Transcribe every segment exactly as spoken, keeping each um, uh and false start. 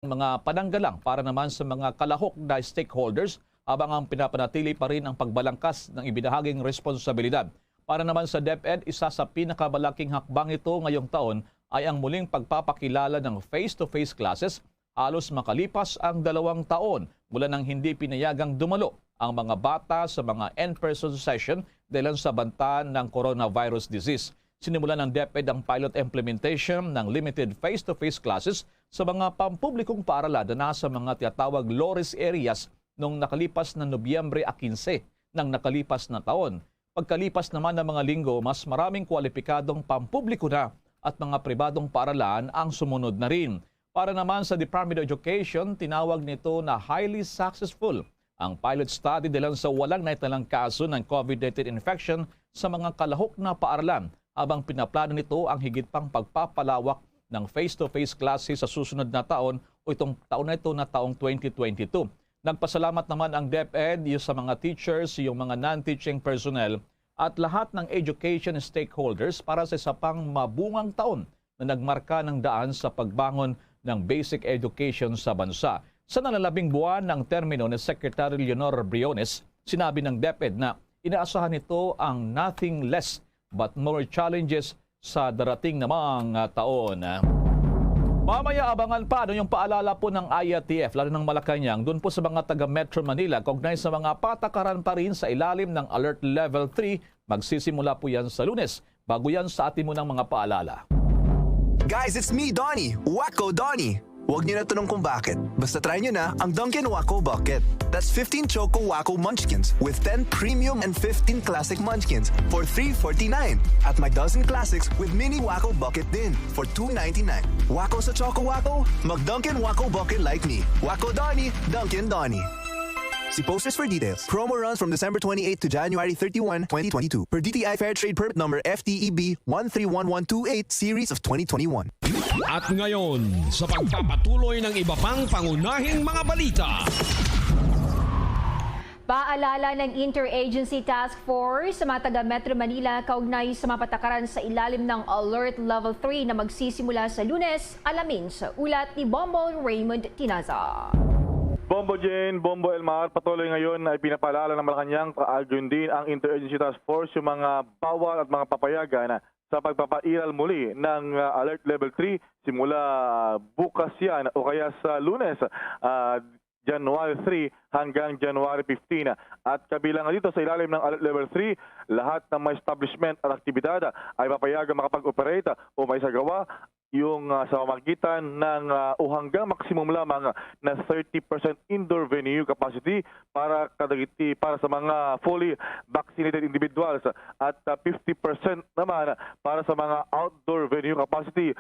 mga pananggalang para naman sa mga kalahok na stakeholders, habang ang pinapanatili pa rin ang pagbalangkas ng ibinahaging responsibilidad. Para naman sa DepEd, isa sa pinakamalaking hakbang ito ngayong taon ay ang muling pagpapakilala ng face-to-face classes halos makalipas ang dalawang taon mula nang hindi pinayagang dumalo ang mga bata sa mga in-person session dahil sa banta ng coronavirus disease. Sinimulan ng DepEd ang pilot implementation ng limited face-to-face classes sa mga pampublikong paaralan na nasa mga tinatawag low-risk areas noong nakalipas na Nobyembre a quince ng nakalipas na taon. Pagkalipas naman ng mga linggo, mas maraming kwalipikadong pampubliko na at mga pribadong paaralan ang sumunod na rin. Para naman sa Department of Education, tinawag nito na highly successful ang pilot study dahil sa walang naitalang kaso ng COVID nineteen infection sa mga kalahok na paaralan, habang pinaplano nito ang higit pang pagpapalawak ng face-to-face classes sa susunod na taon o itong taon na ito na taong twenty twenty-two. Nagpasalamat naman ang DepEd sa mga teachers, yung mga non-teaching personnel, at lahat ng education stakeholders para sa isa pang mabungang taon na nagmarka ng daan sa pagbangon ng basic education sa bansa. Sa nalalabing buwan ng termino ni Secretary Leonor Briones, sinabi ng DepEd na inaasahan nito ang nothing less but more challenges sa darating namang, ah, taon. Mamaya, abangan pa ano yung paalala po ng I A T F, lalo ng Malacañang, doon po sa mga taga Metro Manila, kaugnay sa mga patakaran pa rin sa ilalim ng Alert Level three. Magsisimula po yan sa Lunes. Bago yan, sa atin munang mga paalala. Guys, it's me, Donnie. Wacko Donnie. Huwag niyo na tanong kung bakit. Basta try niyo na ang Dunkin' Wacko Bucket. That's fifteen Choco Wacko Munchkins with ten Premium and fifteen Classic Munchkins for three forty-nine. At may dozen Classics with Mini Wacko Bucket din for two ninety-nine. Wacko sa Choco Wacko? Mag Dunkin' Wacko Bucket like me. Wacko Donnie, Dunkin' Donnie. See posters for details. Promo runs from December twenty-eighth to January thirty-one, twenty twenty-two. Per D T I Fair Trade Permit Number F T E B one three one one two eight Series of twenty twenty-one. At ngayon, sa pagpapatuloy ng iba pang pangunahing mga balita. Paalala ng Interagency Task Force sa mga taga Metro Manila kaugnay sa mga patakaran sa ilalim ng Alert Level three na magsisimula sa Lunes. Alamin sa ulat ni Bombo Raymond Tinaza. Bombo Jane, Bombo Elmar, patuloy ngayon na ipinapaalala ng Malacañang, kaayon din ang Interagency Task Force, yung mga bawal at mga papayagan sa pagpapairal muli ng, ah, Alert Level three simula bukas yan o kaya sa Lunes, ah, January three hanggang January fifteen. At kabilang dito sa ilalim ng Alert Level three, lahat ng mga establishment at aktibidad ay papayagan makapag-operate o maisagawa yung, ah, sa pamagitan ng, ah, o hanggang maximum lamang na thirty percent indoor venue capacity para kadagiti para sa mga fully vaccinated individuals at, ah, fifty percent naman para sa mga outdoor venue capacity,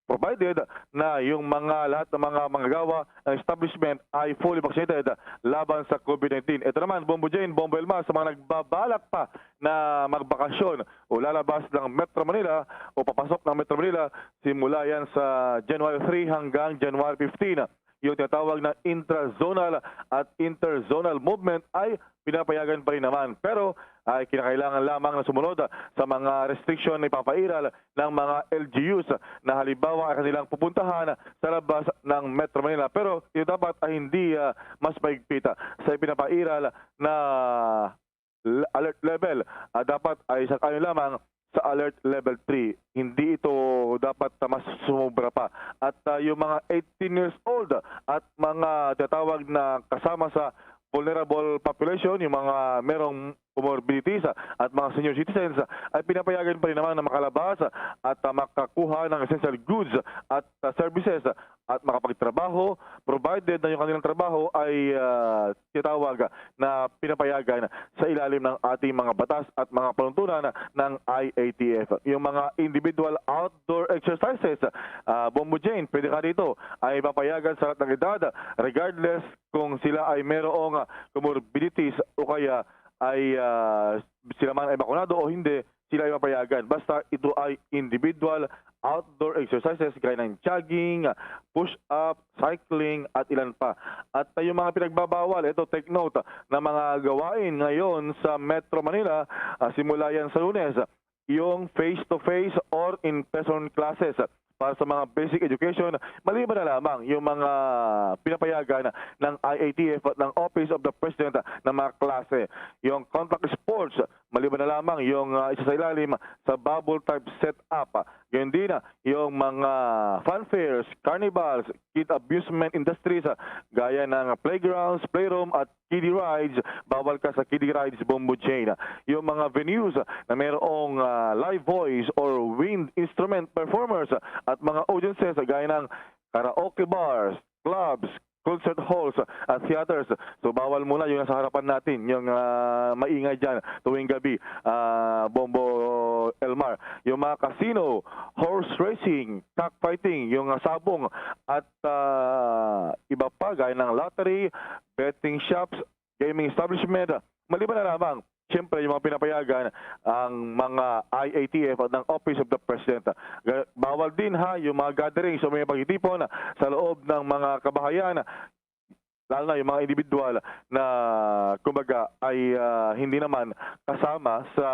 provided na yung mga lahat ng mga manggagawa ng establishment ay fully vaccinated laban sa COVID nineteen. Ito naman, Bombo Jane, Bombo Elmar, sa mga nagbabalak pa na magbakasyon o lalabas ng Metro Manila o papasok ng Metro Manila, simula yan sa January three hanggang January fifteen. Yung tinatawag na intrazonal at interzonal movement ay pinapayagan pa rin naman. Pero ay kinakailangan lamang na sumunod sa mga restriction na ipapairal ng mga L G Us na halimbawa ay kanilang pupuntahan sa labas ng Metro Manila. Pero ito dapat ay hindi, ah, mas mahigpit sa ipinapairal na l-, alert level. Ah, dapat ay sang-ayon lamang sa alert level three. Hindi ito dapat, ah, mas sumobra pa. At, ah, yung mga eighteen years old at mga tinatawag na kasama sa vulnerable population, yung mga merong comorbidities, ah, at mga senior citizens, ah, ay pinapayagan pa rin naman na makalabas, ah, at, ah, makakuha ng essential goods at, ah, services, ah, at makapagtrabaho, provided na yung kanilang trabaho ay, ah, tinatawag na pinapayagan sa ilalim ng ating mga batas at mga panuntunan ng I A T F. Yung mga individual outdoor exercises, ah, Bombo Jane, pwede ka dito, ay papayagan sa lahat ng edad, regardless kung sila ay merong, ah, comorbidities o kaya ay, ah, sila man ay bakunado o hindi, sila ay mapayagan. Basta ito ay individual outdoor exercises gaya ng jogging, push-up, cycling, at ilan pa. At, ah, yung mga pinagbabawal, ito, take note, na mga gawain ngayon sa Metro Manila, ah, simula yan sa Lunes, yung face-to-face or in-person classes. para sa mga basic education, maliban na lamang yung mga pinapayagan ng I A T F at ng Office of the President na mga klase. Yung contact sports, maliban na lamang yung, ah, isa sa ilalim sa bubble type setup. Ganyan din, ah, yung mga fun fairs, carnivals, kid amusement industries, ah, gaya ng playgrounds, playroom at kiddie rides. Bawal ka sa kiddie rides, Bombo Jane. Yung mga venues na mayroong, ah, live voice or wind instrument performers at mga audiences gaya ng karaoke bars, clubs, concert halls at theaters. So, bawal muna yung nasa harapan natin, yung, ah, maingay dyan tuwing gabi, ah, Bombo Elmar. Yung mga casino, horse racing, cockfighting, yung, ah, sabong at, ah, iba pa gaya ng lottery, betting shops, gaming establishment, maliban na lamang, siyempre, yung mga pinapayagan ang mga I A T F at ng Office of the President. Ga-, bawal din, ha, yung mga gatherings o mga pagtitipon sa loob ng mga kabahayan, lalo na yung mga individual na, kumbaga, ay, ah, hindi naman kasama sa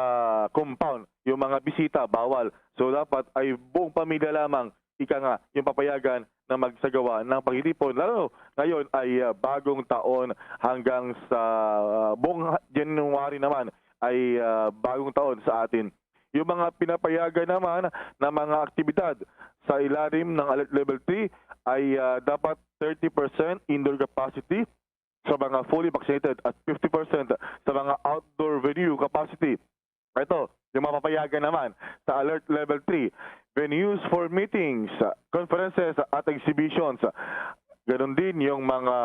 compound. Yung mga bisita, bawal. So, dapat ay buong pamilya lamang, ika nga, yung papayagan na magsagawa ng pagtitipon. Lalo ngayon ay, ah, bagong taon hanggang sa, ah, buong ha-, January naman ay, ah, bagong taon sa atin. Yung mga pinapayagan naman na mga aktibidad sa ilalim ng Alert Level three ay, ah, dapat thirty percent indoor capacity sa mga fully vaccinated at fifty percent sa mga outdoor venue capacity. Ito, yung mapapayagan naman sa Alert Level three, venues for meetings, conferences, at exhibitions. Ganun din yung mga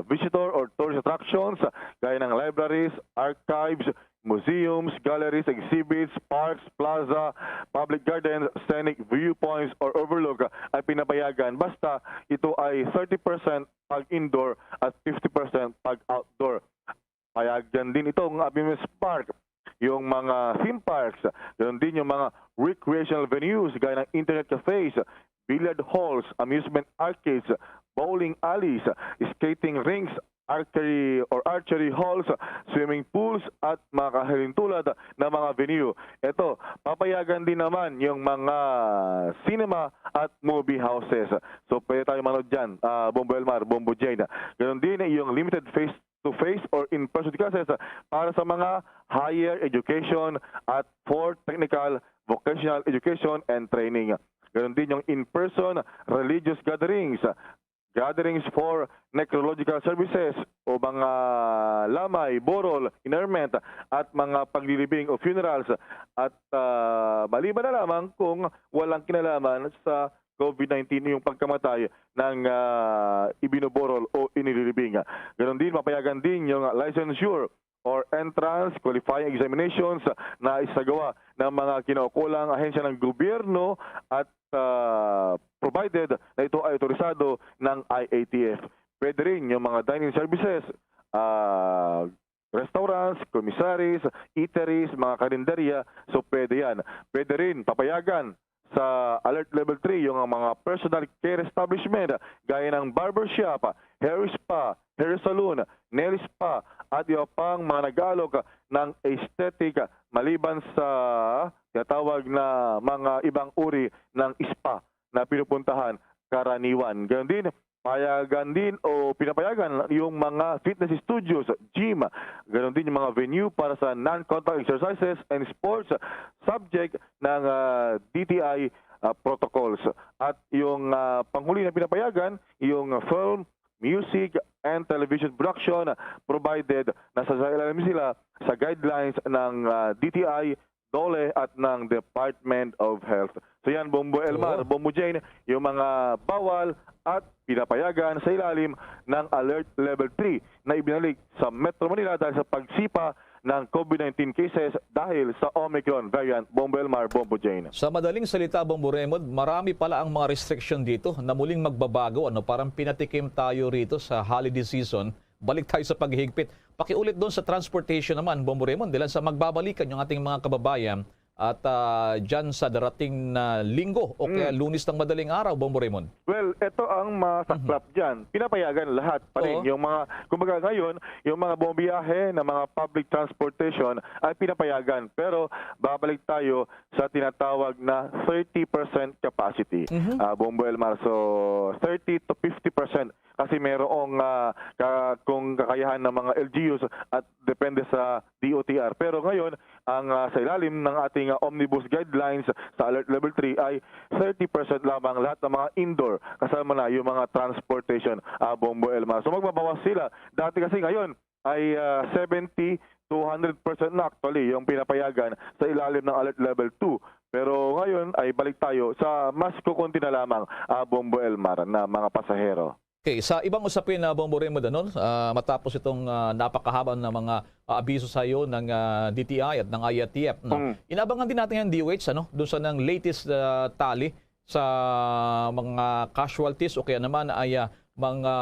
visitor or tourist attractions gaya ng libraries, archives, museums, galleries, exhibits, parks, plaza, public gardens, scenic viewpoints, or overlook ay pinapayagan basta ito ay thirty percent pag indoor at fifty percent pag outdoor. Payagan din itong amusement park, yung mga theme parks, ganun din yung mga recreational venues gaya ng internet cafes, billiard halls, amusement arcades, bowling alleys, skating rinks, archery or archery halls, swimming pools, at mga kahalintulad na mga venue. Ito, papayagan din naman yung mga cinema at movie houses. So, pwede tayo manood dyan, ah, Bombo Elmar, Bombo Jane. Ganun din yung limited face-to-face or in-person classes para sa mga higher education at for technical vocational education and training. Ganun din yung in-person religious gatherings, gatherings for necrological services o mga lamay, burol, interment, at mga paglilibing o funerals, at, ah, maliban na lamang kung walang kinalaman sa COVID nineteen yung pagkamatay ng, ah, ibinuburol o inililibing. Ganon din, mapayagan din yung licensure or entrance qualifying examinations na isagawa ng mga kinaukulang ahensya ng gobyerno at, ah, provided na ito ay otorisado ng I A T F. Pwede rin yung mga dining services, ah, restaurants, commissaries, eateries, mga karinderya. So, pwede yan. Pwede rin papayagan sa Alert Level three yung mga personal care establishment gaya ng barbershop, hair spa, hair salon, nail spa, at iba pang mga nag-aalok ng aesthetic maliban sa tinatawag na mga ibang uri ng spa na pinupuntahan karaniwan. Ganon din, payagan din o pinapayagan yung mga fitness studios, gym, ganon din yung mga venue para sa non-contact exercises and sports subject ng, ah, D T I, ah, protocols. At yung, ah, panghuli na pinapayagan, yung film, music, and television production, provided na sa, sa ilalim sila sa guidelines ng, ah, D T I, DOLE at ng Department of Health. So yan, Bombo Elmar, Oo. Bombo Jane, yung mga bawal at pinapayagan sa ilalim ng Alert Level three na ibinalik sa Metro Manila dahil sa pagsipa ng COVID nineteen cases dahil sa Omicron variant. Bombo Elmar, Bombo Jane. Sa madaling salita, Bombo Raymond, marami pala ang mga restriction dito na muling magbabago. Ano, parang pinatikim tayo rito sa holiday season. Balik tayo sa paghihigpit. Pakiulit doon sa transportation naman, Bombo Raymond, dahil sa magbabalikan yung ating mga kababayan at, ah, dyan sa darating na Linggo o kaya Mm. Lunes ng madaling araw, Bombo Raymond? Well, ito ang masaklap Mhm. dyan. Pinapayagan lahat pa rin. Oo. Yung mga, kumbaga ngayon, yung mga bumiyahe na mga public transportation ay pinapayagan. Pero babalik tayo sa tinatawag na thirty percent capacity, Mhm. ah, Bombo Elmar. So, thirty to fifty percent kasi merong, ah, ka-, kung kakayahan ng mga L G Us at depende sa D O T R. Pero ngayon, ang, ah, sa ilalim ng ating, ah, omnibus guidelines sa Alert Level three ay thirty percent lamang lahat ng mga indoor, kasama na yung mga transportation, ah, Bombo Elmar. So, magbabawas sila. Dati kasi ngayon ay, ah, seventy to hundred percent na actually yung pinapayagan sa ilalim ng Alert Level two. Pero ngayon ay balik tayo sa mas kukunti na lamang, ah, Bombo Elmar, na mga pasahero. Okay, sa ibang usapin na, Bombo Raymond, ano, ah, matapos itong, ah, napakahaba na mga, ah, abiso sa iyo ng, ah, D T I at ng I A T F, no? Mm. Inabangan din natin ang D O H, ano, doon sa nang latest, ah, tally sa mga casualties o kaya naman ay, ah, mga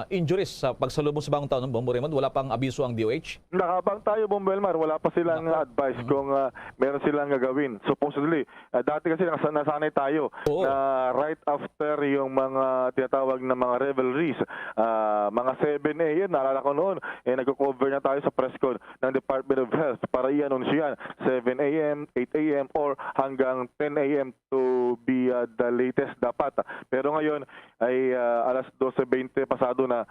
injuries sa pagsalubong sa bagong taon, no, Bombo Raymond? Wala pang abiso ang D O H? Nakabang tayo, Bombo Elmar. Wala pa silang Nako. advice Mhm. kung, ah, meron silang gagawin. Supposedly, ah, dati kasi nasa-, nasanay tayo Oo. na right after yung mga tinatawag na mga revelries, ah, mga seven A M, naalala ko noon, eh, nagko-cover na tayo sa press con ng Department of Health para i-anunsyo yan. Seven A M, eight A M, or hanggang ten A M to be, ah, the latest dapat. Pero ngayon ay, ah, alas dose bente pasado na,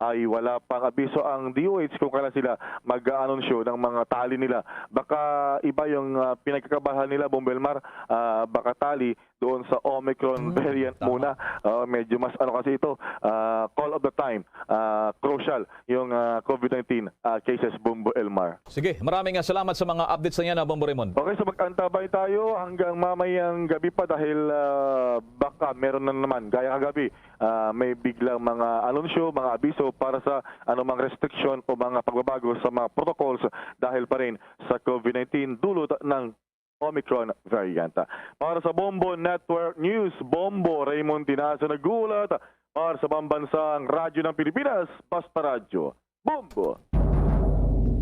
ay wala pang abiso ang D O H kung kailan sila mag-aanunsyo ng mga tally nila. Baka iba yung, ah, pinagkakabahan nila, Bombo Elmar, ah, baka tally doon sa Omicron Hmm, variant tama. muna. Ah, medyo mas ano kasi ito, ah, call of the time, ah, crucial yung, ah, COVID nineteen, ah, cases, Bombo Elmar. Sige, maraming, ah, salamat sa mga updates na yan, ah, Bombo Raymond. Okay, so mag-antabay tayo hanggang mamayang gabi pa dahil, ah, baka meron na naman, gaya kagabi, ah, may biglang mga anunsyo, mga abiso para sa anumang restriction o mga pagbabago sa mga protocols dahil pa rin sa COVID nineteen dulot ng Omicron variant. Para sa Bombo Network News, Bombo Raymond Tinazo nag-uulat para sa Pambansang Radyo ng Pilipinas, Basta Radyo. Bombo!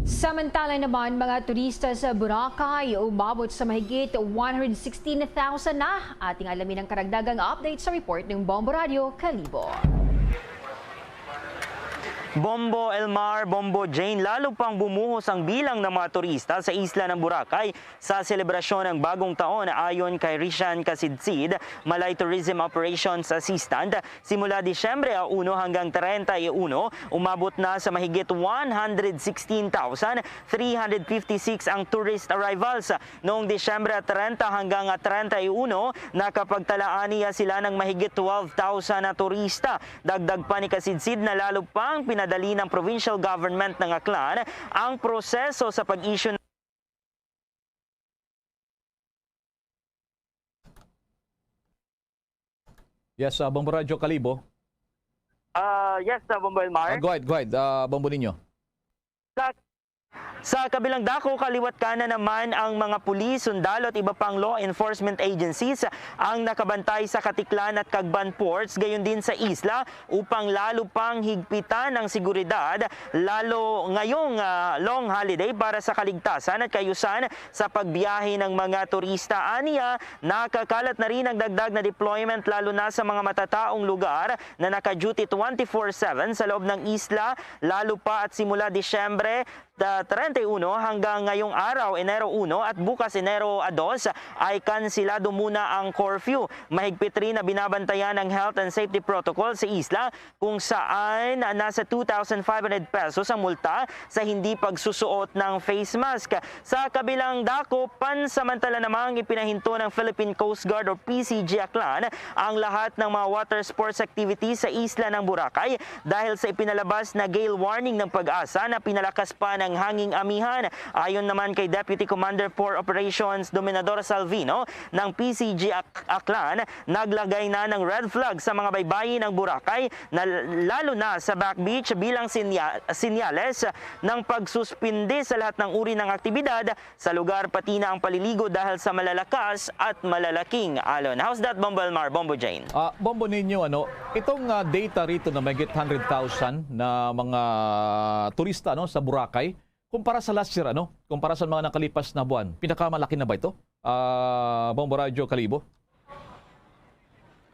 Samantala naman, mga turista sa Boracay umabot sa mahigit one hundred sixteen thousand na. Ating alamin ang karagdagang update sa report ng Bombo Radio Kalibo. Bombo Elmar, Bombo Jane, lalo pang bumuhos ang bilang ng mga turista sa isla ng Boracay sa selebrasyon ng Bagong Taon. Ayon kay Rishan Kasidsid, Malay Tourism Operations Assistant, simula Disyembre uno hanggang treinta y uno, umabot na sa mahigit one hundred sixteen thousand three hundred fifty-six ang tourist arrivals. Noong Disyembre treinta hanggang treinta y uno, nakapagtala aniya sila ng mahigit twelve thousand na turista. Dagdag pa ni Kasidsid na lalo pang pinadali ng provincial government ng Aklan ang proseso sa pag-issue ng Yes, ah, Bombo Radyo Kalibo. Ah, yes, ah, Bombo Elmar. Ah, go ahead, go ahead, ah, Bombo Ninyo. Sa, sa kabilang dako, kaliwat kanan naman ang mga pulis, sundalo at iba pang law enforcement agencies ang nakabantay sa Caticlan at Cagban ports, gayon din sa isla, upang lalo pang higpitan ang seguridad, lalo ngayong, ah, long holiday para sa kaligtasan at kaayusan sa pagbiyahe ng mga turista. Aniya, nakakalat na rin ang dagdag na deployment, lalo na sa mga matataong lugar na naka-duty twenty-four seven sa loob ng isla, lalo pa at simula Disyembre, ah, treinta y uno hanggang ngayong araw, Enero uno, at bukas, Enero dos, ay kansilado muna ang curfew. Mahigpit rin na binabantayan ang health and safety protocol sa isla, kung saan nasa two thousand five hundred pesos ang multa sa hindi pagsusuot ng face mask. Sa kabilang dako, pansamantala namang ipinahinto ng Philippine Coast Guard o P C G Aklan ang lahat ng mga water sports activities sa isla ng Boracay dahil sa ipinalabas na gale warning ng PAGASA na pinalakas pa ng hanging amihan. Ayon naman kay Deputy Commander for Operations Dominador Salvino ng P C G Ak-, Aklan, naglagay na ng red flag sa mga baybayin ng Boracay, na lalo na sa Back Beach, bilang sinya-, sinyales ng pagsuspindi sa lahat ng uri ng aktibidad sa lugar, pati na ang paliligo dahil sa malalakas at malalaking alon. How's that, Bombo Elmar, Bombo Jane? Ah, Bombo Ninyo, ano, itong, ah, data rito na mahigit hundred thousand na mga turista, no, sa Boracay, kumpara sa last year, ano, kumpara sa mga nakalipas na buwan, pinakamalaki na ba ito? ah, Bombo Radyo Kalibo.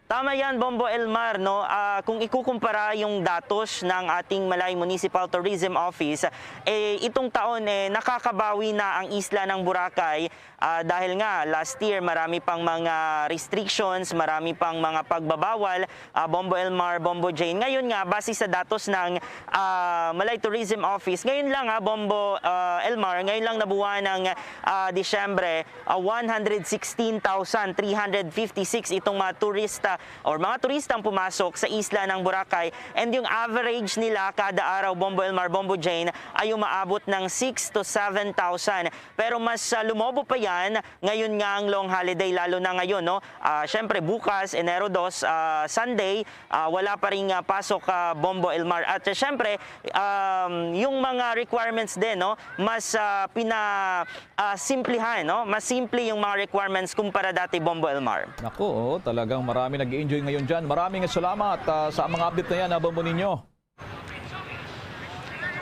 Tama yan, Bombo Elmar, no? Ah, kung ikukumpara yung datos ng ating Malay Municipal Tourism Office, eh, itong taon, eh, nakakabawi na ang isla ng Boracay, ah, dahil nga last year marami pang mga restrictions, marami pang mga pagbabawal, ah, Bombo Elmar, Bombo Jane. Ngayon nga, base sa datos ng, ah, Malay Tourism Office, ngayon lang, ha, Bombo, ah, Elmar, ngayon lang nabuwan ng, ah, Disyembre, ah, one hundred sixteen thousand three hundred fifty-six itong mga turista or mga turistang pumasok sa isla ng Boracay. And yung average nila kada araw, Bombo Elmar, Bombo Jane, ay umaabot ng six to seven thousand. Pero mas, ah, lumobo pa yan ngayon nga ang long holiday, lalo na ngayon, no? Ah, syempre, bukas, Enero dos, ah, Sunday, ah, wala pa ring, ah, pasok, ah, Bombo Elmar. At, ah, syempre, um, yung mga requirements din, no? Mas, ah, pina, ah, simplihan, no? Mas simple yung mga requirements kumpara dati, Bombo Elmar. Naku, oh, talagang marami nag-enjoy ngayon dyan. Maraming salamat, ah, sa mga update na yan, ah, Bombo Ninyo.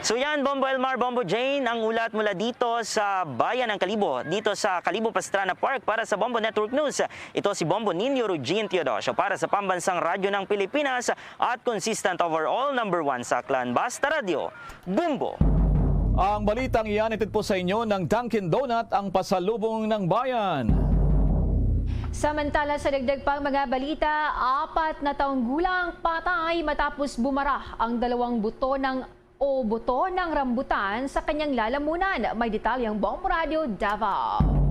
So yan, Bombo Elmar, Bombo Jane, ang ulat mula dito sa Bayan ng Kalibo, dito sa Kalibo Pastrana Park. Para sa Bombo Network News, ito si Bombo Ninyo Rugin Teodosio para sa Pambansang Radyo ng Pilipinas at consistent overall number one sa Aklan. Basta Radyo, Bombo! Ang balitang iyan hatid po sa inyo ng Dunkin' Donut, ang pasalubong ng bayan. Samantala, sa dagdag pang mga balita, apat na taong gulang patay matapos bumara ang dalawang buto ng o buto ng rambutan sa kanyang lalamunan. May detalye ang Bombo Radyo Davao.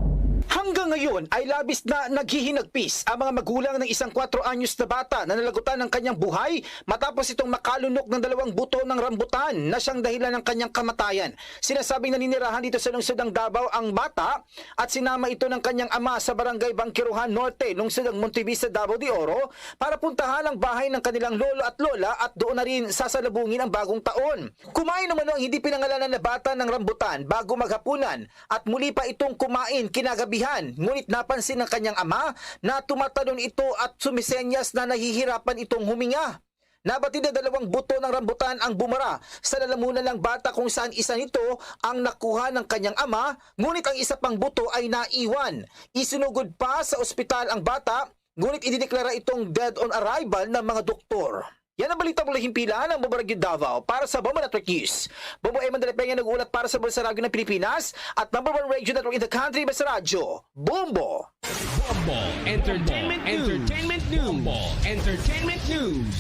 Hanggang ngayon ay labis na naghihinagpis ang mga magulang ng isang kwatro anyos na bata na nalagutan ng kanyang buhay matapos itong makalunok ng dalawang buto ng rambutan na siyang dahilan ng kanyang kamatayan. Sinasabing naninirahan dito sa lungsod ng Davao ang bata at sinama ito ng kanyang ama sa Barangay Bangkiruhan Norte, lungsod ng Montevista, Davao de Oro, para puntahan ang bahay ng kanilang lolo at lola at doon na rin sasalubungin ang bagong taon. Kumain umano ang hindi pinangalanan na bata ng rambutan bago maghapunan at muli pa itong kumain kinagabihan, ngunit napansin ng kanyang ama na tumatalon ito at sumisenyas na nahihirapan itong huminga. Nabatid na dalawang buto ng rambutan ang bumara sa lalamunan ng bata, kung saan isa nito ang nakuha ng kanyang ama, ngunit ang isa pang buto ay naiwan. Isinugod pa sa ospital ang bata, ngunit idineklara itong dead on arrival ng mga doktor. Yan ang balita mula himpilan ng Bombo Radyo Davao para sa Bombo Network News. Bombo Eman Dalapenga nag-uulat para sa Bulsa Radyo ng Pilipinas at number one radio network in the country, Basta Radyo, Bombo! Bombo Entertainment News. Entertainment News. Bombo Entertainment News.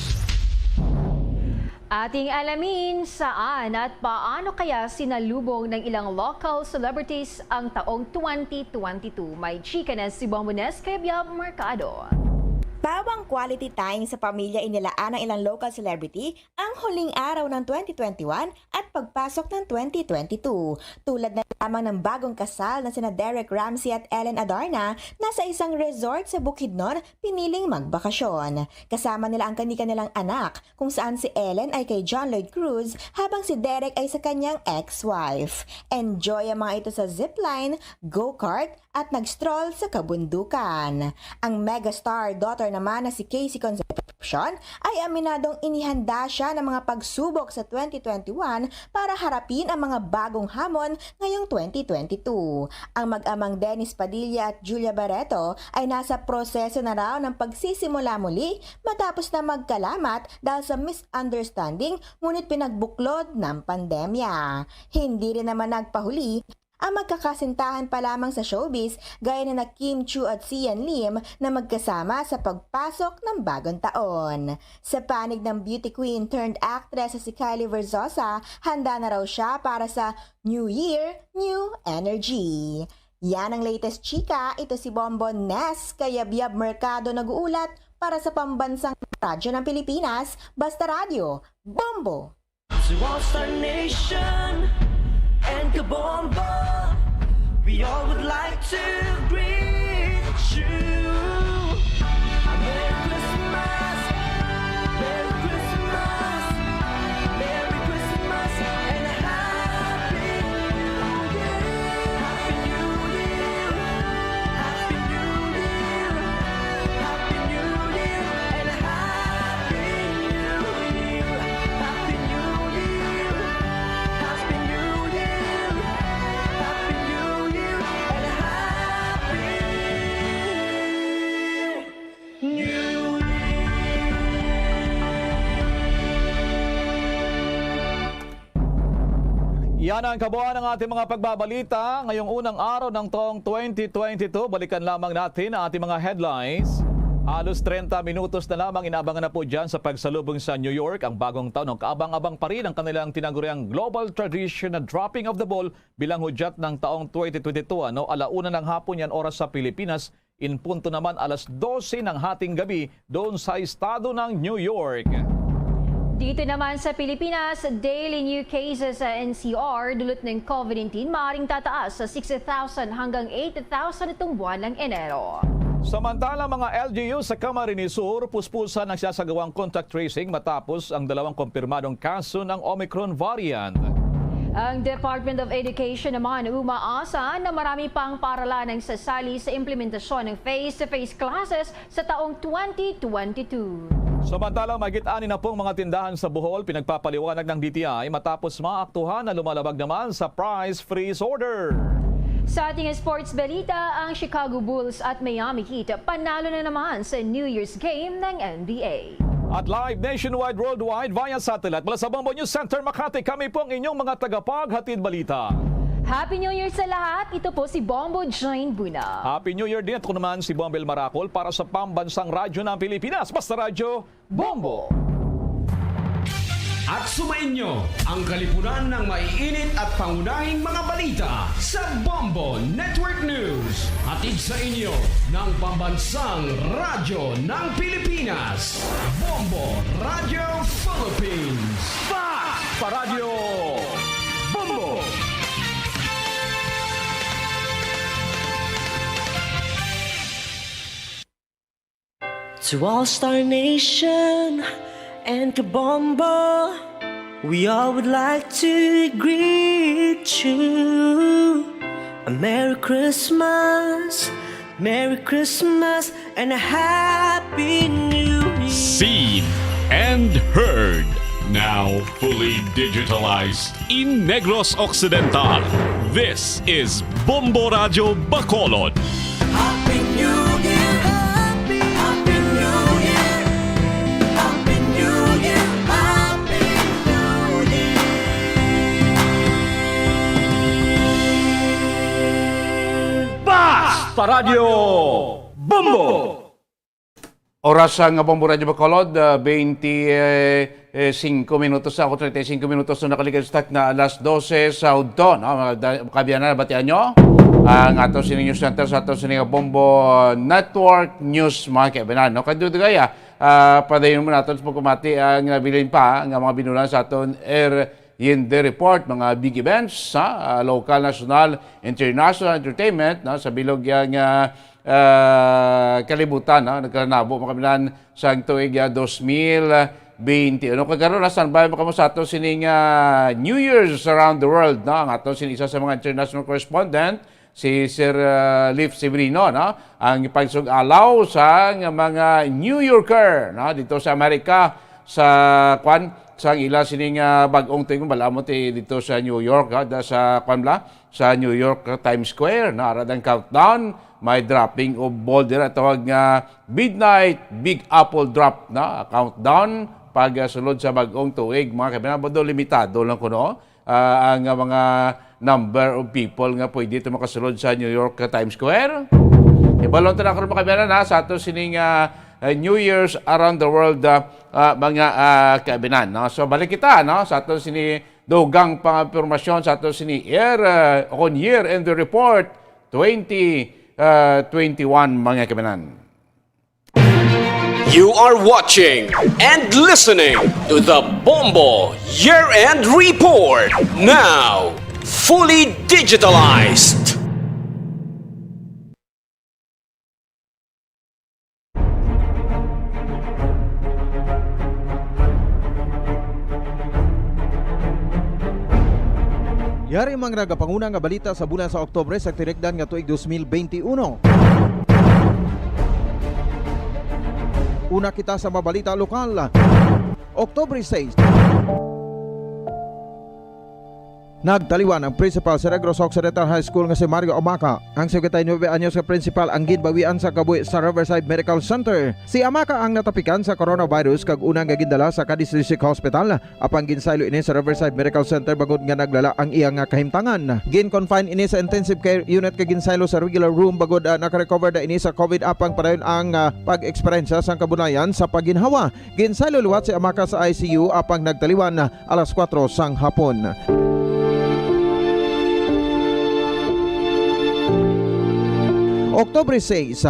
Ating alamin saan at paano kaya sinalubong ng ilang local celebrities ang taong twenty twenty-two. May chika na si Bombo Nes kay Biab Mercado. Pawang quality time sa pamilya inilaan ng ilang local celebrity ang huling araw ng twenty twenty-one at pagpasok ng twenty twenty-two. Tulad na lamang ng bagong kasal na sina Derek Ramsey at Ellen Adarna na sa isang resort sa Bukidnon piniling magbakasyon. Kasama nila ang kani-kanilang anak, kung saan si Ellen ay kay John Lloyd Cruz habang si Derek ay sa kanyang ex-wife. Enjoy ang mga ito sa zipline, go-kart, at nag-stroll sa kabundukan. Ang megastar daughter naman na si Casey Concepcion ay aminadong inihanda siya ng mga pagsubok sa twenty twenty-one para harapin ang mga bagong hamon ngayong twenty twenty-two. Ang mag-amang Dennis Padilla at Julia Barreto ay nasa proseso na raw ng pagsisimula muli matapos na magkalamat dahil sa misunderstanding ngunit pinagbuklod ng pandemya. Hindi rin naman nagpahuli ang magkakasintahan pa lamang sa showbiz, gaya ni na Kim Chiu at Sian Lim, na magkasama sa pagpasok ng bagong taon. Sa panig ng beauty queen turned actress na si Kylie Verzosa, handa na raw siya para sa New Year, New Energy. Yan ang latest chika. Ito si Bombo Nes Kayabyab Mercado nag-uulat para sa Pambansang Radyo ng Pilipinas, Basta Radyo, Bombo! To all Star Nation and Kabombo, we all would like to greet you a Merry Christmas, Merry Christmas, Merry Christmas, and a Happy New Year, Happy New Year, Happy New Year, Happy New Year, and a Happy New Year. Happy New Year. Happy New Year. Happy New Year. And a Happy Yan ang kabuuan ng ating mga pagbabalita ngayong unang araw ng taong twenty twenty-two. Balikan lamang natin ang ating mga headlines. Halos treinta minutos na lamang, inaabangan na po dyan sa pagsalubong sa New York ang bagong taon. No? Kaabang-abang pa rin ang kanilang tinaguriang global tradition na dropping of the ball bilang hudyat ng taong twenty twenty-two. Ano, alauna ng hapon yan oras sa Pilipinas, in punto naman alas dose ng hating gabi doon sa estado ng New York. Dito naman sa Pilipinas, daily new cases sa N C R dulot ng COVID nineteen maaring tataas sa sixty thousand hanggang eighty thousand itong buwan ng Enero. Samantala, mga L G U sa Camarines Sur puspusan ang sinasagawang contact tracing matapos ang dalawang kumpirmadong kaso ng Omicron variant. Ang Department of Education naman umaasa na marami pang paaralan ang sasali sa implementasyon ng face-to-face classes sa taong twenty twenty-two. Samantala, mahigit anim na pong mga tindahan sa Bohol pinagpapaliwanag ng D T I matapos maaktuhan na lumalabag naman sa price freeze order. Sa ating sports balita, ang Chicago Bulls at Miami Heat panalo na naman sa New Year's Game ng N B A. At live nationwide, worldwide, via satellite mula sa Bombo News Center, Makati, kami po ang inyong mga tagapaghatid balita. Happy New Year sa lahat! Ito po si Bombo Jane Buna. Happy New Year din. Ako naman si Bombel Maracol para sa Pambansang Radyo ng Pilipinas. Basta Radyo, Bombo! At sumainyo ang kalipunan ng maiinit at pangunahing mga balita sa Bombo Network News. Hatid sa inyo ng Pambansang Radyo ng Pilipinas, Bombo Radyo Philippines. Fast pa Radyo Bombo! To All Star Nation and Kabombo, we all would like to greet you a Merry Christmas, Merry Christmas, and a Happy New Year. Seen and heard, now fully digitalized. In Negros Occidental, this is Bombo Radyo Bacolod. Happy New Year! Happy, Happy New Year! Happy New Year! Happy New Year! Basta Radyo Bombo! Oras sa nga Bombo Radyo Bacolod, ah, twenty, eh, eh, singko minutos na, o treinta y cinco minutos na nakaligad sa tak na alas dose sa udto, no? Mga da-, kabiyanan, batian nyo ang ato sini news center sa ato sini nga Bombo Network News, mga kaibanan, no? Kadugay, ah, ah, padayon mo naton sa pagpamati ang nabilin pa nga mga binulan sa aton air in the report, mga big events, ha? Ah, local, national, international entertainment, no? Sa bilog yang, ah, ah, kalibutan, no? Nagkalanabo, mga kabilan, sang tuig, ah, dos mil bente uno. Kag karon, na standby mo kamo sa ato sining, ah, New Year's around the world, no? Ang ato sini isa sa mga international correspondent, si Sir, ah, Leif Severino, no? Ang pagsug-alaw sa mga New Yorker, no? Dito sa Amerika, sa, kwan, sa ila sining, ah, bag-ong tuig, bala mo ti dito sa New York, ha? Da sa, kwan bala, sa New York, ah, Times Square, no? Ara ang countdown, may dropping of ball dira, tawag nga Midnight Big Apple Drop, no? Countdown, pag, ah, sulod sa bag-ong tuig, mga kabinan, although limitado lang kuno, ah, ang, ah, mga number of people nga pwede ito makasulod sa New York, ah, Times Square. Ibalon ta na karon, mga kabinan, ha, sa ato sining, ah, ah, New Year's around the world, ah, ah, mga, ah, kabinan, no? So, balik kita, no, sa ato sini dugang pang impormasyon sa ato sini year, ah, on year end report twenty, ah, twenty-one, mga kabinan. You are watching and listening to the Bombo Year End Report, now fully digitalized. Yari ang mga nagapanguna nga balita sa bulan sa Oktubre sa tinupdan nga tuig dos mil bente uno. Una kita sa mga balita lokal. Oktubre sais. Nagtaliwan ang principal sa Negros Occidental High School nga si Mario Amaca. Ang singkwenta y nuebe anyos nga principal ang ginbawian sa kabuhi sa Riverside Medical Center. Si Amaca ang natapikan sa coronavirus kag una nga gindala sa Cadiz District Hospital, apang ginsaylo ini sa Riverside Medical Center bangod nga naglala ang iya nga kahimtangan. Gin-confine ini sa intensive care unit kag ginsaylo sa regular room bangod, ah, nakarecover na ini sa COVID, apang padayon ang, ah, pag-eksperyensya sang kabunayan sa pagginhawa. Ginsaylo liwat si Amaca sa I C U apang nagtaliwan alas kuwatro sang hapon. Oktubre sais,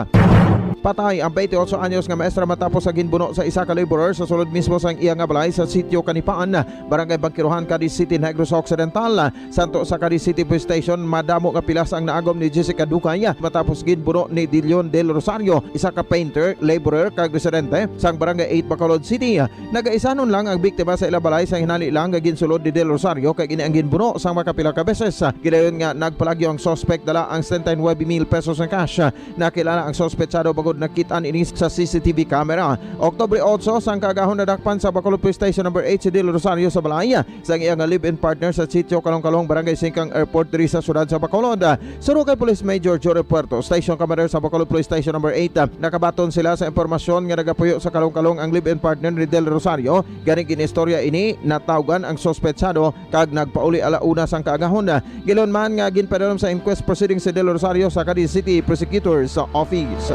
patay ang twenty-eight anyos nga maestra matapos sa ginbuno sa isa ka laborer sa sulod mismo sang iya nga balay sa Sitio Kanipaan, Barangay Bangkiruhan, Cadiz City, Negros Occidental. Santo sa Cadiz City Police Station, madamo nga pilas ang naagom ni Jessica Ducay matapos ginbuno ni Dilion Del Rosario, isa ka painter, laborer, kag residente sang Barangay eight, Bacolod City. Nagaisanon lang ang biktima sa ila balay, sa hinali lang nga ginsulod ni Del Rosario kag ini ang ginbuno sang makapila ka beses. Gidayon nga nagpalagyo ang suspect, dala ang setenta y nuebe mil pesos nga cash. Nakilala ang suspetsado bangod nakit-an ini sa C C T V camera. Oktubre otso, sang kaagahon, nadakpan sa Bacolod Police Station Number eight si Del Rosario sa balay sang iya nga live-in partner sa Sitio Kalong-Kalong, Barangay Singkang Airport, diri sa siyudad sa Bacolod. Suno kay Police Major Jory Puerto, Station Commander sa Bacolod Police Station Number eight, nakabaton sila sa impormasyon nga nagapuyo sa Kalong-Kalong ang live-in partner ni Del Rosario. Gani ginistorya ini, natawgan ang suspetsado kag nagpauli ala una sang kaagahon. Gilayon man nga ginpadalom sa inquest proceeding si Del Rosario sa Cadiz City Prosecutor's Office.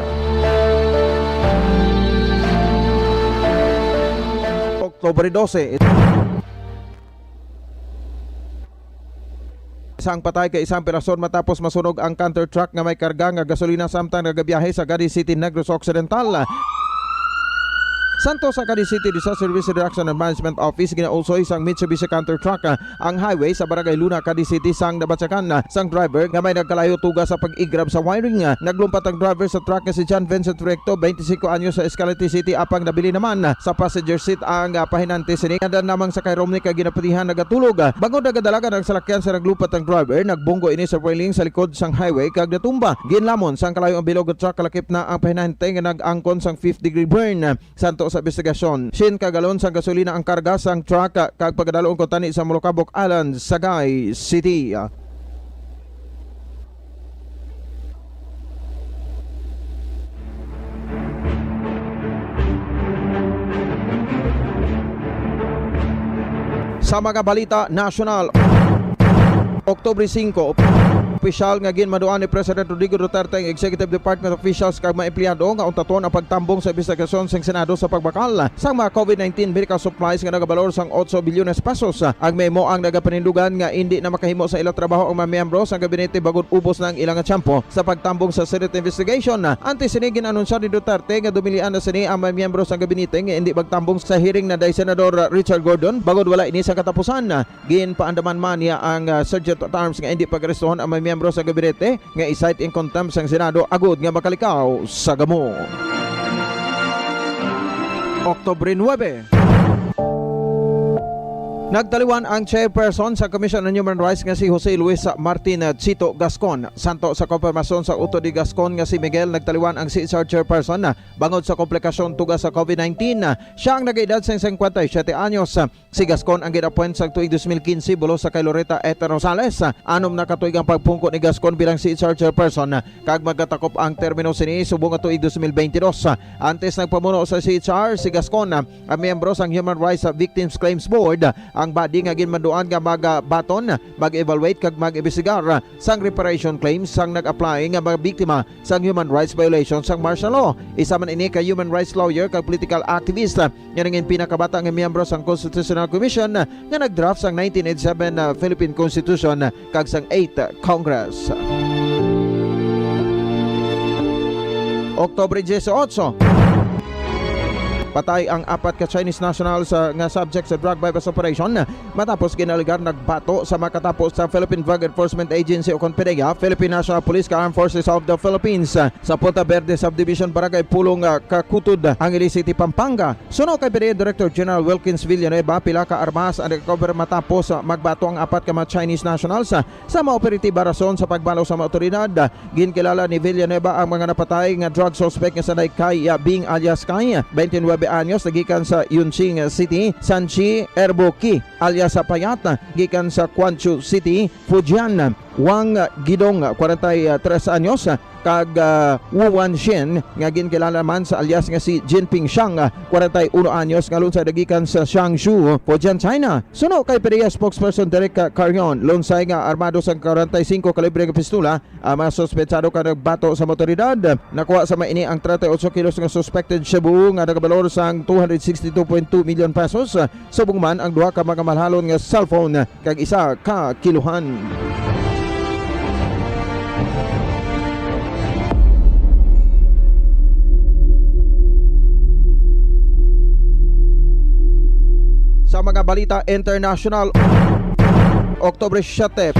Oktubre dose, sang patay kay isang pirason matapos masunog ang canter truck nga may karga nga gasolina samtang nagabiyahe sa Cadiz City, Negros Occidental. Santo sa Cadiz City Disaster Risk Reduction and Management Office, ginausoy sang Mitsubishi canter truck, ah, ang highway sa Barangay Luna, Cadiz City, sang nabatyagan, ah, sang driver nga may nagkalayo tuga sa pag-igrab sa wiring. Ah, naglumpat ang driver sa truck nga si John Vincent Recto, twenty-cinco anyos, sa Escalante City, apang nabili naman, ah, sa passenger seat ang, ah, pahinante sini. Andan lamang sa kay Romney kag ginapatihan nagatulog. Ah, bangod nagadalagan ang salakyan sa naglumpat ang driver, nagbunggo ini sa railing sa likod sang highway kag natumba. Ginlamon sang kalayo ang bilog nga truck, kalakip na ang pahinante nga nag-angkon sang fifth degree burn. Santo sa investigasyon, siyam ka galon sang gasolina ang karga sang truck, ah, kag pagadalon kuntani sa Molokabok Island, Sagay City. Sa mga balita nasyonal, Oktubre singko, opisyal nga ginmanduan ni President Rodrigo Duterte ang executive department officials kag mga empleyado nga untaton ang pagtambong sa investigasyon sang Senado sa pagbakal sang mga COVID nineteen medical supplies nga nagabalor sang otso bilyones pesos. Ang memo ang nagapanindugan nga indi na makahimo sa ila trabaho ang mga miyembro sang gabinete bangod ubos na ang ila nga tiyempo sa pagtambong sa Senate investigation. Antes sini, gin-anunsar ni Duterte nga dumilian na sini ang mga miyembro sang gabinete nga indi magtambong sa hearing na day Senador Richard Gordon bangod wala ini sa katapusan. Ginpaandaman man niya ang, ah, Sergeant at Arms nga indi pag-arestuhon ang mga miyembro sa gabinete nga i-cite in contempt sang Senado agud nga makalikaw sa gamo. Oktubre nuebe. Nagtaliwan ang chairperson sa Commission on Human Rights nga si Jose Luis Martin Chito Gascon. Santo sa kumpirmasyon sa Auto de Gascon nga si Miguel, nagtaliwan ang C H R chairperson bangod sa komplikasyon tuga sa COVID nineteen. Siya ang nag-edad sing singkwenta y siyete anyos. Si Gascon ang gin-appoint sang tuig dos mil quince bulos sa kay Loretta Etta Rosales. Anom na ka tuig ang pagpungko ni Gascon bilang C H R chairperson, kag magatakop ang termino sini subong nga tuig dos mil twenty-dos. Antes nagpamuno sa C H R si Gascon, ang miyembro sang Human Rights Victims Claims Board, ang body nga ginmanduan nga magabaton, mag-evaluate kag mag-imbestigar sang reparation claims sang nag-apply nga mga biktima sang human rights violation sang martial law. Isa man ini ka human rights lawyer kag political activist nga nangin pinakabata nga miyembro sang Constitutional Commission nga nag-draft sang nineteen eighty-seven, ah, Philippine Constitution kag sang Eighth Congress. Oktubre dieciocho, patay ang apat ka Chinese nationals, ah, nga subject sa drug buy-bust operation matapos ginalegar nagbato sa makatapo sa Philippine Drug Enforcement Agency o kon PDEA, Philippine National Police, kag Armed Forces of the Philippines, sa Punta Verde Subdivision, Barangay Pulong, ah, Kakutod, Angeles City, Pampanga. Suno kay PDEA Director General Wilkins Villanueva, pila ka armas ang recover matapos, ah, magbato ang apat ka mga Chinese nationals, ah, sa maoperatiba rason sa pagbalo sa mga awtoridad. Ginkilala ni Villanueva ang mga napatay nga drug suspect nga sanay kay, ah, Bing alias Kai, twenty-nine anyos, nagikan sa Yunching City, Sanchi Erboki, alias Payat, gikan sa Quanchu City, Fujian. Wang Gidong, kwarenta y tres anyos, kag, ah, Wu Wan Shin, nga ginkilala man sa alias nga si Jinping Shang, kwarenta y uno anyos, nga lungsay nagikan sa Changshu, Fujian, China. Suno kay P D E A spokesperson Derek Carion, lungsay nga armado sang kwarenta y singko kalibre nga pistola, ang mga suspetsado kag nagbato sa mga awtoridad. Nakuha sa maini ang treinta y ocho kilos nga suspected shabu nga nagabalor sang two hundred sixty-two point two million pesos. Subong man ang duha ka mga malhalon nga cellphone kag isa ka kiluhan. Sa mga balita international, Oktubre siyete,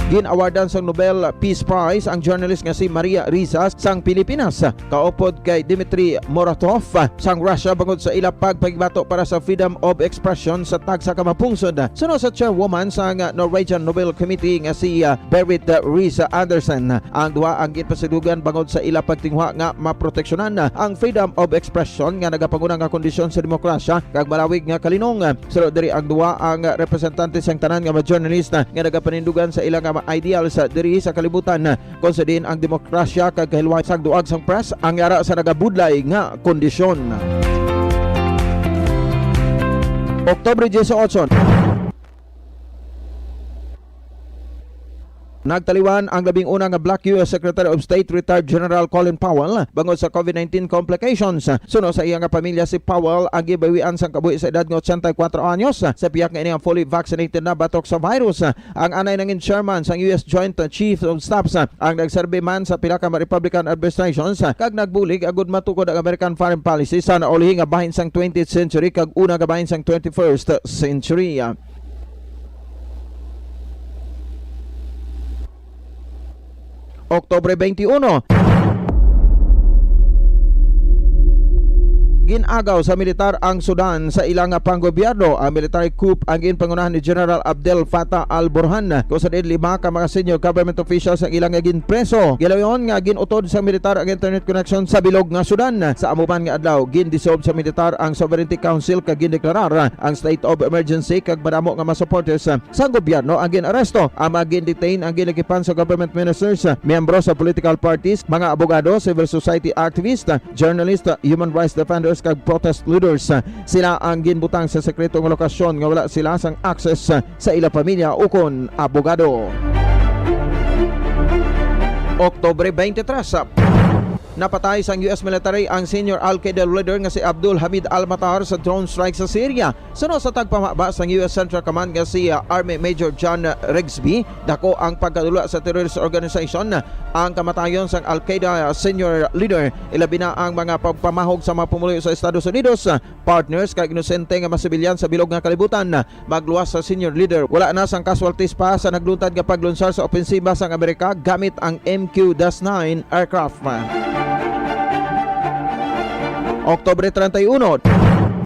gin-awardan sang Nobel Peace Prize ang journalist nga si Maria Ressa sang Pilipinas, kaupod kay Dmitry Muratov sang Russia, bangod sa ila pagpakigbato para sa freedom of expression sa tagsa ka mga pungsod. Suno sa chairwoman sang Norwegian Nobel Committee nga si, ah, Berit Ressa Andersen, ang duha ang ginpasidugan bangod sa ila pagtinguha nga maproteksyonan ang freedom of expression nga nagapanguna nga kondisyon sa demokrasya kag malawig nga kalinong. Suno diri, ang duha ang representante sang tanan nga mga journalist nga nagapanindugan sa ila nga mga ideals diri sa kalibutan, kon sa diin ang demokrasya kag kahilway sang duag sang press ang yara sa nagabudlay nga kondisyon. Oktubre dieciocho, nagtaliwan ang labing una nga Black U S Secretary of State, retired General Colin Powell, bangod sa covid nineteen complications. Suno sa iya nga pamilya, si Powell ang gibawian sang kabuhi sa edad nga ochenta y kuwatro anyos. Sa pihak nga ini nga fully vaccinated na batok sa virus, ang anay nangin chairman sang U S Joint Chiefs of Staffs, ang nagserbi man sa pila ka Republican administrations, kag nagbulig agud matukod ang American foreign policy sa nauli nga bahin sang twentieth century kag una nga bahin sang twenty-first century. Oktubre twenty-one, gin-agaw sa militar ang Sudan sa ila nga panggobyerno. Ang military coup ang ginpangunahan ni General Abdel Fattah al-Burhan, kung sa diin lima ka mga senior government officials ang ila nga ginpreso. Gilayon nga gin-utod sang militar ang internet connection sa bilog nga Sudan. Sa amo man nga adlaw, gin-dissolve sa militar ang Sovereignty Council kag gindeklarar ang state of emergency, kag madamo nga mga supporters sang gobyerno ang gin-aresto. Ang mga gin-detain ang gin-ekipan sa government ministers, miyembro sa political parties, mga abogado, civil society activist, journalist, human rights defenders, kag protest leaders. Sila ang ginbutang sa sekreto nga lokasyon nga wala sila sang access sa ila pamilya ukon abogado. Oktubre twenty-three, napatay sang U S military ang senior Al-Qaeda leader nga si Abdul Hamid Al-Matar sa drone strike sa Syria. Suno sa tagpamahaba sang U S Central Command nga si, ah, Army Major John Rigsby, dako ang pagkadula sa terrorist organization ang kamatayon sang Al-Qaeda senior leader, ilabi na ang mga pagpamahog sa mga pumuluyo sa Estados Unidos, partners, kag inosente nga mga sibilyan sa bilog nga kalibutan. Magluwas sa senior leader, wala na sang casualties pa sa nagluntad nga paglunsar sa opensiba sang Amerika gamit ang M Q dash nine aircraft. Oktubre treinta y uno,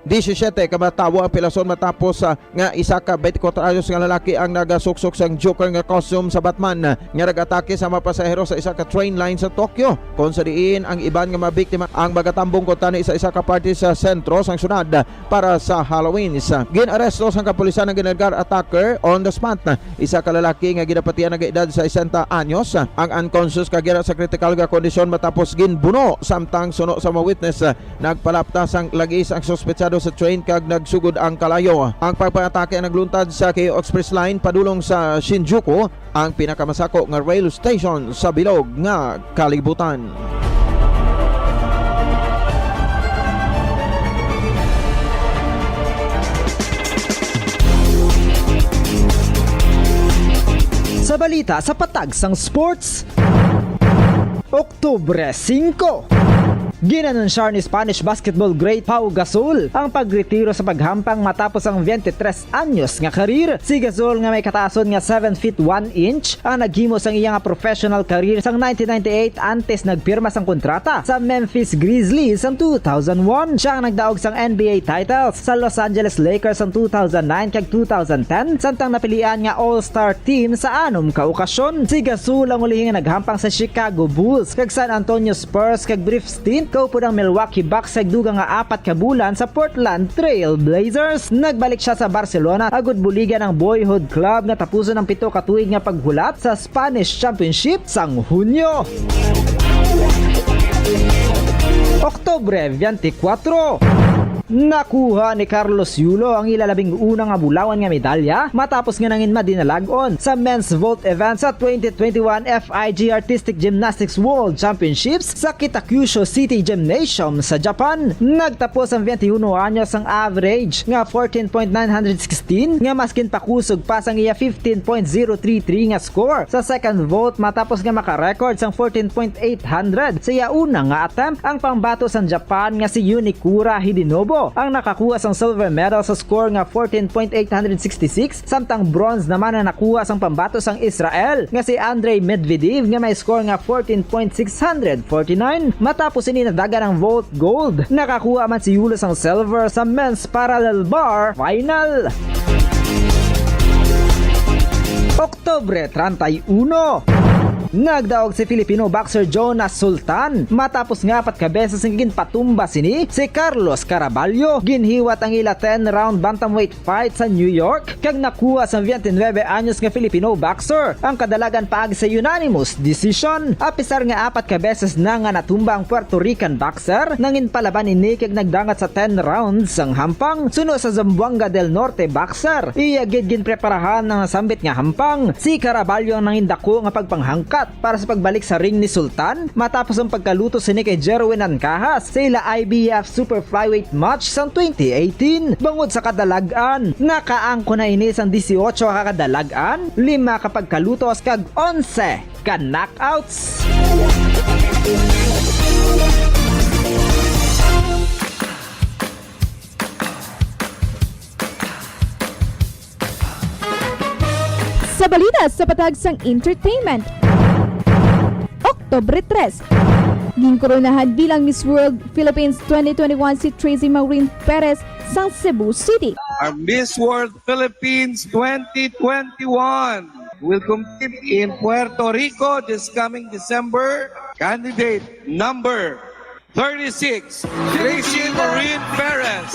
disisyete ka mga tawo ang pilason matapos, ah, nga isa ka twenty-four anyos nga lalaki ang nagasuksok sang Joker nga costume sa Batman nga nag-atake sa mga pasahero sa isa ka train line sa Tokyo, kon sa diin ang iban nga mga biktima ang magatambong kuntani sa isa ka party sa sentro sang syudad para sa Halloween. Gin-aresto sang kapulisan ang ginalegar attacker on the spot, isa ka lalaki nga ginapatihan nga edad sesenta anyos, ang unconscious kag yara sa kritikal nga kondisyon matapos ginbuno, samtang suno sa mga witness, nagpalapta sang lagis ang suspetsado sa train kag nagsugod ang kalayo. Ang pagpangatake nagluntad sa Keio Express Line padulong sa Shinjuku, ang pinakamasako nga rail station sa bilog nga kalibutan. Sa balita sa patag sang sports, Oktubre singko, ginanunsar ni Spanish basketball great Pau Gasol ang pagretiro sa paghampang matapos ang twenty-three anyos nga career. Si Gasol, nga may kataason nga seven feet one inch, ang naghimo sang iya nga professional career sang nineteen ninety-eight antes nagpirma sang kontrata sa Memphis Grizzlies sang two thousand one. Siya ang nagdaog sang N B A titles sa Los Angeles Lakers sang two thousand nine kag two thousand ten, samtang napilian nga All-Star team sa anom ka okasyon. Si Gasol ang ulihi nga naghampang sa Chicago Bulls kag San Antonio Spurs, kag brief stint Kaupod ang Milwaukee Bucks sa dugang nga apat ka bulan sa Portland Trail Blazers. Nagbalik sia sa Barcelona agud buligan ang boyhood club nga tapuson ang pito ka tuig nga paghulat sa Spanish Championship sang Hunyo. Oktubre twenty-four. Nakuha ni Carlos Yulo ang ila labing una nga bulawan nga medalya matapos nga nangin madinalag-on sa men's vault event sa twenty twenty-one F I G Artistic Gymnastics World Championships sa Kitakyushu City Gymnasium sa Japan. Nagtapos ang twenty-one anyos ang average nga fourteen point nine hundred sixteen, nga mas ginpakusog pa sang iya fifteen point zero three three nga score sa second vault, matapos nga maka-record sang fourteen point eight hundred sa iya una nga attempt. Ang pambato sang Japan nga si Yunikura Hidenobu ang nakakuha sang silver medal sa score nga fourteen point eight hundred sixty-six, samtang bronze naman ang nakuha sang pambato sang Israel nga si Andrei Medvedev nga may score nga fourteen point six hundred forty-nine. Matapos ini nadagan ang vault gold, nakakuha man si Yulo sang silver sa men's parallel bar final. Oktubre treinta y uno. Nagdaog si Filipino boxer Jonas Sultan matapos nga apat ka beses nga ginpatumba sini si Carlos Caraballo. Ginhiwat ang ila ten round bantamweight fight sa New York kag nakuha sang twenty-nine anyos nga Filipino boxer ang kadalagan paagi sa unanimous decision. Apisar nga apat ka beses na nga natumba ang Puerto Rican boxer, nanginpalaban ini kag nagdangat sa ten rounds ang hampang. Suno sa Zamboanga del Norte boxer, iya gid ginpreparahan ang nasambit nga hampang. Si Caraballo ang nangindako nga pagpanghangkat para sa pagbalik sa ring ni Sultan matapos ang pagkaluto sini kay Jerwin Ancajas sa ila I B F Super Flyweight match sang twenty eighteen. Bangod sa kadalag-an, nakaangkon na ini sang dieciocho ka kadalag-an, lima ka pagkalutos kag onse ka knockouts. Sa balita sa patag sang entertainment. Oktubre tres, ginkoronahan bilang Miss World Philippines twenty twenty-one si Tracy Maureen Perez sang Cebu City. Our Miss World Philippines twenty twenty-one will compete in Puerto Rico this coming December. Candidate number thirty-six, Tracy Maureen Perez.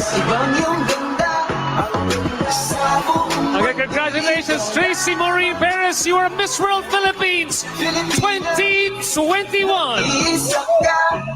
Okay, congratulations, Tracy Maureen Perez. You are Miss World Philippines twenty twenty-one.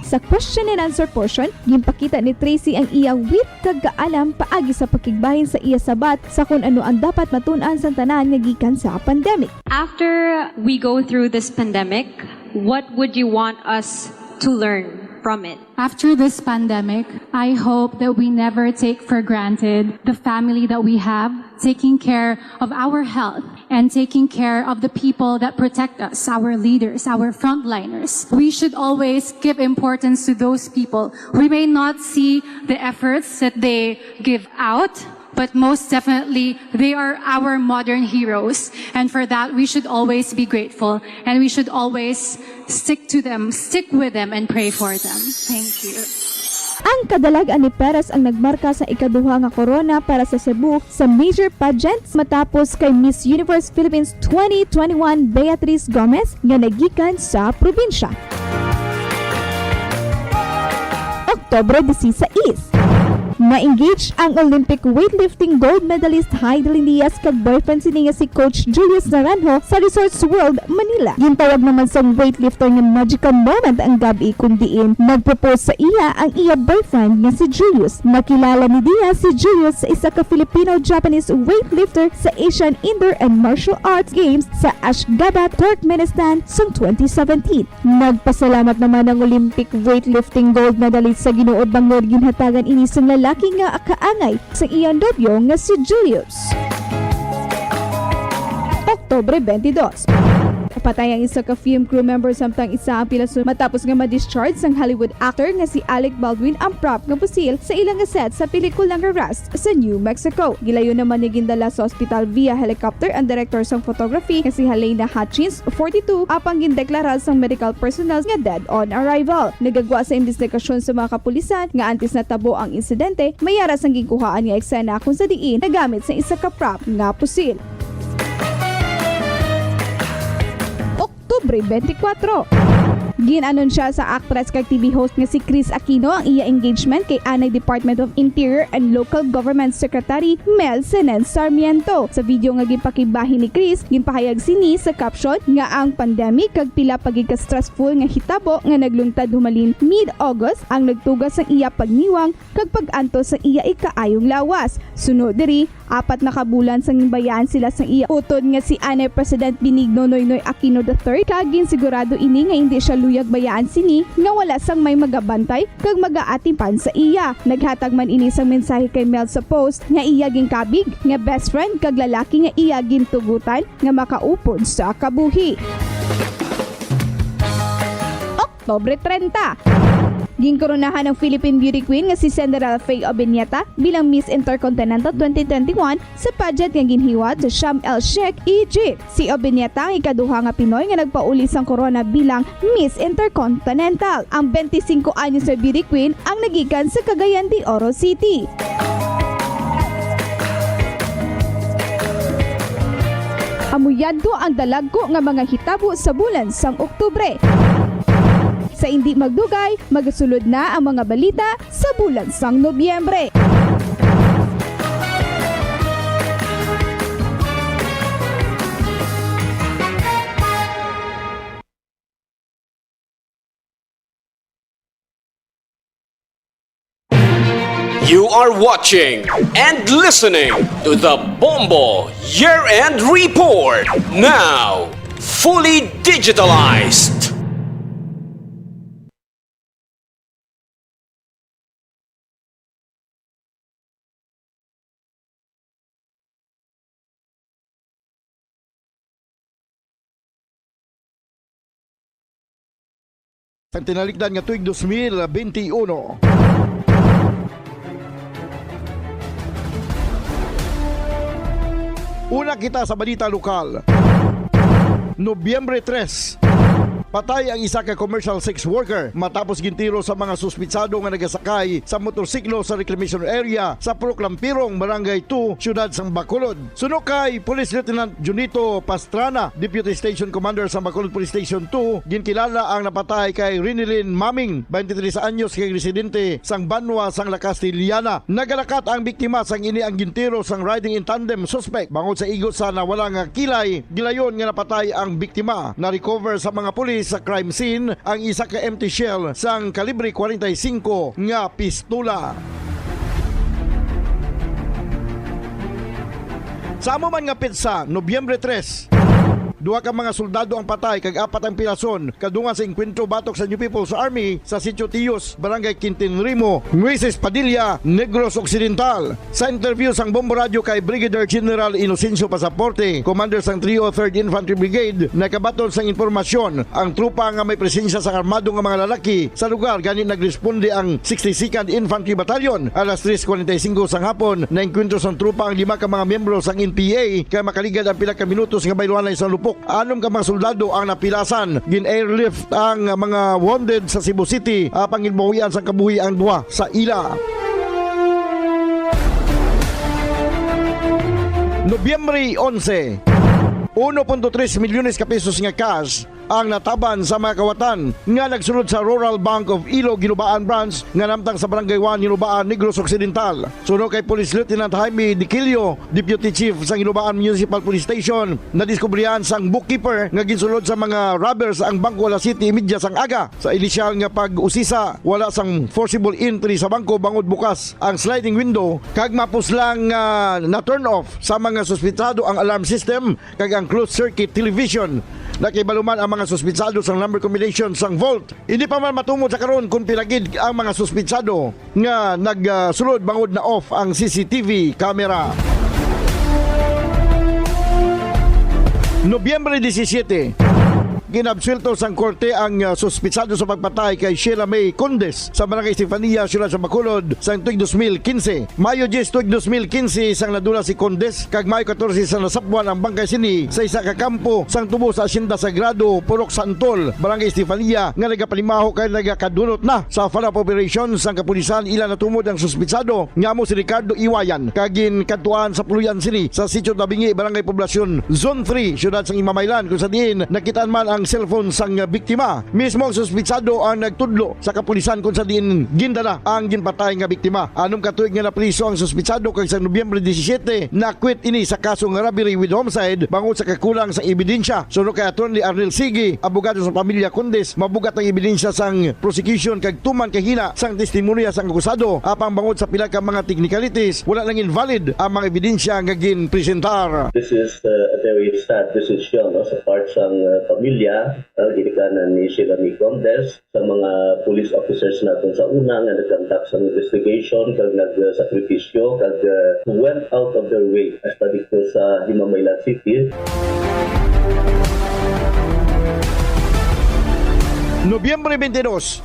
Sa question and answer portion, ginpakita ni Tracy ang iya wit kag kaalam paagi sa pakigbahin sa iya sabat sa kon ano ang dapat matun-an sang tanan nga gikan sa pandemic. After we go through this pandemic, what would you want us to learn from it? After this pandemic, I hope that we never take for granted the family that we have, taking care of our health and taking care of the people that protect us, our leaders, our frontliners. We should always give importance to those people. We may not see the efforts that they give out, but most definitely, they are our modern heroes. And for that, we should always be grateful. And we should always stick to them, stick with them, and pray for them. Thank you. Ang kadalag-an ni Perez ang nagmarka sa ikaduha nga korona para sa Cebu sa major pageants matapos kay Miss Universe Philippines twenty twenty-one Beatrice Gomez nga nagikan sa probinsya. Oktubre dieciséis. Na-engage ang Olympic weightlifting gold medalist Heidelin Diaz kag boyfriend sini nga si Coach Julius Naranjo sa Resorts World, Manila. Gintawag naman sang weightlifter nga magical moment ang gab-i, kung diin nag-propose sa iya ang iya boyfriend nga si Julius. Nakilala ni Diaz si Julius sa isa ka Filipino-Japanese weightlifter sa Asian Indoor and Martial Arts Games sa Ashgabat, Turkmenistan, sang twenty seventeen. Nagpasalamat naman ang Olympic weightlifting gold medalist sa Ginoo bangod ginhatagan ini sang lalaki nga kaangay sa iyang nobyo nga si Julius. Oktubre twenty-dos. Patay ang isa ka film crew member samtang isa ang pilason matapos nga ma-discharge sang Hollywood actor nga si Alec Baldwin ang prop nga pusil sa ila nga set sa pelikula nga Rust sa New Mexico. Gilayon naman nga gindala sa ospital via helicopter ang direktor sang photography nga si Helena Hutchins, forty-two, apang gindeklara sang medical personnel nga dead on arrival. Nagagwa sa imbestigasyon sa mga kapulisan nga antes natabo ang insidente, may ara sang ginkuhaan nga eksena kung sa diin nagamit sa isa ka prop nga pusil. Oktubre twenty-four. Gin-anunsya sa aktres kag T V host nga si Kris Aquino ang iya engagement kay anay Department of Interior and Local Government Secretary Mel Senen Sarmiento. Sa video nga ginpakibahin ni Kris, ginpahayag sini sa caption nga ang pandemic kag pila pa gid ka stressful nga hitabo nga nagluntad humalin mid-August ang nagtuga sang iya pagniwang kag pag-antos sang iya ikaayong lawas. Sunod diri, apat na ka bulan sang ginbayaan sila sang iya utod nga si anay President Benigno Noynoy Aquino the third, kag ginsigurado ini nga indi siya luyag bayaan sini nga wala sang may magabantay kag magaatipan sa iya. Naghatag man ini sang mensahe kay Mel sa post nga iya ginkabig nga best friend kag lalaki nga iya gintugutan nga makaupod sa kabuhi. Oktubre trenta. Ginkoronahan ang Philippine Beauty Queen nga si Cinderella Faye Obiñeta bilang Miss Intercontinental twenty twenty-one sa pageant nga ginhiwat sa Sharm El Sheikh, Egypt. Si Obiñeta ang ikaduha nga Pinoy nga nagpauli sang korona bilang Miss Intercontinental. Ang twenty-singko anyos nga beauty queen ang nagikan sa Cagayan de Oro City. Amo yadto ang dalagko nga mga hitabo sa bulan sang Oktubre. Sa indi magdugay, magasulod na ang mga balita sa bulan sang Nobyembre. You are watching and listening to the Bombo Year-End Report, now fully digitalized. Ang tinalikdan nga tuig dos mil benti uno. Una kita sa balita lokal. Nobyembre tres, patay ang isa ka commercial sex worker matapos gintiro sa mga suspitsado nga nagasakay sa motorsiklo sa reclamation area sa Purok Lampirong, Barangay two, Siyudad sang Bacolod. Suno kay Police Lieutenant Junito Pastrana, Deputy Station Commander sa Bacolod Police Station two, ginkilala ang napatay kay Rinilin Maming, twenty-three anyos, kay residente sang Banwa sang La Castellana. Nagalakat ang biktima sang ini ang gintiro sang riding in tandem suspect bangod sa igo sa nawala nga kilay. Gilayon nga napatay ang biktima. Na-recover sa mga pulis sa crime scene ang isa ka empty shell sang kalibre forty-five nga pistola. Sa amo man nga petsa, Nobyembre tres, duha ka mga soldado ang patay kag apat ang pirason kadungan sa engkwentro batok sa New People's Army sa Sitio Tiyos, Barangay Quintin Rimo, Nueces Padilla, Negros Occidental. Sa interview sang Bombo Radyo kay Brigadier General Inocencio Pasaporte, commander sang three oh third Infantry Brigade, nagkabaton sang impormasyon ang tropa nga may presensya sang armado nga mga lalaki sa lugar, gani nagresponde ang sixty-second Infantry Battalion. Alas tres forty-five sang hapon, naengkwentro sang tropa ang lima ka mga miyembro sang N P A, kay makaligad ang pila ka minutos nga bayluanay sang lupok. Anom ka mga soldado ang napilasan. Gin-airlift ang mga wounded sa Cebu City, apang ginbawian sang kabuhi ang duha sa ila. Nobyembre onse, uno punto tres milyones ka pesos nga cash ang nataban sa mga kawatan nga nagsulod sa Rural Bank of Ilog Ginubaan Branch nga namtang sa Barangay one, Ginubaan, Negros Occidental. Suno kay Police Lieutenant Jaime Diquilio, Deputy Chief sa Ginubaan Municipal Police Station, nadiskubrihan sang bookkeeper nga ginsulod sa mga robbers ang bangko alas siyete y media sang aga. Sa inisyal nga pag-usisa, wala sang forcible entry sa bangko bangod bukas ang sliding window kag mapuslang nga na-turn off sa mga suspetsado ang alarm system kag ang closed circuit television. Nakibalo man ang mga suspetsado sang number combination sang vault. Hindi pa man matumod sa karon kung pila gid ang mga suspetsado nga nagsulod bangod na-off ang C C T V camera. Nobyembre disisiete, ginabsuelto sang korte ang, ah, suspitsado sa pagpatay kay Sheila May Condes sa Barangay Estefania, Siyudad sa Bacolod, sang tuig dos mil quince. Mayo diyes tuig dos mil quince, sang nadula si Condes, kag Mayo katorse sa nasapwan ang bangkay sini sa isa ka kampo sang tubo sa Asyenda Sagrado, Purok Santol, Barangay Estefania, nga nagapalimaho kay nagakadunot na sa follow-up operation sang kapulisan. Ila natumod ang suspitsado nga amo si Ricardo Iwayan, kag ginkadtuan sa puloy-an sini sa Sitio Tabingi, Barangay Poblacion, Zone three, Siyudad sang Imamaylan, kung sa diin nakitaan man ang ang cellphone sang biktima. Mismo ang suspitsado ang nagtudlo sa kapulisan kung sa diin gindala ang ginpatay nga biktima. Anom ka tuig nga napriso ang suspitsado, kag sa Nobyembre disisiete, nakwit ini sa kaso nga robbery with homicide bangod sa kakulang sa ebidensya. Suno kay Attorney Arnel Sige, abogado sa pamilya Condes, mabugat ang ebidensya sang prosecution kag tuman kahina sang testimonya sang akusado. Apang bangod sa pila ka mga technicalities, wala nang invalid ang mga ebidensya nga ginpresentar. This is, uh, a very sad decision, no, sa part sang, uh, pamilya, uh, ginikanan ni Shelani Condes, sa mga police officers naton sa una nga nag-conduct sang investigation kag nagsakripisyo kag, uh, went out of their way hasta dito sa Himamaylan City. Nobyembre twenty-two,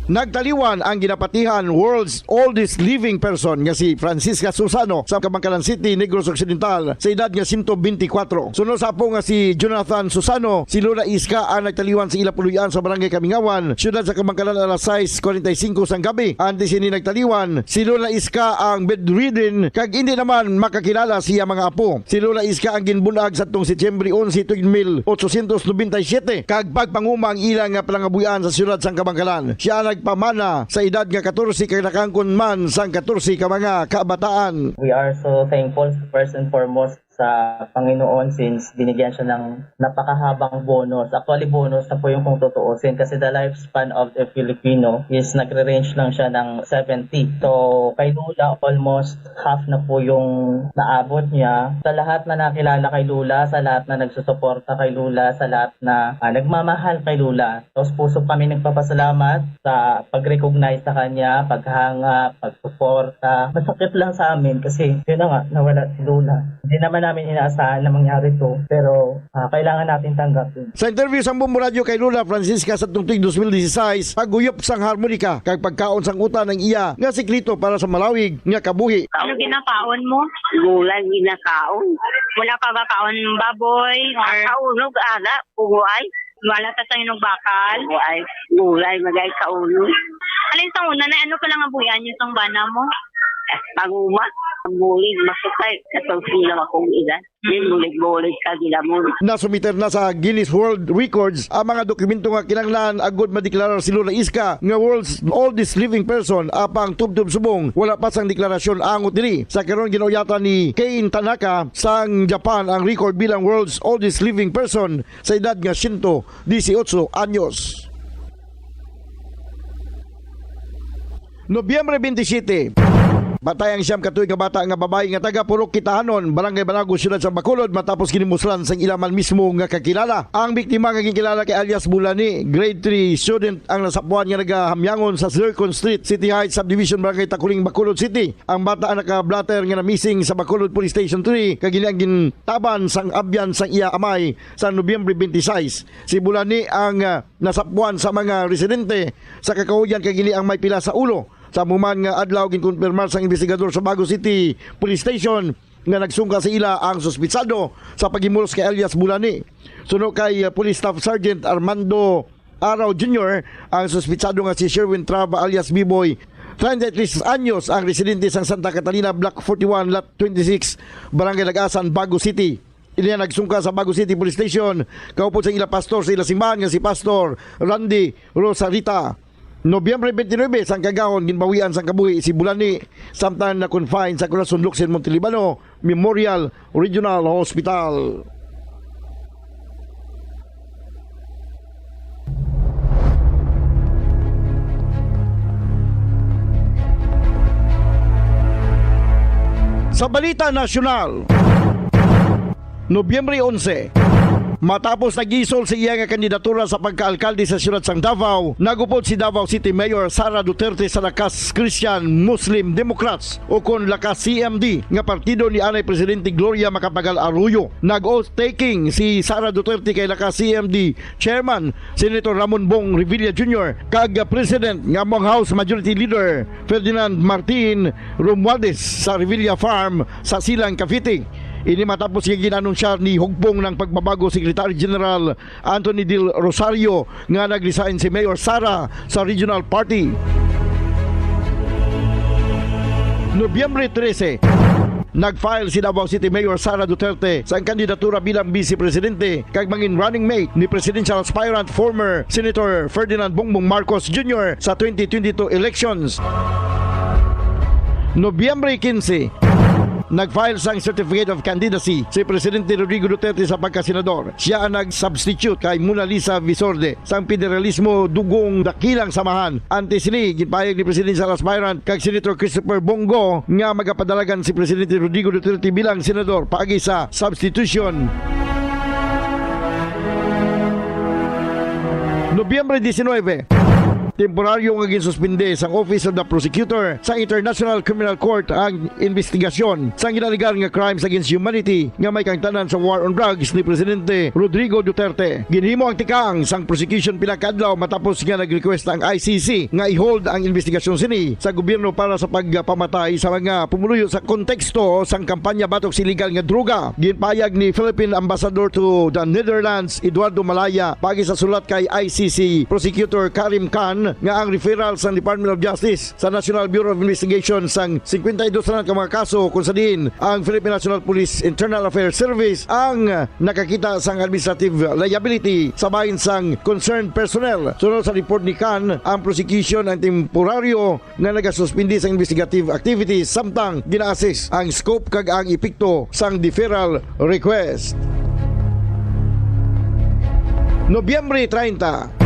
nagtaliwan ang ginapatihan world's oldest living person nga si Francisca Susano sa Kabankalan City, Negros Occidental, sa edad nga siyento bente y kuwatro. Suno sa apo nga si Jonathan Susano, si Lola Iska ang nagtaliwan sa ila puloy-an sa Barangay Kamingawan, siyudad sa Kabankalan, alas sais kwarenta y singko sang gabi. Antes ini nagtaliwan, si Lola Iska ang bedridden kag indi naman makakilala sa iya mga apo. Si Lola Iska ang ginbun-ag sadtong Setyembre onse, tuig mil ochocientos nobenta y siete, kag pagpanguma ang ila nga panangabuhian sa siyudad sang Kabankalan. Siya nagpamana sa edad nga katorse kag nakangkon man sang katorse ka mga kabataan. We are so thankful, first and foremost, sa Panginoon, since binigyan siya ng napakahabang bonus. Actually, bonus na po yung kung tutuusin, kasi the lifespan of a Filipino is nagre-range lang siya ng seventy. So, kay Lola, almost half na po yung naabot niya. Sa lahat na nakilala kay Lola, sa lahat na nagsusuporta kay Lola, sa lahat na, ah, nagmamahal kay Lola, taos puso kami nagpapasalamat sa pag-recognize sa kanya, paghanga, pagsuporta. Masakit lang sa amin kasi, yun na nga, nawala si Lola. Hindi naman namin inaasahan na mangyari to, pero, ah, kailangan natin tanggapin. Sa interview sang Bombo Radyo kay Lola Francisca sa tuig dos mil disisais, pagguyop sang harmonika kag pagkaon sang utan ang iya nga sikreto para sa malawig nga kabuhi. Ano ginakaon mo? Gulay ginakaon. Wala ka gakaon baboy or kaunog, ana, kuguay. Wala ta sa inog bakal. Kuguay, gulay, magay kaunog. Alin sa una na, ano pala nga buhian niyo sang bana mo? Panguma, bulig, masukay, katong sila akong edad. Di bulig-bulig ka, ginamon. Nasumiter na sa Guinness World Records ang mga dokumento nga kinahanglan agud madeklarar si Lola Iska nga world's oldest living person, apang tubtob subong wala pa sang deklarasyon angot diri. Sa karon, ginauyatan ni Kane Tanaka sang Japan ang record bilang world's oldest living person sa edad nga siyento disiotso anyos. Nobyembre bente siyete, patay ang siyam ka tuig nga bata nga babayi nga taga Purok Kitahanon, Barangay Banago, siyudad sa Bacolod, matapos ginimuslan sang ila man mismo nga kakilala. Ang biktima nga ginkilala kay alias Bulani, grade three student, ang nasapuan nga nagahamyangon sa Zircon Street, City Heights Subdivision, Barangay Taculing, Bacolod City. Ang bata naka-blotter nga na-missing sa Bacolod Police Station three, kag ini ang gintaban sang abyan sang iya amay sa Nobyembre bente sais. Si Bulani ang, ah, nasapuan sa mga residente sa kakahuyan kag ini ang may pila sa ulo. Sa amo man nga adlaw, ginkonpirmar sang imbestigador sa Bago City Police Station nga nagsungka sa ila ang suspitsado sa paghimulos kay alias Bulani. Suno kay, uh, Police Staff Sergeant Armando Araw Junior, ang suspitsado nga si Sherwin Trava alias Biboy, treinta y tres anyos, ang residente sang Santa Catalina, Block forty-one, Lot twenty-six, Barangay Lagasan, Bago City. Ini ang nagsungka sa Bago City Police Station, kaupod sa ila pastor sa ila simbahan nga si Pastor Randy Rosarita. Nobyembre twenty-nine, sang kagahon, ginbawian sang kabuhi si Bulani, samtang na-confine sa Corazon Luxin Montelibano Memorial Regional Hospital. Sa balita nasyonal, Nobyembre onse, matapos nagisol sa iya nga kandidatura sa pagkaalkalde sa siyudad sang Davao, nag-upod si Davao City Mayor Sara Duterte sa Lakas Christian Muslim Democrats, ukon Lakas C M D, nga partido ni anay Presidente Gloria Macapagal Arroyo. Nag-oath-taking si Sara Duterte kay Lakas C M D Chairman Senator Ramon Bong Revilla Junior kag President nga amo ang House Majority Leader Ferdinand Martin Romualdez sa Revilla Farm sa Silang, Cavite. Ini matapos nga gin-anunsyar ni Hugpong ng Pagbabago Secretary General Anthony Del Rosario nga nag-resign si Mayor Sara sa Regional Party. Nobyembre trese, Nag-file si Davao City Mayor Sara Duterte sang kandidatura bilang Vice Presidente kag mangin running mate ni presidential aspirant former Senator Ferdinand Bongbong Marcos Junior sa twenty twenty-two elections. Nobyembre quince, nag-file sang Certificate of Candidacy si Presidente Rodrigo Duterte sa pagkasenador. Siya ang nag-substitute kay Mona Lisa Visorde sang Federalismo Dugong Dakilang Samahan. Antes sini, ginpahayag ni presidential aspirant kag Senator Christopher Bong Go nga magapadalagan si Presidente Rodrigo Duterte bilang senador paagi sa substitution. Nobyembre diecinuebe, temporaryo nga ginsuspinde sang Office of the Prosecutor sa International Criminal Court ang investigasyon sang ginalegar nga crimes against humanity nga may kaangtanan sa war on drugs ni Presidente Rodrigo Duterte. Ginhimo ang tikang sang prosecution pila ka adlaw matapos nga nag-request ang I C C nga i-hold ang investigasyon sini sa gobyerno para sa pagpamatay sa mga pumuluyo sa konteksto sang kampanya batok sa iligal nga droga. Ginpayag ni Philippine Ambassador to the Netherlands, Eduardo Malaya, paagi sa sulat kay I C C Prosecutor Karim Khan nga ang referral sang Department of Justice sa National Bureau of Investigation sang cincuenta y dos na ka mga kaso, kung sa diin ang Philippine National Police Internal Affairs Service ang nakakita sang administrative liability sa bahin sang concerned personnel. Sunod sa report ni Khan, ang prosecution ang temporaryo nga nagasuspindi sa investigative activities, samtang gina-assess ang scope kag ang epekto sang deferral request. Nobyembre treinta.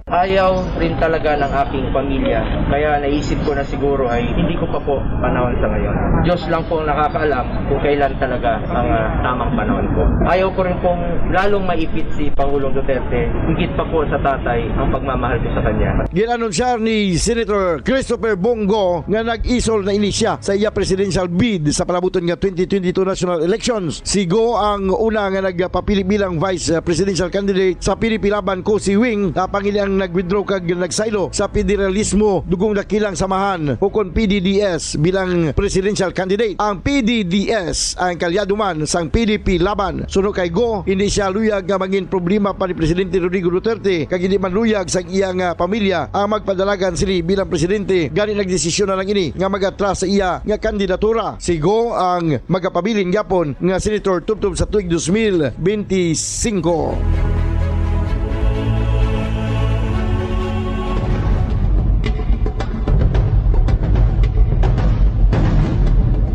Ayaw rin talaga ng aking pamilya, kaya naisip ko na siguro ay hindi ko pa po panahon sa ngayon. Diyos lang po ang nakakaalam kung kailan talaga ang, ah, tamang panahon po. Ayaw ko rin pong lalong maipit si Pangulong Duterte, higit pa po sa tatay ang pagmamahal ko sa kanya. Ginanunsar ni Senator Christopher Bong Go nga nag-isol na ini siya sa iya presidential bid sa palabuton nga twenty twenty-two national elections. Si Go ang una nga nagpapili bilang vice, uh, presidential candidate sa P D P Laban COSI Wing, apang ini ang nag-withdraw kag nagsaylo sa Federalismo Dugong Dakilang Samahan, ukon P D D S, bilang presidential candidate. Ang P D D S ang kaalyado man sang P D P Laban. Suno kay Go, hindi siya luyag nga mangin problema pa ni Presidente Rodrigo Duterte, kag hindi man luyag sa iyang, ah, pamilya ang magpadalagan sini bilang presidente. Gani, nagdesisyon na lang ini nga mag-atras sa iya nga kandidatura. Si Go ang magapabilin gyapon nga senator tubtob sa tuig dos mil benti singko.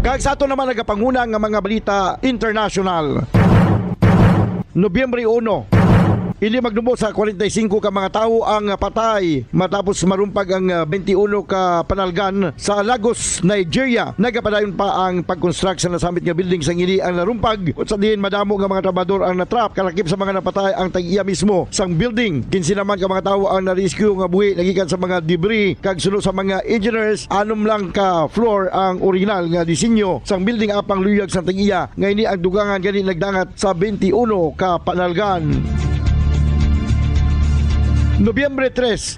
Kag sa ato naman nagapanguna nga mga balita international. Nobyembre uno, hindi magdumbo sa kwarenta y singko ka mga tawo ang patay matapos marumpag ang, ah, benti uno ka panalgan sa Lagos, Nigeria. Nagapadayon pa ang pag-construct sa nasamit nga building sang ini ang narumpag, kung sa diin madamo nga mga trabahador ang natrap. Kalakip sa mga napatay ang tag-iya mismo sang building. Kinse naman ka mga tawo ang na-rescue nga buhi nagikan sa mga debris, kag suno sa mga engineers, anom lang ka floor ang original nga disenyo sang building, apang luyag sang tag-iya nga ini ang dugangan gani nagdangat sa benti uno ka panalgan. Nobyembre tres,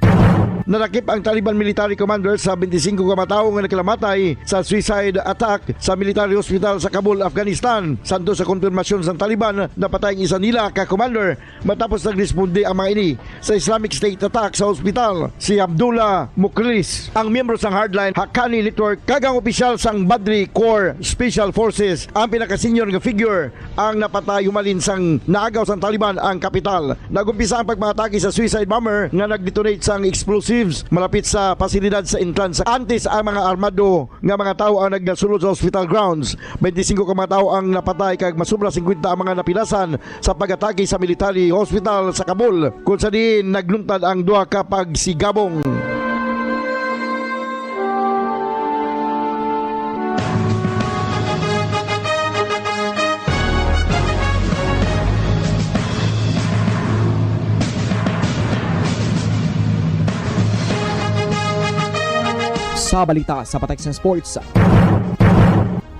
nadakip ang Taliban military commander sa benti singko ka mga tawo nga nakalamatay sa suicide attack sa military hospital sa Kabul, Afghanistan. Santo sa konfirmasyon sang Taliban, napatay ang isa nila ka commander matapos nagresponde ang mga ini sa Islamic State attack sa hospital. Si Abdullah Mukhlis, ang miyembro sang Hardline Haqqani Network, kag ang opisyal sang Badri Corps Special Forces, ang pinaka-senior nga figure, ang napatay humalin sang naagaw sang Taliban ang kapital. Nag-umpisa ang pagpangatake sa suicide bomber nga nag-detonate sang explosives malapit sa pasilidad sa entrance. Antes, ang mga armado nga mga tawo ang nagnasulod sa hospital grounds. Benti singko ka mga tawo ang napatay kag masobra singkwenta ang mga napilasan sa pag-atake sa military hospital sa Kabul, kung sa diin nagluntad ang duha ka pagsigabong. Sa balita sa Patak sa Sports,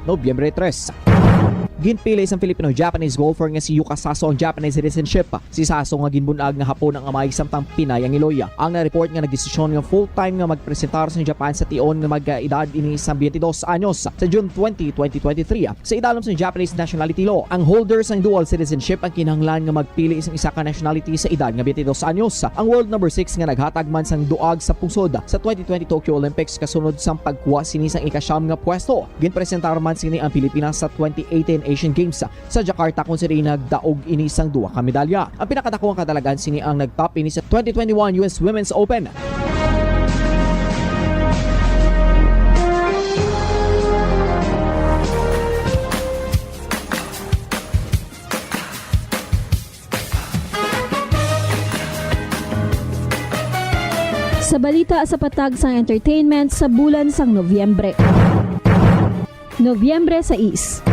Nobyembre tres. Ginpili sang Filipino-Japanese golfer nga si Yuka Saso ang Japanese citizenship. Si Saso nga ginbun-ag nga Hapon ang amay samtang Pinay ang iloy. Ang na-report nga nagdesisyon nga full-time nga magpresentar sa Japan sa tion nga mag-edad ini sang twenty-two anyos sa June twenty, twenty twenty-three. Sa idalom sang Japanese nationality law, ang holder sang dual citizenship ang kinahanglan nga magpili sang isa ka nationality sa edad nga twenty-two anyos. Ang world number six nga naghatag man sang duag sa pungsod sa twenty twenty Tokyo Olympics kasunod sang pagkuha sini sang ikasyam nga pwesto. Ginpresentar man sini ang Pilipinas sa twenty eighteen Asian Games sa Jakarta, kung sini nagdaog ini sang duha ka medalya. Ang pinakadako nga kadalagan sini ang nag-top ini sa twenty twenty-one U S Women's Open. Sa balita sa patag sang entertainment sa bulan sang Nobyembre. Nobyembre sais.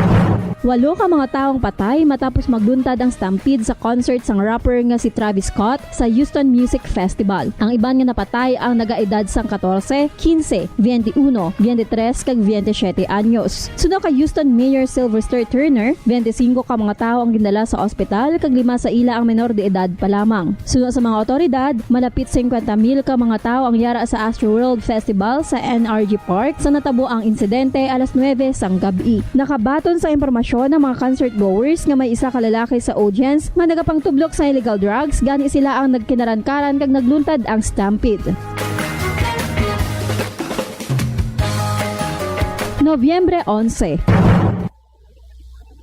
Walo ka mga tawo ang patay matapos magluntad ang stampede sa concert sang rapper nga si Travis Scott sa Houston Music Festival. Ang iban nga napatay ang nagaedad sang katorse, quince, twenty-uno, twenty-tres, kag twenty-siyete anyos. Suno kay Houston Mayor Sylvester Turner, twenty-singko ka mga tawo ang gindala sa ospital kag lima sa ila ang menor de edad pa lamang. Suno sa mga awtoridad, malapit singkwenta mil ka mga tawo ang yara sa Astroworld Festival sa N R G Park sa natabo ang insidente alas nuwebe sang gab-i. Nakabaton sa impormasyon ang mga concert goers nga may isa ka lalaki sa audience nga nagapangtublok sa illegal drugs, gani sila ang nagkinarankaran kag nagluntad ang stampede. Nobyembre onse.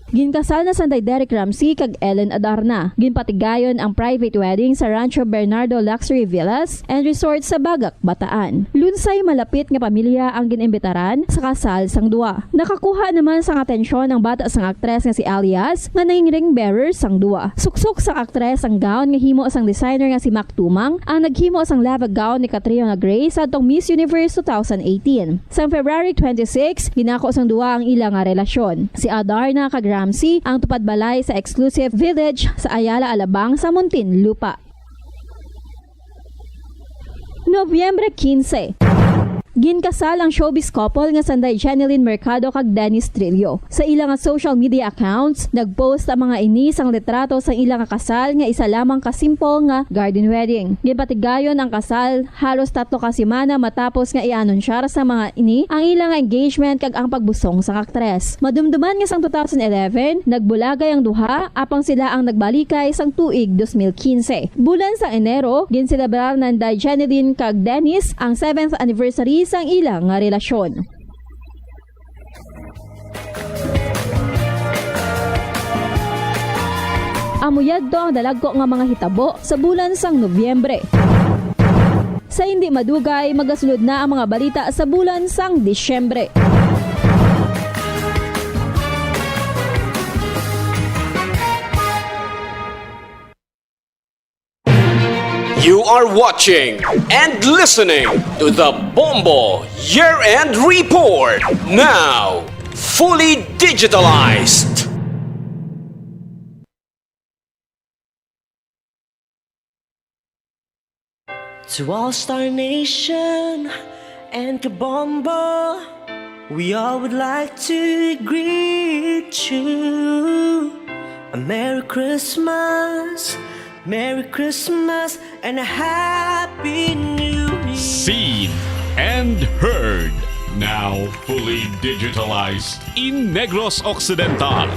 Ginkasal na sanday Derek Ramsey kag Ellen Adarna. Ginpatigayon ang private wedding sa Rancho Bernardo Luxury Villas and Resort sa Bagak, Bataan. Lunsay malapit nga pamilya ang ginimbitaran sa kasal sang duwa. Nakakuha naman sang atensyon ang bata sang aktres nga si Alias, nga naging ring bearer sang duwa. Suksok sang aktres ang gown nga himo sang designer nga si Mac Tumang, ang naghimo sang lava gown ni Catriona Gray sa atong Miss Universe two thousand eighteen. Sang February twenty-six, ginako sang duha ang ila nga relasyon. Si Adarna kag Ramsey ang tupad balay sa exclusive village sa Ayala Alabang sa Muntinlupa. Nobyembre quince. Ginkasal ang showbiz couple nga sanday Jeneline Mercado kag Dennis Trillo. Sa ila nga social media accounts, nag-post ang mga ini sang litrato sang ila nga kasal nga isa lamang ka simple nga garden wedding. Ginpatigayon ang kasal halos tatlo ka semana matapos nga i-anunsyar sa mga ini ang ila nga engagement kag ang pagbusong sang aktres. Madumduman nga sang two thousand eleven, nagbulagay ang duha, apang sila ang nagbalikay sang tuig dos mil quince. Bulan sang Enero, ginselebrar nanday Jeneline kag Dennis ang seventh anniversary sang ila nga relasyon. Amo yadto ang dalagko nga mga hitabo sa bulan sang Nobyembre. Sa hindi madugay, magasulod na ang mga balita sa bulan sang Disyembre. You are watching and listening to the Bombo Year End Report, now fully digitalized. To all Star Nation and Kabombo, we all would like to greet you a Merry Christmas, Merry Christmas, and a Happy New Year. Seen and heard, now fully digitalized in Negros Occidental.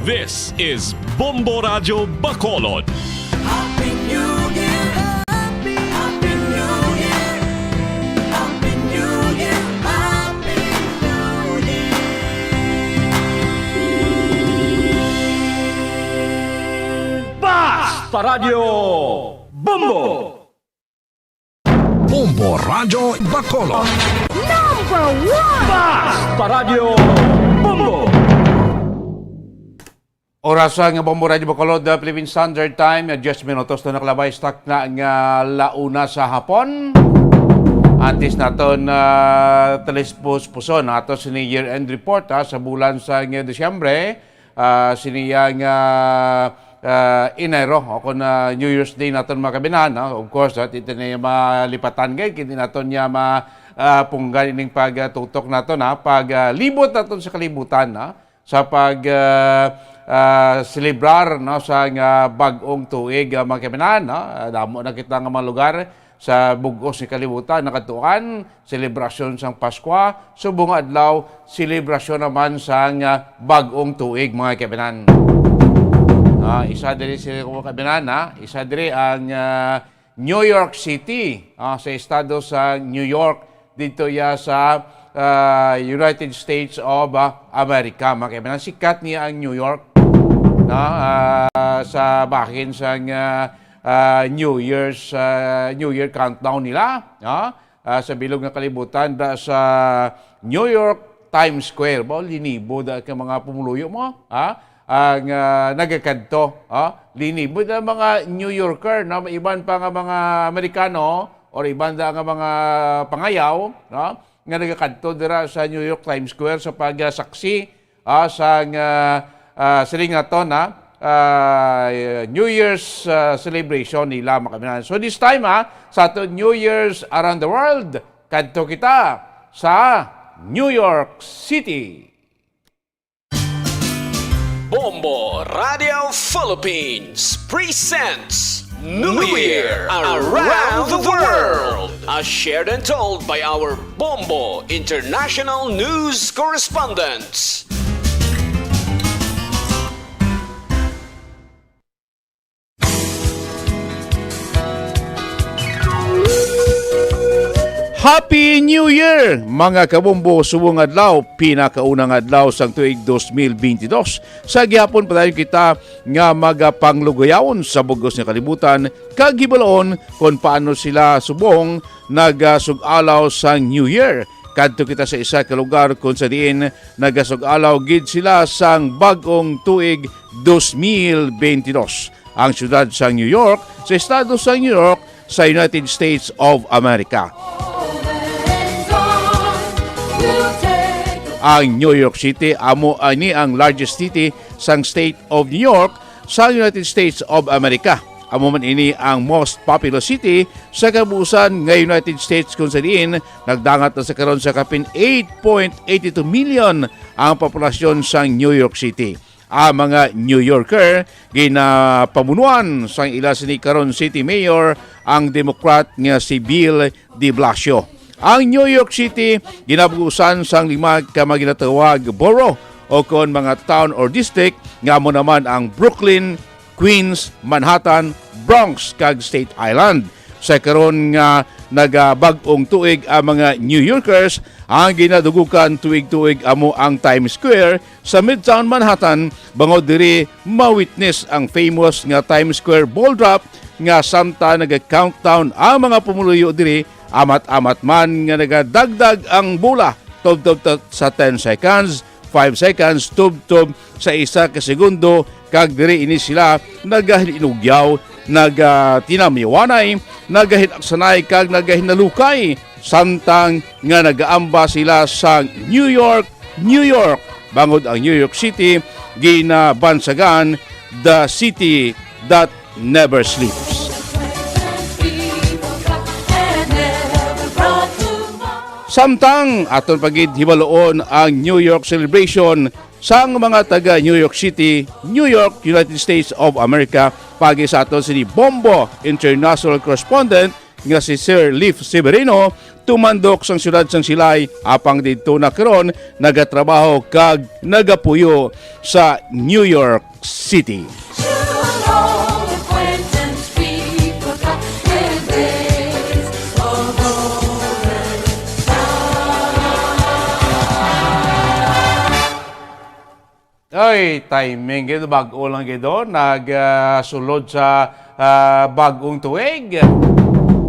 This is Bombo Radyo Bacolod. Happy New Year! Happy, Happy New Year! Happy New Year! Happy New Year! Basta Radyo Bombo! Bombo Radyo Bacolod. Number one! Basta Radyo Bombo! Oras nga Bombo Radyo Bacolod, uh, Philippine Standard Time, uh, diyes minutos na nakalabay sa takna nga launa sa hapon. Antes naton, uh, talispos-puson ato sini year-end report, ha, sa bulan sa nga Disyembre, ah, sini nga, ah, Enero, o kon, ah, New Year's Day naton, mga kabinhan, no? Of course, ah, di naton malipatan gid, kay di naton niya ma-, ah, punggan ining pagtutok naton, ha? Pag, ah, libot naton sa kalibutan, ha? sa pag, ah, ah, selebrar, no, sa nga bag-ong tuig, ah, mga kaibigan, no? Ah, damo na kita nga mga lugar sa bug-os nga kalibutan nakatuan selebrasyon sang Paskwa, subong nga adlaw, selebrasyon naman sang, ah, bag-ong tuig, mga kaibigan. Ah, isa diri si, mga kaibigan, ha? Isa diri ang, ah, New York City, ah, sa estado sa New York, dito ya sa, ah, United States of, ah, America. Mga kaibigan, sikat niya ang New York, no? Ah, sa bahin sang, ah, ah, New Year's, ah, New Year countdown nila, no? Ah, sa bilog nga kalibutan, da sa New York Times Square. Ba, linibo da ka mga pumuluyo mo, ha? Ang, ah, nagakadto, ha? Linibo da mga New Yorker, no? Iban pa nga mga Amerikano or iban da nga mga pangayaw, no? Nga nagakadto dira sa New York Times Square sa pagsaksi, ah, sang, ah, ah, siling naton, ah, ah, New Year's, ah, celebration nila, mga kaibigan. So this time, ah, sa aton New Year's around the world, kadto kita sa New York City. Bombo Radio Philippines presents New Year Around the World, as shared and told by our Bombo International News Correspondents. Happy New Year, mga kabombo! Subong adlaw, pinakaunang adlaw sang tuig dos mil bentidós. Sa gihapon, padayon kita nga magapanglugayawon sa bugos nga kalibutan kag hibaloon kon paano sila subong nagasug-alaw sang New Year. Kadto kita sa isa ka lugar kon sa diin nagasug-alaw gid sila sang bag-ong tuig dos mil bentidós. Ang siyudad sang New York, sa estado sang New York, sa United States of America. Ang New York City amo ini ang largest city sang State of New York sa United States of America. Amo man ini ang most populous city sa kabuusan nga United States, kung sa diin nagdangat na sa karon sa kapin eight point eighty two million ang populasyon sang New York City. Ang mga New Yorker ginapamunuan sang ila sini karon City Mayor, ang Democrat nga si Bill de Blasio. Ang New York City ginabugusan sang lima ka mga ginatawag borough o kon mga town or district, nga amo naman ang Brooklyn, Queens, Manhattan, Bronx, kag State Island. Sa karon nga nagabag-ong tuig ang mga New Yorkers, ang ginadugukan tuig-tuig amo ang Times Square sa Midtown Manhattan, bangod diri ma-witness ang famous nga Times Square ball drop, nga samtang naga-countdown ang mga pumuluyo diri, amat-amat man nga nagadagdag ang bola tubtob ta-, sa ten seconds, five seconds, tubtob sa isa ka segundo, kag diri ini sila nagahinugyaw, nagatinamyawanay, nagahinaksanay, kag nagahinalukay, samtang nga nagaamba sila sa New York, New York, bangod ang New York City ginabansagan, the city that never sleeps. Samtang aton pa gid hibaloon ang New York celebration sang mga taga New York City, New York, United States of America, paagi sa aton sini Bombo International Correspondent nga si Sir Leaf Severino, tumandok sang siyudad sang Silay, apang didto na karon nagatrabaho kag nagapuyo sa New York City. Ay, timing gid, bag-o lang gid, oh, nag, ah, sulod sa, ah, bag-ong tuig.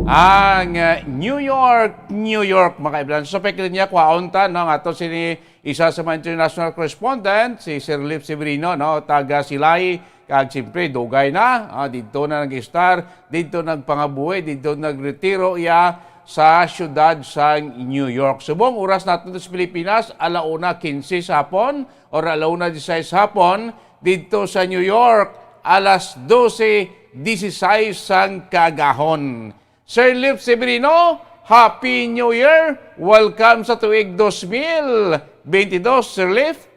Ang, ah, New York, New York, mga kaibigan. So, pwede niya, kwaon ta, no, ang ato sini isa sa mga international correspondent, si Sir Lip Severino, no, taga Silay, kag siyempre, dugay na, ah, didto na nag-star, didto nagpangabuhi, didto nagretiro iya sa siyudad sa New York. Subong oras nato sa Pilipinas, alauna quince sa hapon, or alauna dieciséis hapon, didto sa New York, alas doce dieciséis sang kaagahon. Sir Leaf Severino, Happy New Year! Welcome sa tuig dos mil bentidós, Sir Leaf.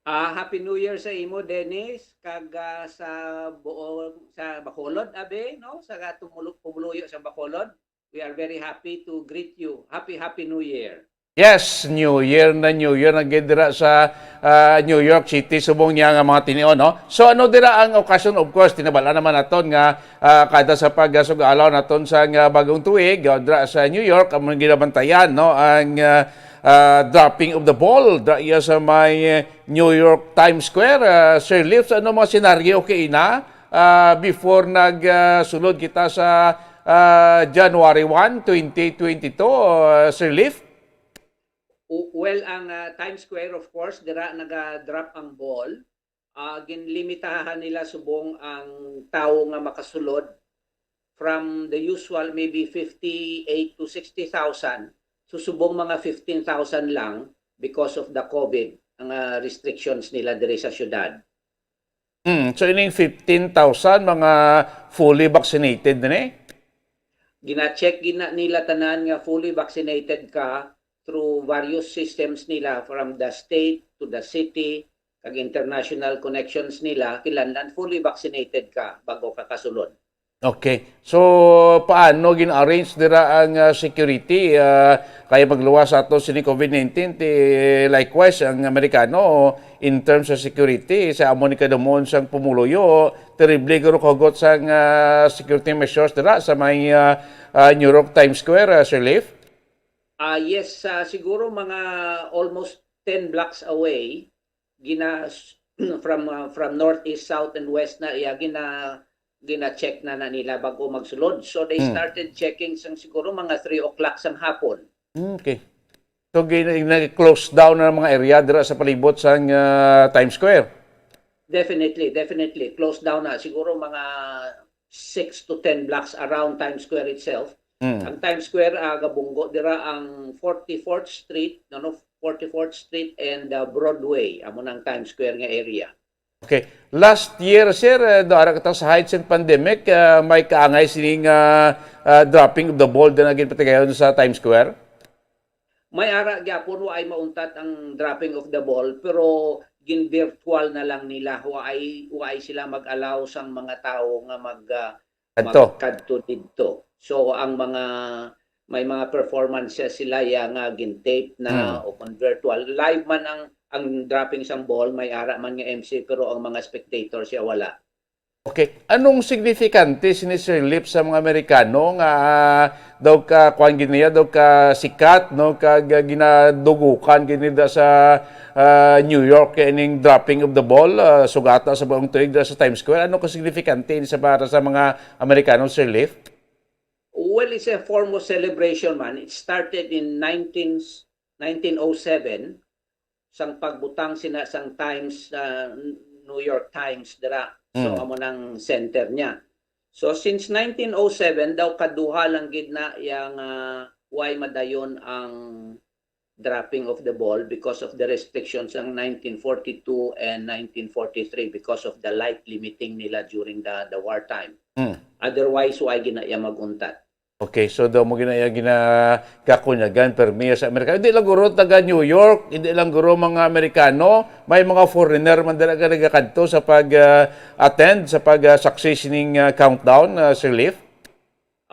Ah, Happy New Year sa imo, Dennis, kag, ah, sa buo, sa Bacolod, abi, no? Sa tumulo-, pumuluyo sa Bacolod. We are very happy to greet you. Happy, Happy New Year. Yes, New Year na, New Year na gid dira sa, ah, New York City, subong niya nga mga tinion, no? So, ano dira ang okasyon? Of course, tinabala naman naton nga, ah, kada sa pagsugalaw naton sa nga bagong tuig, ah, dira sa New York, amo ang ginabantayan, no? Ang, ah, ah, dropping of the ball, dira iya sa may, eh, New York Times Square. Ah, Sir Lips, ano mga senaryo kay ina, ah, before nag, ah, sulod kita sa, ah, January one, twenty twenty-two, ah, Sir Lips? U-, well, ang, ah, Times Square, of course, dira naga-drop ang ball. Ah, ginlimitahan nila subong ang tawo nga makasulod from the usual maybe fifty-eight to sixty thousand. So, subong mga fifteen thousand lang because of the COVID, ang, ah, restrictions nila diri sa syudad. Hmm, so ining fifteen thousand, mga fully vaccinated din eh? Gina-check gina nila tanan nga fully vaccinated ka through various systems nila, from the state to the city, kag international connections nila, kinahanglan fully vaccinated ka bago ka kasulod. Okay. So, paano gin-arrange dira ang, ah, security? Ah, kaya magluwas sa ato sini COVID nineteen, ti, likewise, ang Amerikano, in terms of security, sa amo ni kadumon sang pumuluyo, terrible guro kahugot sang, ah, security measures dira sa may, ah, ah, New York Times Square, ah, Sir Leif? Ah, yes, ah, siguro mga almost ten blocks away, gina-, from, ah, from north, east, south, and west na iya, gina-, gina-check na, na nila bago magsulod. So, they Hmm. started checking sang siguro mga three o'clock sang hapon. Hmm, okay. So, gina-, nag-close down na ang mga area dira sa palibot sang, ah, Times Square? Definitely, definitely. Close down na. Siguro mga six to ten blocks around Times Square itself. Mm. Ang Times Square, ah, gabunggo dira ang forty-fourth Street, no, no, forty-fourth Street and, ah, Broadway. Amo na ang Times Square nga area. Okay. Last year, sir, eh, do ara kita sa height sang pandemic, ah, may kaangay sining, ah, ah, dropping of the ball din ang ginpatigayon sa Times Square? May ara gyapon, wa ay mauntat ang dropping of the ball, pero gin-virtual na lang nila. Wa ay, wa ay sila mag-allow sang mga tawo nga mag, ah, Kadto. magkadto didto. So, ang mga, may mga performances sila ya nga gin-tape na Hmm. o kon virtual. Live man ang, ang dropping sang ball, may ara man nga M C, pero ang mga spectators ya wala. Okay. Anong signifikante sini, Sir Leif, sa mga Amerikano nga, ah, daw ka, kuwan gid niya, daw ka sikat, no, kag, ah, ginadugukan gid nila sa, ah, New York kay ining dropping of the ball, ah, sugata sa buong tuig dira sa Times Square? Ano ka signifikante ini sa para sa mga Amerikano, Sir Leif? Well, it's a form of celebration, man. It started in nineteen, nineteen oh seven, sang pagbutang sina sang Times, ah, New York Times dira. So, Mm. amo nang center niya. So, since nineteen oh seven daw, kaduha lang gid na yang, ah, way madayon ang dropping of the ball because of the restrictions sang nineteen forty-two and nineteen forty-three because of the light limiting nila during the, the wartime. Mm. Otherwise, way gid na iya mag-untat. Okay, so daw mo gina-, ginagakunyagan permi sa Amerika. Hindi lang guro taga New York, hindi lang guro mga Amerikano, may mga foreigner man dira nga nagakadto sa pag, ah, attend sa pag, ah, success ning, ah, countdown, ah, Sir Leif?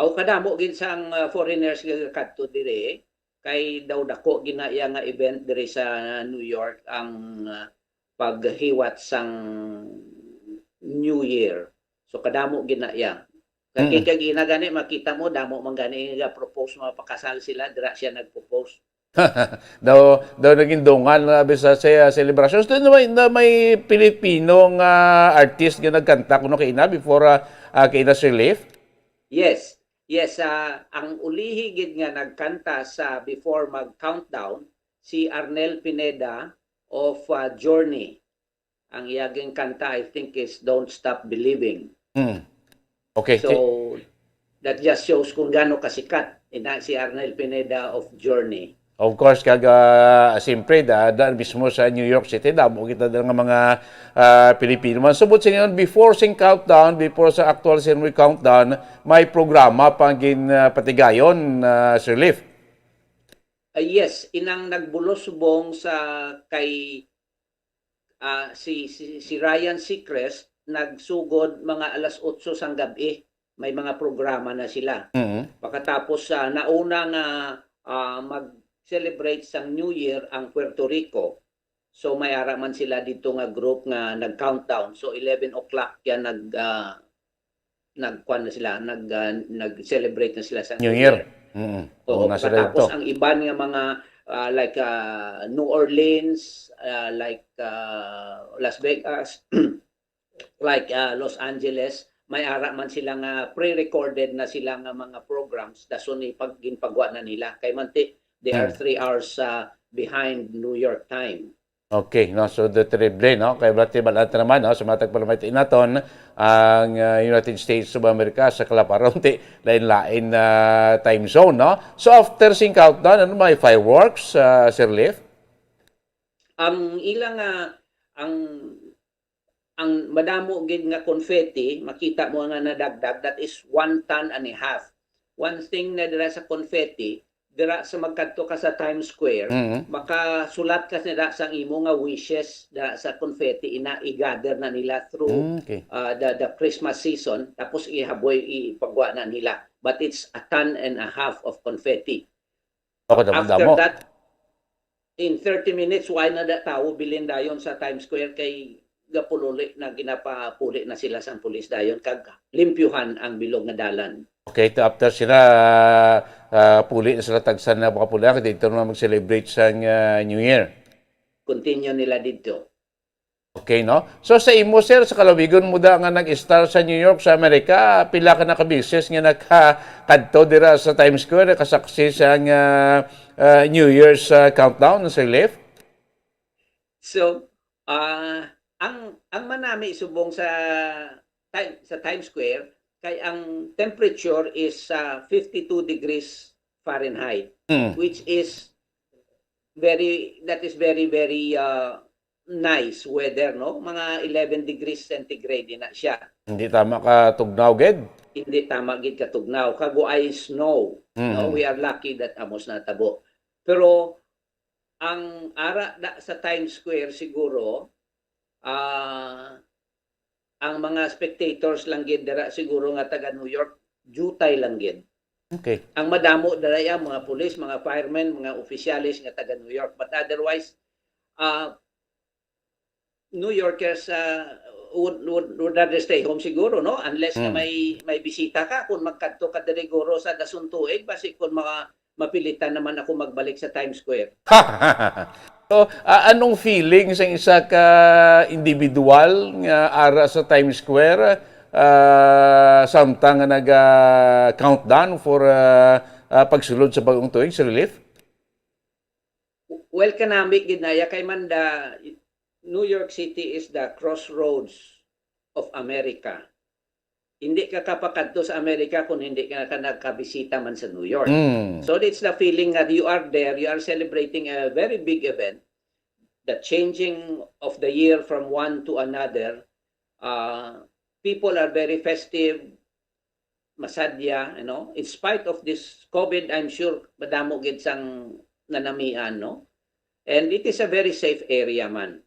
Aw, kadamo gid sang, ah, foreigners nga nagakadto diri, kay daw dako gid na iya nga event diri sa New York ang, ah, paghiwat sang New Year. So, kadamo gid na iya. Kag Mm. kag ina gani, makita mo, damo man gani nga propose, mapakasal sila, dira siya nagpropose. Daw, daw naging dungan na abi sa, sa celebration. So, na may, na may Pilipino nga artist nga nagkanta kuno kay ina before, ah, ah, kay ina Sir Leif? Yes. Yes, ah, ang ulihi gid nga nagkanta sa before mag-countdown, si Arnel Pineda of, ah, Journey. Ang iya gin kanta, I think, is Don't Stop Believing. Hmm. Okay. So, that just shows kung gaano kasikat ina si Arnel Pineda of Journey. Of course, kag, ah, siyempre, da, da mismo sa New York City, damo kita dira nga mga, ah, Pilipino man. Subot sa inyo, before sing countdown, before sa actual ceremony countdown, may programa pa gin, ah, patigayon, ah, Sir Leif? Ah, yes, inang nagbulos subong sa kay ah, si, si, si Ryan Seacrest nagsugod mga alas otso sang gab-i. May mga programa na sila. Mhm. Pagkatapos sa nauna nga, ah, mag-celebrate sang New Year ang Puerto Rico, so may ara man sila dito nga group nga nag-countdown. So eleven o'clock yan nag, ah, nagkuan na sila, nag, ah, nag-celebrate na sila sa New Year. Mm. Oo, Una sila pagkatapos dito. Ang iban nga mga, ah, like, ah, New Orleans, ah, like, ah, Las Vegas, like, ah, Los Angeles, may ara man sila nga pre-recorded na sila nga mga programs, dason ipag-, ginpagwa na nila. Kay manti, they are Hmm. three hours, ah, behind New York time. Okay, no? So, the terrible, no? Kay bati balat naman, no? Sa mga tagpalamay naton, ang ah, United States of America sa kalaparon, ti lain-lain na time zone, no? So, after sing countdown, ano, may fireworks, ah, Sir Leaf? Ang ila nga, ang, ang madamo gid nga confetti, makita mo nga nadagdag, that is one ton and a half. One thing na dira sa confetti, dira sa magkadto ka sa Times Square, Mhm. makasulat ka na sang imo nga wishes da sa confetti, ina i-gather na nila through Mm, okay. uh, the, the Christmas season, tapos ihaboy, ipagwa na nila. But it's a ton and a half of confetti. Ako, damo, After damo. That, in thirty minutes, why na da tawo bilin dayon sa Times Square kay gapululi na, ginapapuli na sila sang pulis dayon kag limpyuhan ang bilog nga dalan. Okay, to after sila, ah, puli na sila tagsan na makapulian, dito naman mag-celebrate sa ah, New Year. Continue nila didto. Okay, no? So sa imo, sir, sa kalawigon mo da nga nag-star sa New York, sa Amerika, pila ka na ka beses nga nakakadto dira sa Times Square, kasaksi sa nga ah, New Year's ah, countdown, Sir Leaf? So, ah, ang, ang manami subong sa Time-, sa Times Square kay ang temperature is ah, fifty-two degrees Fahrenheit, Hmm. which is very, that is very, very ah, nice weather, no? Mga eleven degrees centigrade na siya. Hindi tama ka tugnaw, gid. Hindi tama gid katugnaw. Kaguay snow, no? Mhm. We are lucky that amos natabo. Pero ang ara da sa Times Square siguro, ah, ang mga spectators lang gid dira siguro nga taga New York, jutay lang gid. Okay. Ang madamo dira ya, mga pulis, mga firemen, mga opisyales nga taga New York. But otherwise, ah, New Yorkers ah, would, would, would rather stay home siguro, no? Unless nga Mm. may, may bisita ka, kung magkadto ka diri guro sa Dasuntuig, basi kung mga mapilitan naman ako magbalik sa Times Square. So, ah, anong feeling sa isa ka individual nga ara sa Times Square, ah, samtang nga naga-countdown for ah, ah, pagsulod sa bagong tuig, Sir Leaf? Well, kanami gid na ya kay man the New York City is the crossroads of America. Hindi ka kapakadto sa Amerika kung hindi ka, ka nagkabisita man sa New York. Mm. So it's the feeling that you are there, you are celebrating a very big event, the changing of the year from one to another. Uh, people are very festive, masadya, you know, in spite of this COVID, I'm sure madamo gid sang nanamian, no? And it is a very safe area man.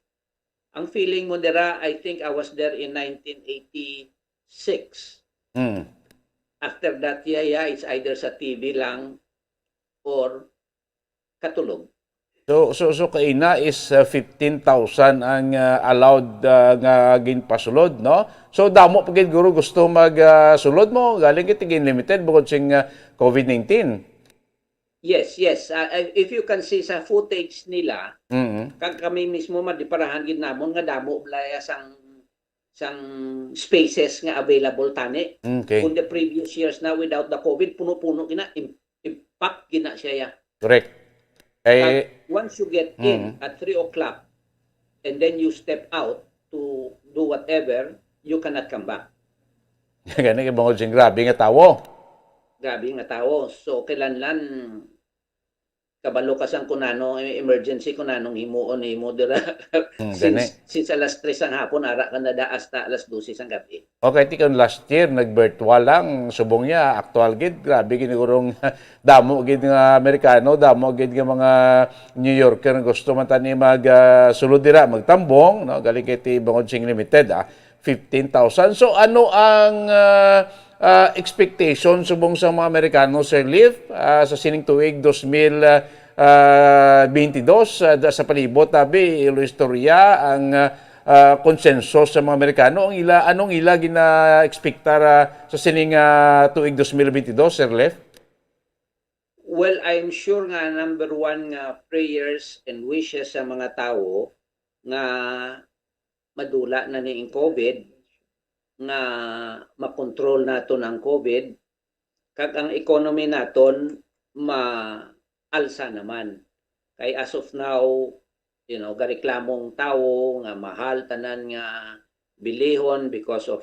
Ang feeling mo dira, I think I was there in nineteen eighty-six. Mm. After that, yeah, yeah, it's either sa T V lang or katulog. So, so, so kaina is uh, fifteen thousand ang uh, allowed uh, nga ginpasulod, no? So, damo pa gid guro gusto mag uh, sulod mo, galing gid tig limited bukod sing uh, COVID nineteen. Yes, yes. Uh, if you can see sa footage nila, Mm. kag kami mismo madiparahan gid namon nga damo bala sang sang spaces nga available tani. Okay. Kung the previous years na without the COVID, puno-puno gina, im- impact gina siya ya. Correct. Kay But once you get in Mm. at three o'clock and then you step out to do whatever, you cannot come back. Gani kay bangod sing grabe nga tawo. Grabe nga tawo. So, kinahanglan kabalo ka sang kung ano, eh, emergency, kung anong himuon nimo dira. Hmm, since, gani. Since alas tres sang hapon, ara ka na da hasta alas dose sang gabi. Okay, ti kon last year, nag-virtual lang, subong niya, aktual gid, grabe gid, gurong damo gid nga Amerikano, damo gid nga mga New Yorker nga gusto man tani mag, ah, sulod dira, magtambong, no? Galing kay ti bangod sing limited, ah, fifteen thousand. So, ano ang, ah, ah, expectation subong sa mga Amerikano, Sir Leif, ah, sa sining tuig dos mil, ah, ah, beintidos, ah, da-, sa palibot, abi, ilo istorya ang, ah, ah, konsenso sa mga Amerikano. Ang ila, anong ila gina-expectar, ah, sa sining, ah, tuig dos mil beintidos, Sir Leif? Well, I'm sure nga number one nga prayers and wishes sa mga tawo nga madula na ni ang COVID, nga makontrol naton ang COVID, kag ang economy naton maalsa naman. Kay as of now, you know, gareklamo ang tawo nga mahal tanan nga bilihon because of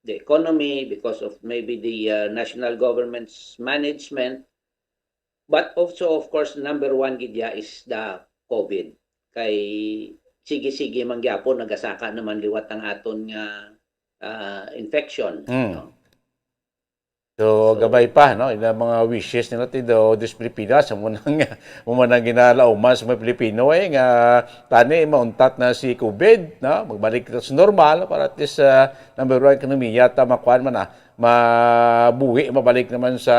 the economy, because of maybe the, uh, national government's management. But also, of course, number one gid ya is the COVID. Kay sige-sige man gyapon nagasaka naman liwat ang aton nga, ah, infection, Mm. no? So, So, gabay pa, no? Ila mga wishes nila ti do, this Pilipinas, amo nang, amo nang ginalauman sa mga Pilipino, eh, nga tani mauntat na si COVID, no? Magbalik na sa normal para at least, ah, number one, ekonomiya, ta makuan man na, mabuhi, mabalik naman sa,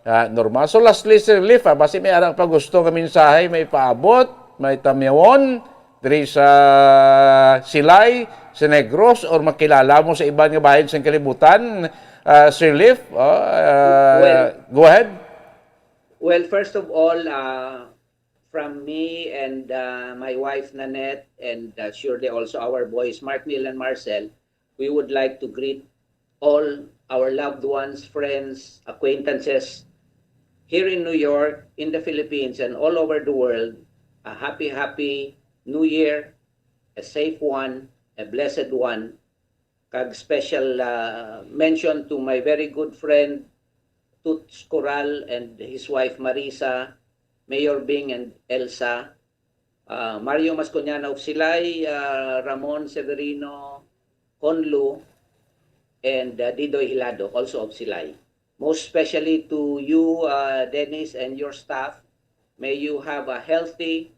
ah, normal. So, lastly, Sir Leif, ah, basi may arang pa gusto nga mensahe, may paabot, may tamyawon, diri sa Silay, sa Negros, or makilala mo sa iban nga bahin sang kalibutan, ah, Sir Leif? Oh, ah, Well, go ahead. Well, first of all, uh, from me and, uh, my wife Nanette, and, uh, surely also our boys Mark, Neil, and Marcel, we would like to greet all our loved ones, friends, acquaintances here in New York, in the Philippines, and all over the world a happy, happy New Year, a safe one, a blessed one, kag special, uh, mention to my very good friend, Toots Coral, and his wife, Marisa, Mayor Bing and Elsa, uh, Mario Masconiana of Silay, uh, Ramon Severino Conlu, and, uh, Didoy Hilado, also of Silay. Most especially to you, uh, Dennis, and your staff. May you have a healthy,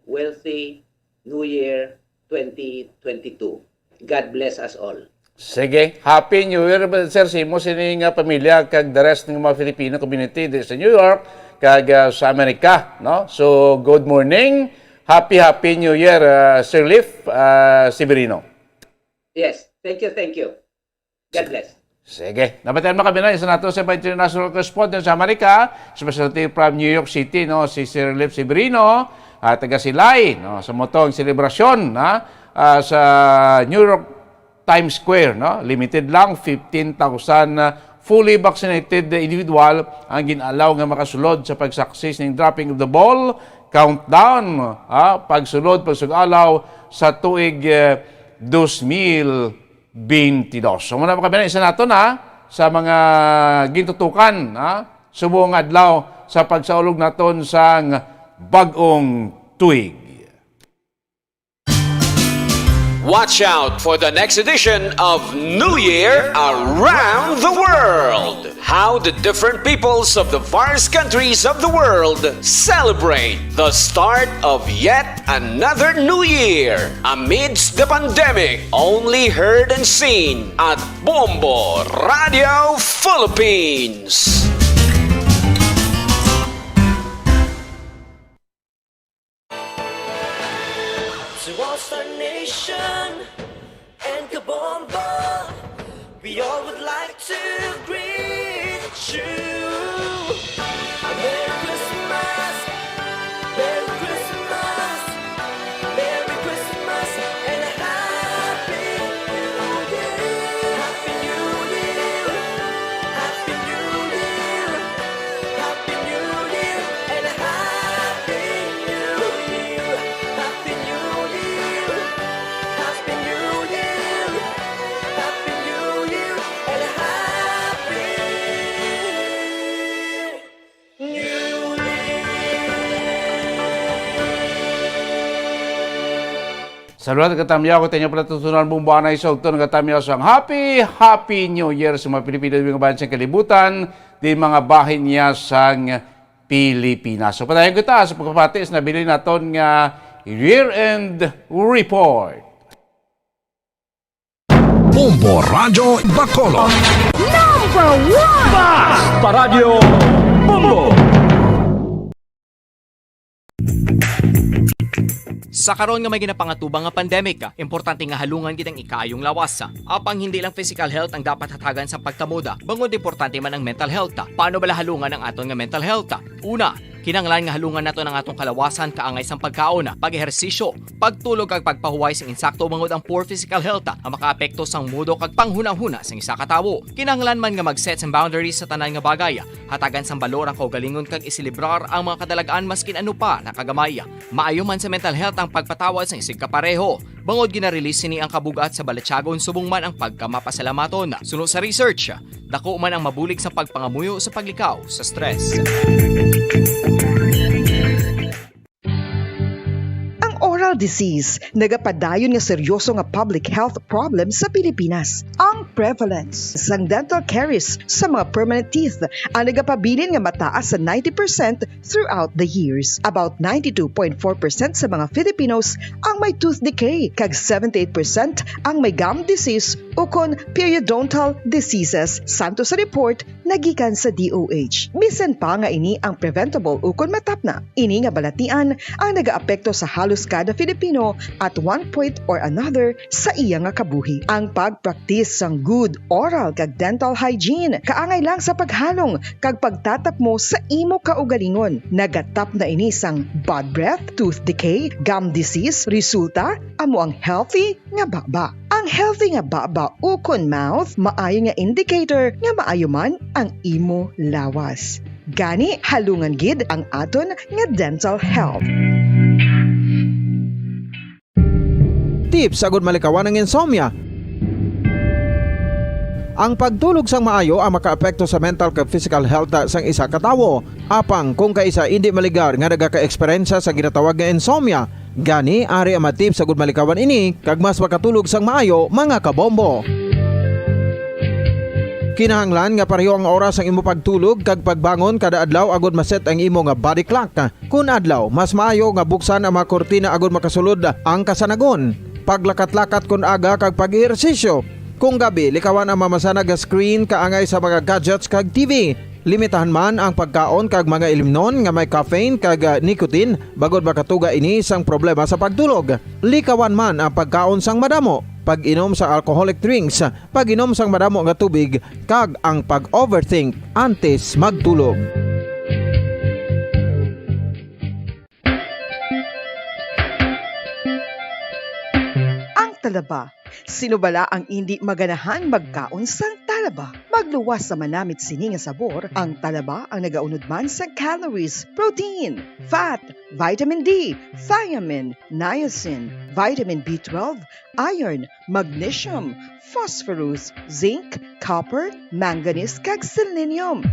wealthy New Year twenty twenty-two. God bless us all. Sige, Happy New Year, Sir, sa imo, sa ining, ah, pamilya, kag the rest ng mga Filipino community di sa New York, kag, ah, sa Amerika, no? So, good morning. Happy, Happy New Year, ah, Sir Leif, ah, Severino. Yes, thank you, thank you. God bless. Sige. Nabatian mo kami na, isa nato sa mga international correspondent sa Amerika, especially from New York City, no, si Sir Leif Severino, ah, taga Silay, no, sa motong selebrasyon, ha, ah, sa New York Times Square, no, limited lang, fifteen thousand, ah, fully vaccinated individual ang gin-allow nga makasulod sa pagsaksi ning dropping of the ball, countdown, ah, pagsulod, pagsug-alaw sa tuig, eh, dos mil beintidos. So, muna, mga kabayan, isa nato na sa mga gintutukan, ha, subong adlaw sa pagsaulog naton sang bag-ong tuig. Watch out for the next edition of New Year Around the World. How the different peoples of the various countries of the world celebrate the start of yet another new year amidst the pandemic, only heard and seen at Bombo Radio Philippines. To all Star Nation and Kabombo, we all would like to greet you. A Merry Christmas, Merry Christmas, Merry Christmas, and a Happy New Year. Happy New Year, Happy New Year, Happy New Year, and a Happy New Year. Happy New Year, Happy New Year, Happy New Year, and a Happy Saluran ka tamyaw, ko tayo pala tutunan, bumbuanay sa ugton nga tamyaw sang Happy, Happy New Year sa mga Pilipino, mga bayan sa kalibutan, di mga bahin niya sang Pilipinas. So, padayon kita sa pagpapati sa nabilin naton nga year-end report. Bombo Radyo Bacolod. Number one! Basta Radyo Bombo! Sa karon nga may ginapangatubang nga pandemic, importante nga halungan gid ang ikaayong lawas. Apang hindi lang physical health ang dapat hatagan sa pagkamoda, bangod importante man ang mental health. Paano bala halungan ang aton nga mental health? Una, kinahanglan nga halungan naton ang atong kalawasan kaangay sang pagkaon, pag-ehersisyo, pagtulog kag pagpahuway sing insakto, bangod ang poor physical health ang makaapekto sang mood kag panghunahuna sang isa ka tawo. Kinahanglan man nga mag-set sang boundaries sa tanan nga bagay, hatagan sang balor ang kaugalingon kag iselebrar ang mga kadalag-an maskin ano pa na kagamay. Maayo man sa mental health ang pagpatawad sang isigka pareho, bangod gina-release sini ang kabug-at sa balatyagon subong man ang pagkamapasalamaton. Suno sa research, dako man ang mabulig sa pagpangamuyo sa paglikaw sa stress. Ang oral disease nagapadayon nga seryoso nga public health problem sa Pilipinas. Ang prevalence sang dental caries sa mga permanent teeth ang nagapabilin nga mataas sa ninety percent throughout the years. About ninety-two point four percent sa mga Filipinos ang may tooth decay, kag seventy-eight percent ang may gum disease ukon periodontal diseases, santo sa report nagikan sa D O H. Bisan pa nga ini ang preventable ukon matapna, ini nga balatian ang nagaapekto sa halos kada Filipino at one point or another sa iya nga kabuhi. Ang pagpraktis sang good oral kag dental hygiene kaangay lang sa paghalong kag pagtatapmo sa imo kaugalingon. Nagatapna ini sang bad breath, tooth decay, gum disease, resulta amo ang healthy nga baba. Ang healthy nga baba ukon mouth maayo nga indicator nga maayo man ang imo lawas. Gani, halungan gid ang aton nga dental health. Tips agud malikawan ang insomnia. Ang pagtulog sang maayo ang makaapekto sa mental kag physical health sang isa ka tawo. Apang kung kaisa indi maligar nga nagaka-eksperyensya sa ginatawag nga insomnia, gani ari ang mga tips agud malikawan ini kag mas makatulog sang maayo, mga kabombo. Kinahanglan nga pareho ang oras sang imo pagtulog kag pagbangon kada adlaw agud ma-set ang imo nga body clock. Kon adlaw, mas maayo nga buksan ang mga kurtina agud makasulod ang kasanagon. Paglakat-lakat kon aga kag pag-ehersisyo. Kung gabi, likawan ang mamasanag nga screen kaangay sa mga gadgets kag T V. Limitahan man ang pagkaon kag mga ilimnon nga may caffeine kag, ah, nicotine, bangod makatuga ini sang problema sa pagtulog. Likawan man ang pagkaon sang madamo, pag-inom sa alcoholic drinks, pag-inom sang madamo nga tubig, kag ang pag-overthink antes magtulog. Ang talaba. Sino bala ang indi maganahan magkaon sang talaba? Magluwas sa manamit sini nga sabor, ang talaba ang nagaunod man sa calories, protein, fat, vitamin D, thiamine, niacin, vitamin B twelve, iron, magnesium, phosphorus, zinc, copper, manganese, kag selenium.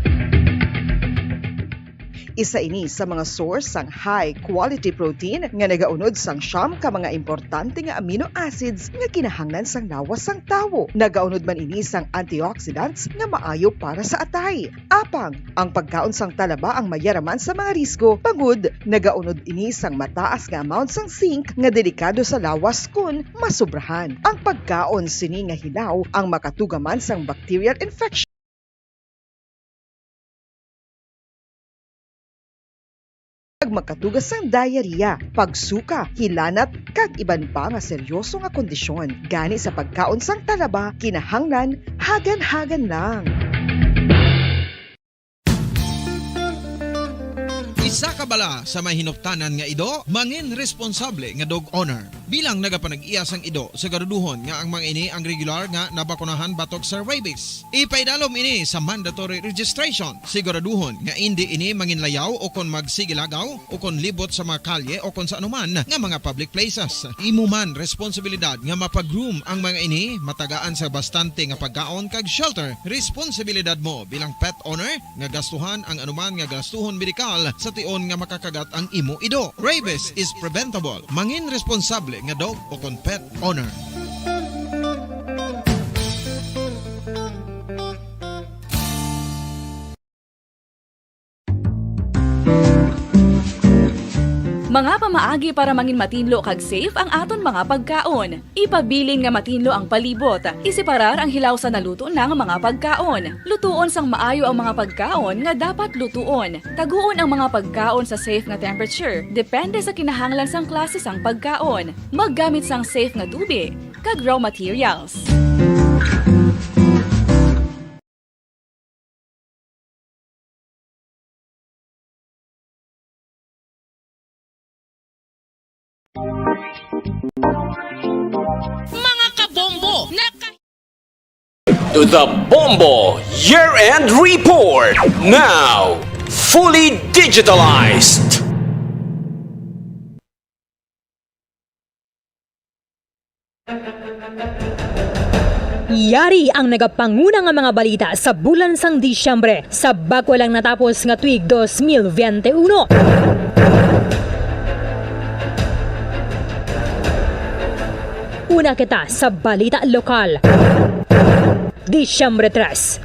Isa ini sa mga source sang high quality protein nga nagaunod sang siyam ka mga importante nga amino acids nga kinahanglan sang lawas sang tawo. Nagaunod man ini sang antioxidants nga maayo para sa atay. Apang ang pagkaon sang talaba ang mayaraman sa mga risgo, bangod nagaunod ini sang mataas nga amount sang zinc nga delikado sa lawas kon masobrahan. Ang pagkaon sini nga hilaw ang makatuga man sang bacterial infection. Pag makatuga sang diarrhea, pagsuka, hilanat, kag iban pa nga seryoso nga kondisyon. Gani sa pagkaon sang talaba, kinahanglan hagan-hagan lang. Isa ka bala sa may hinuptanan nga ido, mangin responsable nga dog owner. Bilang nagapanag-iya sang ido, siguraduhon nga ang mga ini ang regular nga nabakunahan batok sa rabies. Ipaidalom ini sa mandatory registration. Siguraduhon nga indi ini manginlayaw o kon magsigilagaw o kon libot sa mga kalye o kon sa anuman nga mga public places. Imo man responsibilidad nga mapa-groom ang mga ini, matagaan sa bastante nga pagkaon kag shelter. Responsibilidad mo bilang pet owner nga gastuhan ang anuman nga gastuhon medikal sa ti-, on nga makakagat ang imo ido. Rabies is preventable. Mangin responsable nga dog o kon pet owner. Mga pamaagi para mangin matinlo kag safe ang aton mga pagkaon. Ipabilin nga matinlo ang palibot. Iseparar ang hilaw sa naluto na nga mga pagkaon. Lutuon sang maayo ang mga pagkaon nga dapat lutuon. Taguon ang mga pagkaon sa safe nga temperature, depende sa kinahanglan sang klase sang pagkaon. Maggamit sang safe nga tubi kag raw materials. Mga kabombo, naka- To the Bombo Year-End Report, now fully digitalized. Yari ang nagapanguna nga mga balita sa bulan sang Disyembre sa bag-o lang natapos nga tuig dos mil bente uno. Una kita sa balita lokal. Disyembre tres.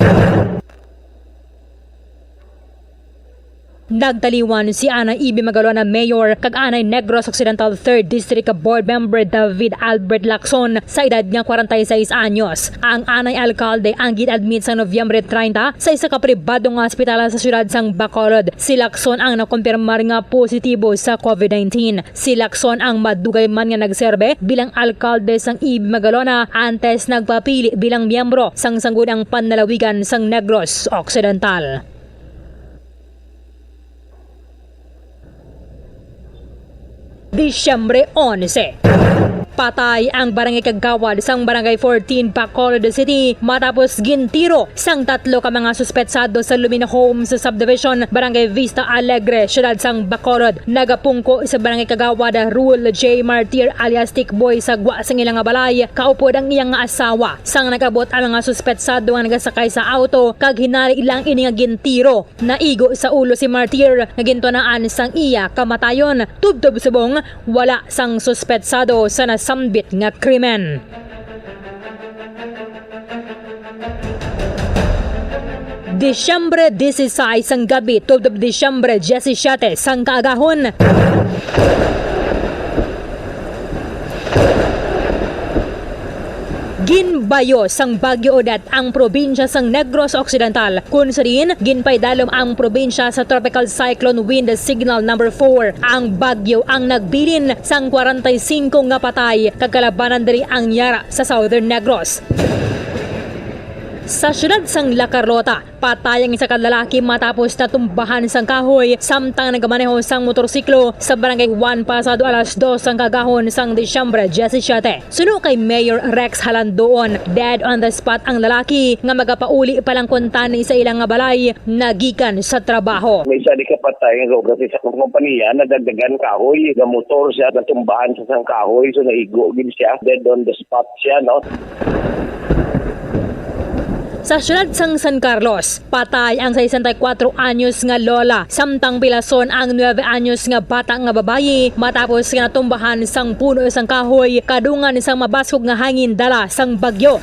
Nagtaliwan si Anay Ibi Magalona, Mayor, kag Anay Negros Occidental Third District Board Member David Albert Lacson sa edad nga kwarenta y seis anyos. Ang anay alkalde ang gin-admit sa Nobyembre treinta sa isa ka pribado nga ospital sa siyudad sang Bacolod. Si Lacson ang nakumpirmar nga positibo sa covid nineteen. Si Lacson ang madugay man nga nagserbe bilang alkalde sang Ibi Magalona antes nagpapili bilang miyembro sang Sangguniang Panlalawigan sang Negros Occidental. Disyembre onse. Patay ang barangay kagawad sang Barangay fourteen, Bacolod City, matapos gintiro sang tatlo ka mga suspetsado sa Lumina Homes Subdivision, Barangay Vista Alegre, siyudad sang Bacolod. Nagapungko sa barangay kagawad Rul J Martir alias Tikboy sa gwa sang ila nga balay, kaupod ang iya nga asawa. Sang nag-abot ang mga suspetsado nga nagasakay sa auto, kag hinari lang ini nga gintiro. Naigo sa ulo si Martir nga gintunaan sang iya kamatayon. Tubtob subong, wala sang suspetsado sa nasambit nga krimen. Disyembre dieciséis sang gabi, tubtob Disyembre diecisiete sang kaagahon. Ginbayo sang Bagyo Odette ang probinsya sang Negros Occidental, kun sa diin ginpaidalom ang probinsya sa Tropical Cyclone Wind Signal Number Four. Ang bagyo ang nagbilin sang kwarenta y singko nga patay, kag kalabanan diri ang Yara sa Southern Negros. Sa siyudad sang La Carlota, patay ang isa ka lalaki matapos natumbahan sang kahoy samtang nagamaneho sang motorsiklo sa Barangay One pasado alas dos sang kaagahon sang Disyembre diecisiete. Suno kay Mayor Rex Halandoon, dead on the spot ang lalaki nga magapauli pa lang kuntani sa ila nga balay nagikan sa trabaho. May isa di ka patay nga gaobra sa isa ka kompanya, nadagdagan kahoy, nga motor siya, natumbahan sa sang kahoy, so naigo gid siya, dead on the spot siya, no? Sa siyudad sang San Carlos, patay ang sesenta y kuwatro anyos nga lola, samtang pilason ang nuebe anyos nga bata nga babayi matapos nga natumbahan sang puno sang kahoy kadungan sang mabaskog nga hangin dala sang bagyo.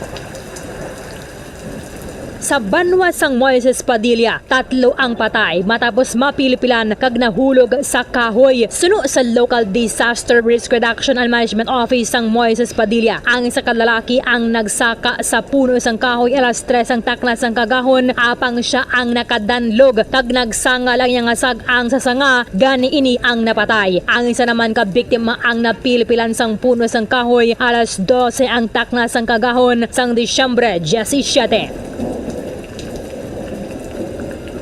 Sa banwa sang Moises Padilla, tatlo ang patay matapos mapilpilan kag nahulog sa kahoy. Suno sa Local Disaster Risk Reduction and Management Office sang Moises Padilla, ang isa ka lalaki ang nagsaka sa puno sang kahoy alas tres sang takna sang kaagahon, apang sia ang nakadanlog kag nagsanga lang iya nga sag-ang sa sanga, gani ini ang napatay. Ang isa naman ka biktima ang napilpilan sang puno sang kahoy alas dose ang takna sang kaagahon sang Disyembre diecisiete.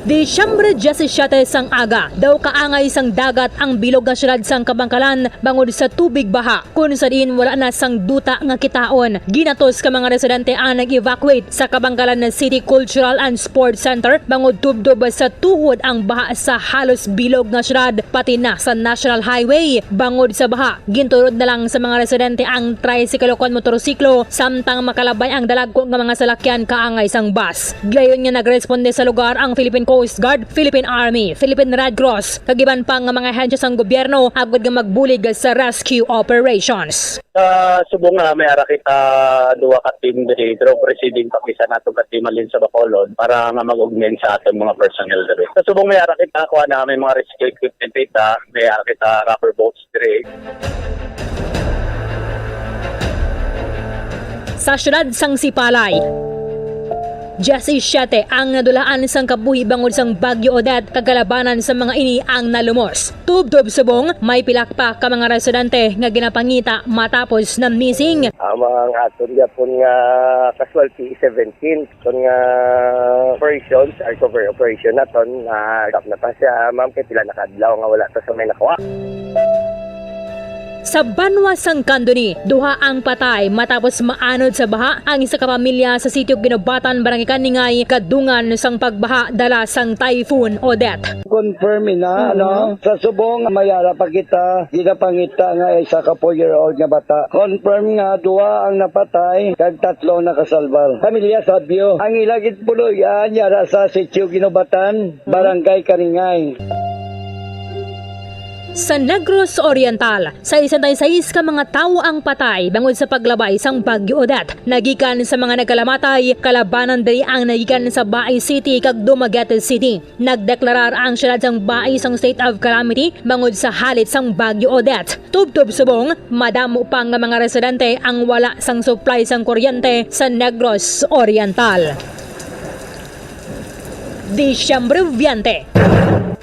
Disyembre diecisiete sang aga, daw kaangay sang dagat ang bilog nga siyudad sang Kabankalan bangod sa tubig baha, kun sa diin wala na sang duta nga kitaon. Ginatos ka mga residente ang nag-evacuate sa Kabankalan City Cultural and Sports Center bangod tubtob sa tuhod ang baha sa halos bilog nga siyudad, pati na sa National Highway. Bangod sa baha, gintulod na lang sa mga residente ang tricycle o kon motorsiklo, samtang makalabay ang dalagko nga mga salakyan kaangay sang bus. Gilayon nga nagresponde sa lugar ang Philippine Coast Guard, Philippine Army, Philippine Red Cross, kag iban pa nga mga ahensya sang gobyerno agud nga magbulig sa rescue operations. Sa subong nga may ara kita duha ka team diri, pero proceeding pa kita nato ka team halin sa Bacolod para nga mag-augment sa aton mga personnel diri. Sa subong may ara kita, kuha na may mga rescue equipment kita, may ara kita rubber boats diri. Sa siyudad sang Sipalay, diyesisiete ang nadulaan sang kabuhi bangod sang Bagyo Odette, kag kalabanan sa mga ini ang nalumos. Tubtob subong, may pila pa ka mga residente nga ginapangita matapos na missing. Ang mga aton gyapon nga casualty is seventeen. Kon nga operations, recovery operation naton, na stop na ta siya, ma'am, kay pila na ka adlaw nga wala ta sa may nakuha. Sa banwa sang Candoni, duha ang patay matapos maanod sa baha ang isa ka pamilya sa sitio Ginubatan, Barangay Kaningay, kadungan sang pagbaha dala sang Typhoon Odette. Confirm ina, Mhm. ano? Sa subong, may ara pa kita ginapangita nga isa ka four-year-old nga bata. Confirm nga duha ang napatay, kag tatlo ang nakasalbar. Pamilya Sabio. Ang ila gid puloy-an yara sa Sitio Ginubatan, Barangay Kaningay. Sa Negros Oriental, sesenta y seis ka mga tawo ang patay bangod sa paglabay sang Bagyo Odette. Nagikan sa mga nagkalamatay, kalabanan diri ang nagikan sa Baay City kag Dumaguete City. Nagdeklarar ang siyudad sang Baay sang state of calamity bangod sa halit sang Bagyo Odette. Tubtob subong, madamo pa nga mga residente ang wala sang supply sang kuryente sa Negros Oriental. Disyembre veinte,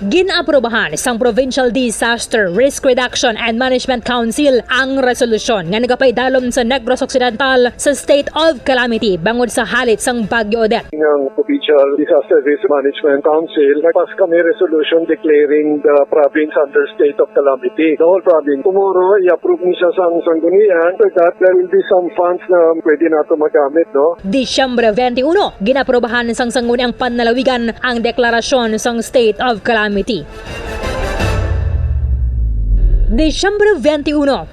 gin-aprubahan sang Provincial Disaster Risk Reduction and Management Council ang resolusyon nga nagapaidalom sa Negros Occidental sa state of calamity bangod sa halit sang Bagyo Odette. Ng Provincial Disaster Risk Management Council, nagpas kami resolution declaring the province under state of calamity, the whole province. Tomorrow, i-approve ni siya sang sanggunian. After that, there will be some funds na pwede nato magamit, no? Disyembre twenty-one, ginaprobahan sang Sangguniang Panlalawigan ang deklarasyon sang state of calamity. Disyembre twenty-one,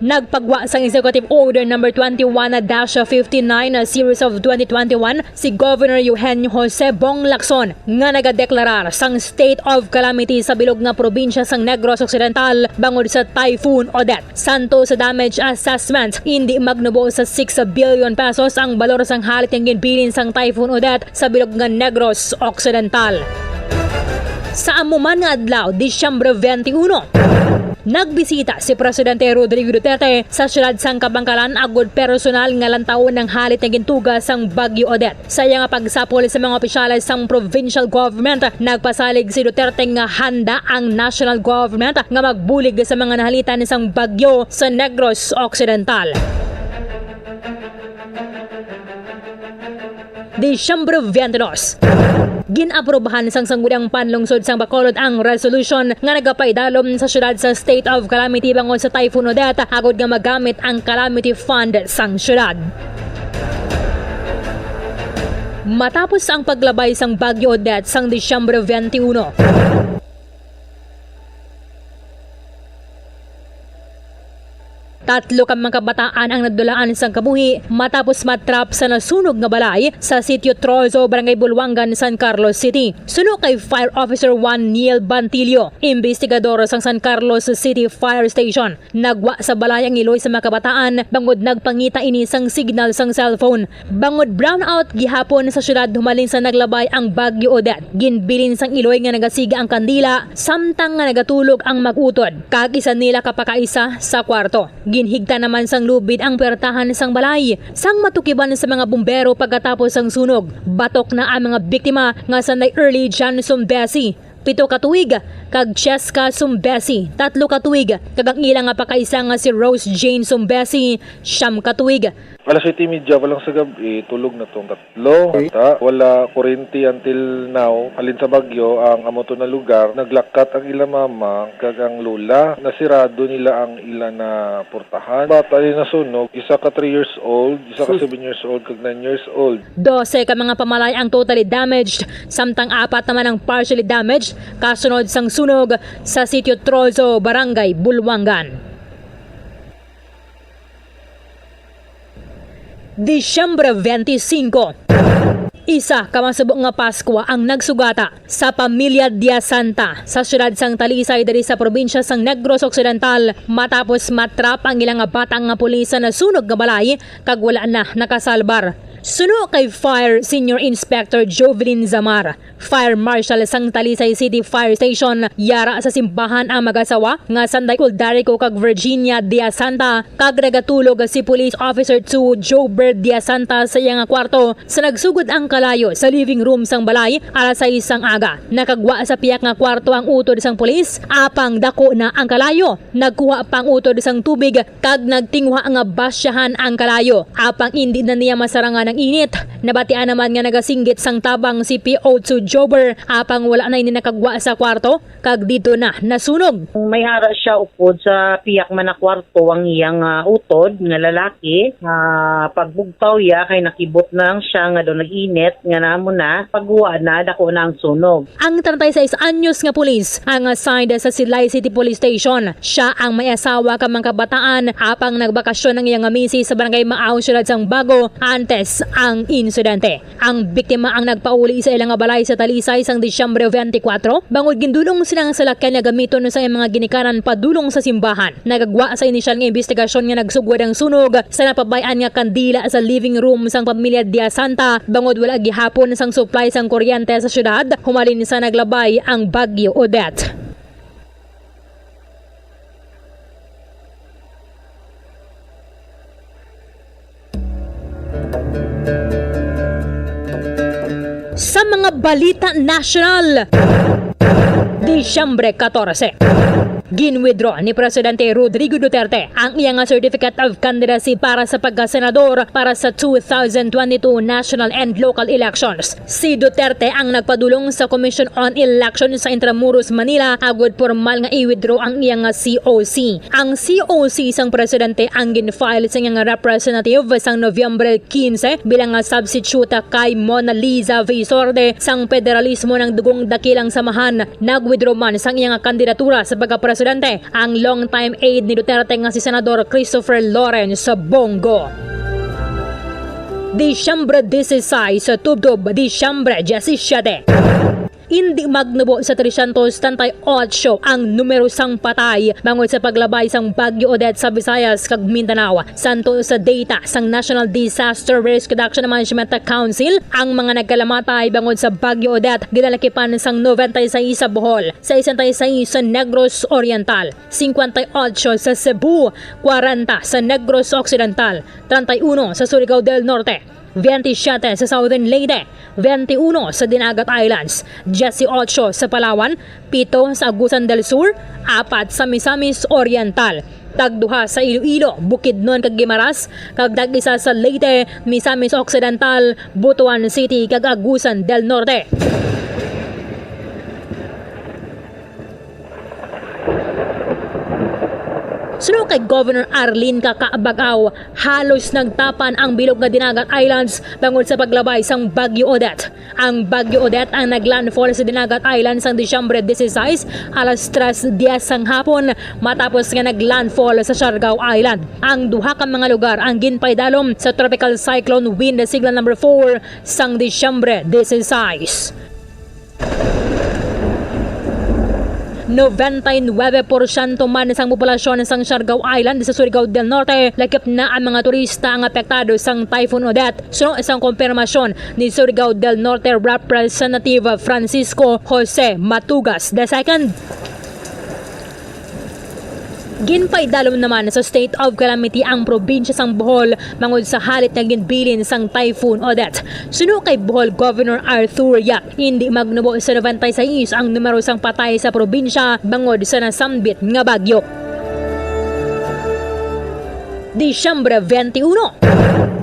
nagpagwa sang Executive Order number twenty-one dash fifty-nine, series of twenty twenty-one, si Governor Eugenio Jose Bong Lacson nga nagadeklarar sang state of calamity sa bilog nga probinsya sang Negros Occidental bangod sa Typhoon Odette. Santo sa damage assessment, indi magnubo sa six billion pesos ang balor sang halit nga ginbilin sang Typhoon Odette sa bilog nga Negros Occidental. Sa amo man nga adlaw, Disyembre twenty-one, nagbisita si Presidente Rodrigo Duterte sa siyudad sang Kabankalan agud personal nga lantawon ang halit nga gintuga sang Bagyo Odette. Sa iya nga pagsapol sa mga opisyales sang provincial government, nagpasalig si Duterte nga handa ang national government nga magbulig sa mga nahalitan sang bagyo sa Negros Occidental. Disyembre twenty-two, gin-aprubahan sang Sangguniang Panlungsod sang Bacolod ang resolution nga nagapaidalom sa siyudad sa state of calamity bangod sa Typhoon Odette, agud nga magamit ang calamity fund sang siyudad. Matapos ang paglabay sang Bagyo Odette sang Disyembre twenty-one, tatlo ka mga kabataan ang nadulaan sang kabuhi matapos matrap sa nasunog nga balay sa Sitio Trozo, Barangay Bulwangan, San Carlos City. Suno kay Fire Officer one Neil Bantillo, imbestigador sang San Carlos City Fire Station, nagwa sa balay ang iloy sa mga kabataan bangod nagpangita ini sang signal sang cellphone. Bangod brownout gihapon sa siyudad humalin sa naglabay ang Bagyo Odette, ginbilin sang iloy nga nagasiga ang kandila samtang nga nagatulog ang mag-utod, kag isa nila ka pakaisa sa kwarto. Ginhigta naman sang lubid ang puwertahan sang balay. Sang matukiban sa mga bumbero pagkatapos sang sunog, batok na ang mga biktima nga sanday Early John Sumbesi, pito ka tuig, kag Cheska Sumbesi, tatlo ka tuig, kag ang ila nga pakaisa nga si Rose Jane Sumbesi, siyam ka tuig. Alas siyete y media pa lang sa gab-i, tulog na tong tatlo. Okay. Bata, wala kuryente until now. Halin sa bagyo, ang amo to na lugar, naglakat ang ila mama kag ang lola. Nasirado nila ang ila na portahan. Bata din nasunog, isa ka three years old, isa ka Sus. Seven years old, kag nine years old. Dose ka mga pamalay ang totally damaged, samtang apat naman ang partially damaged, kasunod sang sunog sa Sitio Trozo, Barangay Bulwangan. Disyembre twenty-five, Isa ka masubo nga Paskwa ang nagsugata sa pamilya Diasanta sa siyudad sang Talisay diri sa probinsya sang Negros Occidental, matapos matrap ang ila nga bata nga pulis sa nasunog nga balay kag wala na nakasalbar. Suno kay Fire Senior Inspector Jovelyn Zamar, Fire Marshal sang Talisay City Fire Station, yara sa simbahan ang mag-asawa nga sanday Uldarico kag Virginia Diasanta, kag nagatulog si Police Officer two Jober Diasanta sa iya nga kwarto sa nagsugod ang kalayo sa living room sang balay alas sais sang aga. Nakagwa sa pihak nga kwarto ang utod sang pulis, apang dako na ang kalayo. Nagkuha pa ang utod sang tubig kag nagtinguha nga basyahan ang kalayo, apang indi na niya masarangan ang init. Nabatian naman nga nagasinggit sang tabang si P O two Jober, apang wala na ini nakagwa sa kwarto, kag didto na nasunog. May hara siya upod sa pihak man na kwarto ang iyang, ah, utod nga lalaki. Ah, pagbugtaw iya kay nakibot na lang siya nga daw nag-init, nga namo na, paghuwa na, dako na ang sunog. Ang treinta y seis anyos nga pulis ang assigned sa Silay City Police Station. Siya ang may asawa kag mga kabataan, apang nagbakasyon ang iya nga misis sa Barangay Maaw, siyudad sang Bago, antes ang insidente. Ang biktima ang nagpauli sa ila nga balay sa Talisay sang Disyembre twenty-four, bangod gindulong sila nga salakyan nga gamiton sa iyang mga ginikanan padulong sa simbahan. Nagagwa sa inisyal nga imbestigasyon nga nagsugod ang sunog sa napabay-an nga kandila sa living room sang pamilya Diasanta, bangod wala gihapon sang supply sang kuryente sa syudad humalin sa naglabay ang Bagyo Odette. Sa mga balita nasyonal, Disyembre katorse, gin-withdraw ni Presidente Rodrigo Duterte ang iya nga Certificate of Candidacy para sa pagkasenador para sa two thousand twenty-two national and local elections. Si Duterte ang nagpadulong sa Commission on Elections sa Intramuros, Manila, agud pormal nga i-withdraw ang iya nga C O C. Ang C O C sang presidente ang gin-file sa iya nga representative sang Nobyembre quince bilang nga substitute kay Mona Lisa Visorde sang Federalismo nang Dugong Dakilang Samahan. Nag-withdraw man sang iya nga kandidatura sa pagkapresidente ang long-time aide ni Duterte nga si Senador Christopher Lawrence Bong Go. Disyembre dieciséis, tubtob Disyembre diecisiete. Indi magnubo sa trescientos setenta y ocho ang numero sang patay bangod sa paglabay sang Bagyo Odette sa Visayas kag Mindanao. Santo sa data sang National Disaster Risk Reduction Management Council, ang mga nagkalamatay bangod sa Bagyo Odette ginalakipan sang noventa y seis sa Bohol, sesenta y seis sa Negros Oriental, cincuenta y ocho sa Cebu, kwarenta sa Negros Occidental, treinta y uno sa Surigao del Norte, veintisiete sa Southern Leyte, veintiuno sa Dinagat Islands, dieciocho sa Palawan, pito sa Agusan del Sur, apat sa Misamis Oriental, tagduha sa Iloilo, Bukidnon kag Guimaras, kag tag-isa sa Leyte, Misamis Occidental, Butuan City kag Agusan del Norte. Suno kay Governor Arlene Kaka Bagaw, halos nagtapan ang bilog nga Dinagat Islands bangod sa paglabay sang Bagyo Odette. Ang Bagyo Odette ang naglandfall sa Dinagat Islands sang Disyembre dieciséis, alas tres diez sang hapon, matapos nga naglandfall sa Siargao Island. Ang duha ka mga lugar ang ginpaidalom sa Tropical Cyclone Wind Signal number four sang Disyembre dieciséis. Noventa y nuebe porsyento man sang populasyon sang Siargao Island sa Surigao del Norte, lakip na ang mga turista ang apektado sang Typhoon Odette. Suno sang kumpirmasyon ni Surigao del Norte Representative Francisco Jose Matugas the second. Ginpaidalom naman sa state of calamity ang probinsya sang Bohol bangod sa halit nga ginbilin sang Typhoon Odette. Suno kay Bohol Governor Arthur Yap, indi magnubo sa noventa y seis ang numero sang patay sa probinsya bangod sa nasambit nga bagyo. Disyembre twenty-one,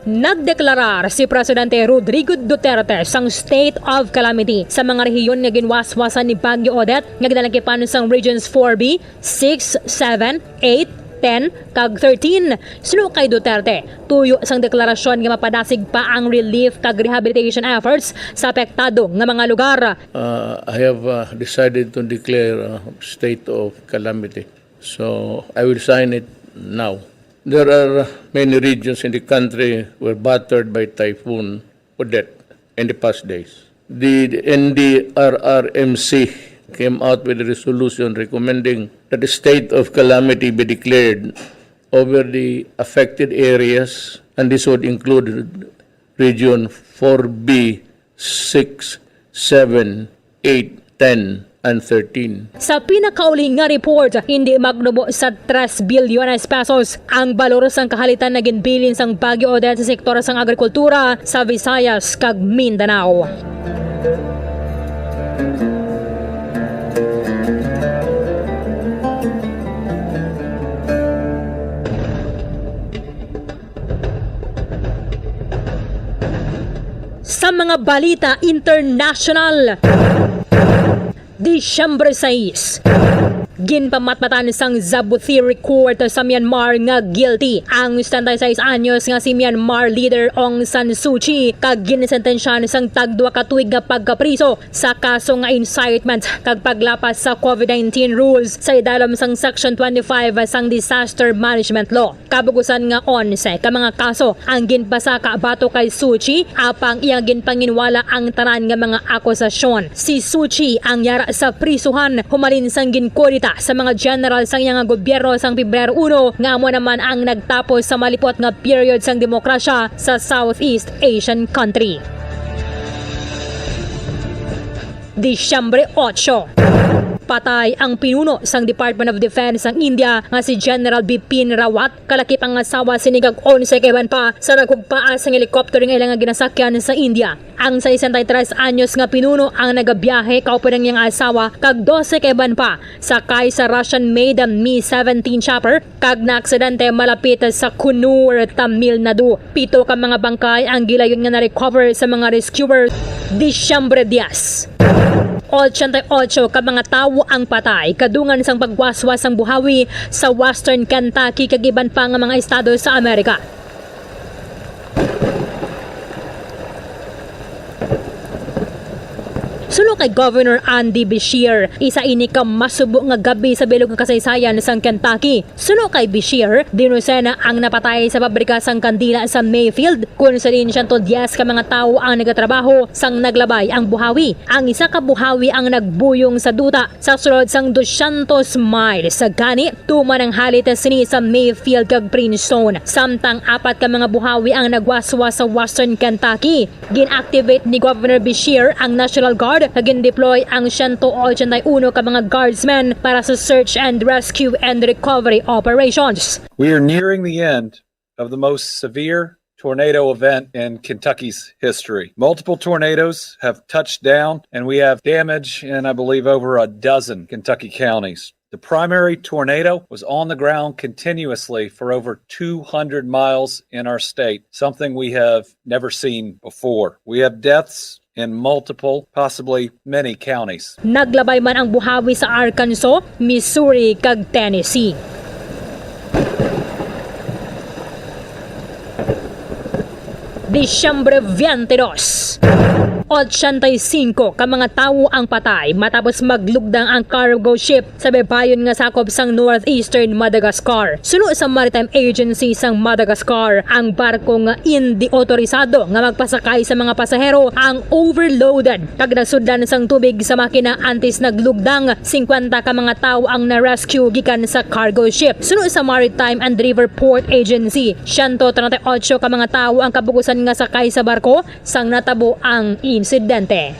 nagdeklarar si Presidente Rodrigo Duterte sang state of calamity sa mga rehiyon nga ginwaswasan ni Bagyo Odette nga ginalakipan sang Regions four B, six, seven, eight, ten, kag thirteen. Suno kay Duterte, tuyo sang deklarasyon nga mapadasig pa ang relief kag rehabilitation efforts sa apektado nga mga lugar. Uh, I have, uh, decided to declare a state of calamity. So, I will sign it now. There are many regions in the country were battered by Typhoon Odette, in the past days. The N D R R M C came out with a resolution recommending that the state of calamity be declared over the affected areas, and this would include Region four B, six, seven, eight, ten, and thirteen. Sa pinakauli nga report, hindi magnubo sa tres bilyones pesos ang balor sang kahalitan nga ginbilin sang Bagyo Odette sa sektor sang agrikultura sa Visayas kag Mindanao. Sa mga balita international, Disyembre sais, ginpamatmatan sang Jabotieri Court sa Myanmar nga guilty ang setenta y seis anyos nga si Myanmar leader Aung San Suu Kyi, kag ginsentensyahan sang tagduwa ka tuig nga pagkapriso sa kaso nga incitement kag paglapas sa covid nineteen rules sa idalom sang Section twenty-five sang Disaster Management Law. Kabugusan nga onse ka mga kaso ang ginpasaka batok kay Suu Kyi, apang iya ginpanginwala ang tanan nga mga akusasyon. Si Suu Kyi ang yara sa prisuhan humalin sang ginkudeta sa mga general sang iya nga gobyerno sang Pebrero uno, nga amo naman ang nagtapos sa malipot nga period sang demokrasya sa Southeast Asian country. Disyembre otso. Patay ang pinuno sang Department of Defense sang India nga si General Bipin Rawat, kalakip ang asawa sini kag onse ka iban pa sa naghugpaa sang helicopter nga ila nga ginasakyan sa India. Ang sesenta y tres anyos nga pinuno ang nagabiyahe kauban ang iyang asawa kag dose ka iban pa sakay sa Russian-made Mi seventeen chopper kag naaksidente malapit sa Kunur, Tamil Nadu. Pito ka mga bangkay ang gilayon nga na-recover sa mga rescuer. Disyembre diyes. Ochenta y ocho ka mga tawo ang patay kadungan sang pagwaswas sang buhawi sa Western Kentucky kag iban pa nga mga estado sa Amerika. Suno kay Governor Andy Beshear, isa ini ka masubo nga gab-i sa bilog nga kasaysayan sang Kentucky. Suno kay Beshear, dinusena ang napatay sa pabrika sang kandila sa Mayfield, kun sa diin siyento diyes ka mga tawo ang nagatrabaho sang naglabay ang buhawi. Ang isa ka buhawi ang nagbuyong sa duta sa sulod sang dusyentos miles. Gani, tuman ang halit sini sa Mayfield kag Princeton, samtang apat ka mga buhawi ang nagwaswas sa Western Kentucky. Gin-activate ni Governor Beshear ang National Guard kag gin-deploy ang siyento ochenta y uno ka mga guardsmen para sa search and rescue and recovery operations. We are nearing the end of the most severe tornado event in Kentucky's history. Multiple tornadoes have touched down, and we have damage in, I believe, over a dozen Kentucky counties. The primary tornado was on the ground continuously for over two hundred miles in our state, something we have never seen before. We have deaths in multiple, possibly many counties. Naglabay man ang buhawi sa Arkansas, Missouri, kag Tennessee. Disyembre veintidós. Ochenta y cinco ka mga tawo ang patay matapos maglugdang ang cargo ship sa baybayon nga sakop sang northeastern Madagascar. Suno sa Maritime Agency sang Madagascar, ang barko nga indi otorisado nga magpasakay sa mga pasahero ang overloaded kag nasudlan sang tubig sa makina antes naglugdang singkwenta ka mga tawo ang na-rescue gikan sa cargo ship. Suno sa Maritime and River Port Agency, siyento treinta y ocho ka mga tawo ang kabugusan nga sakay sa barko sang natabo ang insidente.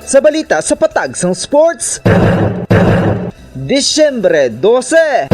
Sa balita sa patag sang sports, Disyembre dose,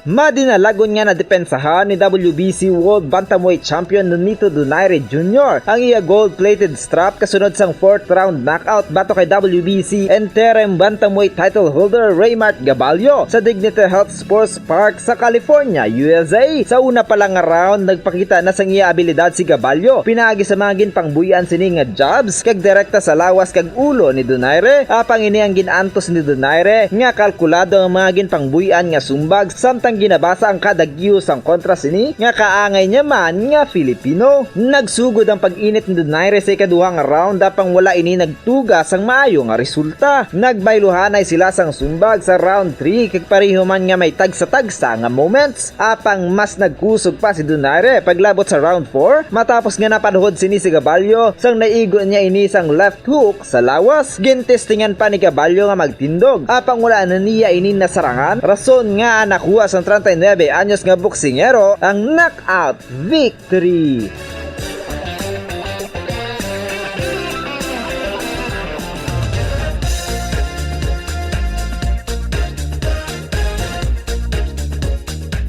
madinalagon nga nadepensahan ni W B C World Bantamweight Champion Nonito Donaire Junior ang iya gold-plated strap kasunod sang fourth round knockout batok kay W B C interim bantamweight title holder Raymart Gabalio sa Dignity Health Sports Park sa California, U S A. Sa una pa lang nga round, nagpakita na sang iya abilidad si Gabalio pinaagi sa mga ginpangbuy-an sini nga jabs kag direkta sa lawas kag ulo ni Donaire. Apang ini ang gin-antos ni Donaire nga kalkulado ang mga ginpangbuy-an nga sumbag, samtang ginabasa ang kada giyo sang kontra sini nga kaangay niya man nga Filipino. Nagsugod ang pag-init ni Donaire sa ikaduha nga round, apang wala ini nagtuga sang maayo nga resulta. Nagbayluhanay sila sang sumbag sa round three, kag pareho man nga may tagsa-tagsa nga moments. Apang mas nagkusog pa si Donaire paglabot sa round four, matapos nga napaluhod sini si Gabalyo sang naigo niya ini sang left hook sa lawas. Gintestingan pa ni Gabalyo nga magtindog, apang wala na niya ini nasarangan, rason nga nakuha sang treinta y nuebe anyos nga boksingero ang knockout victory.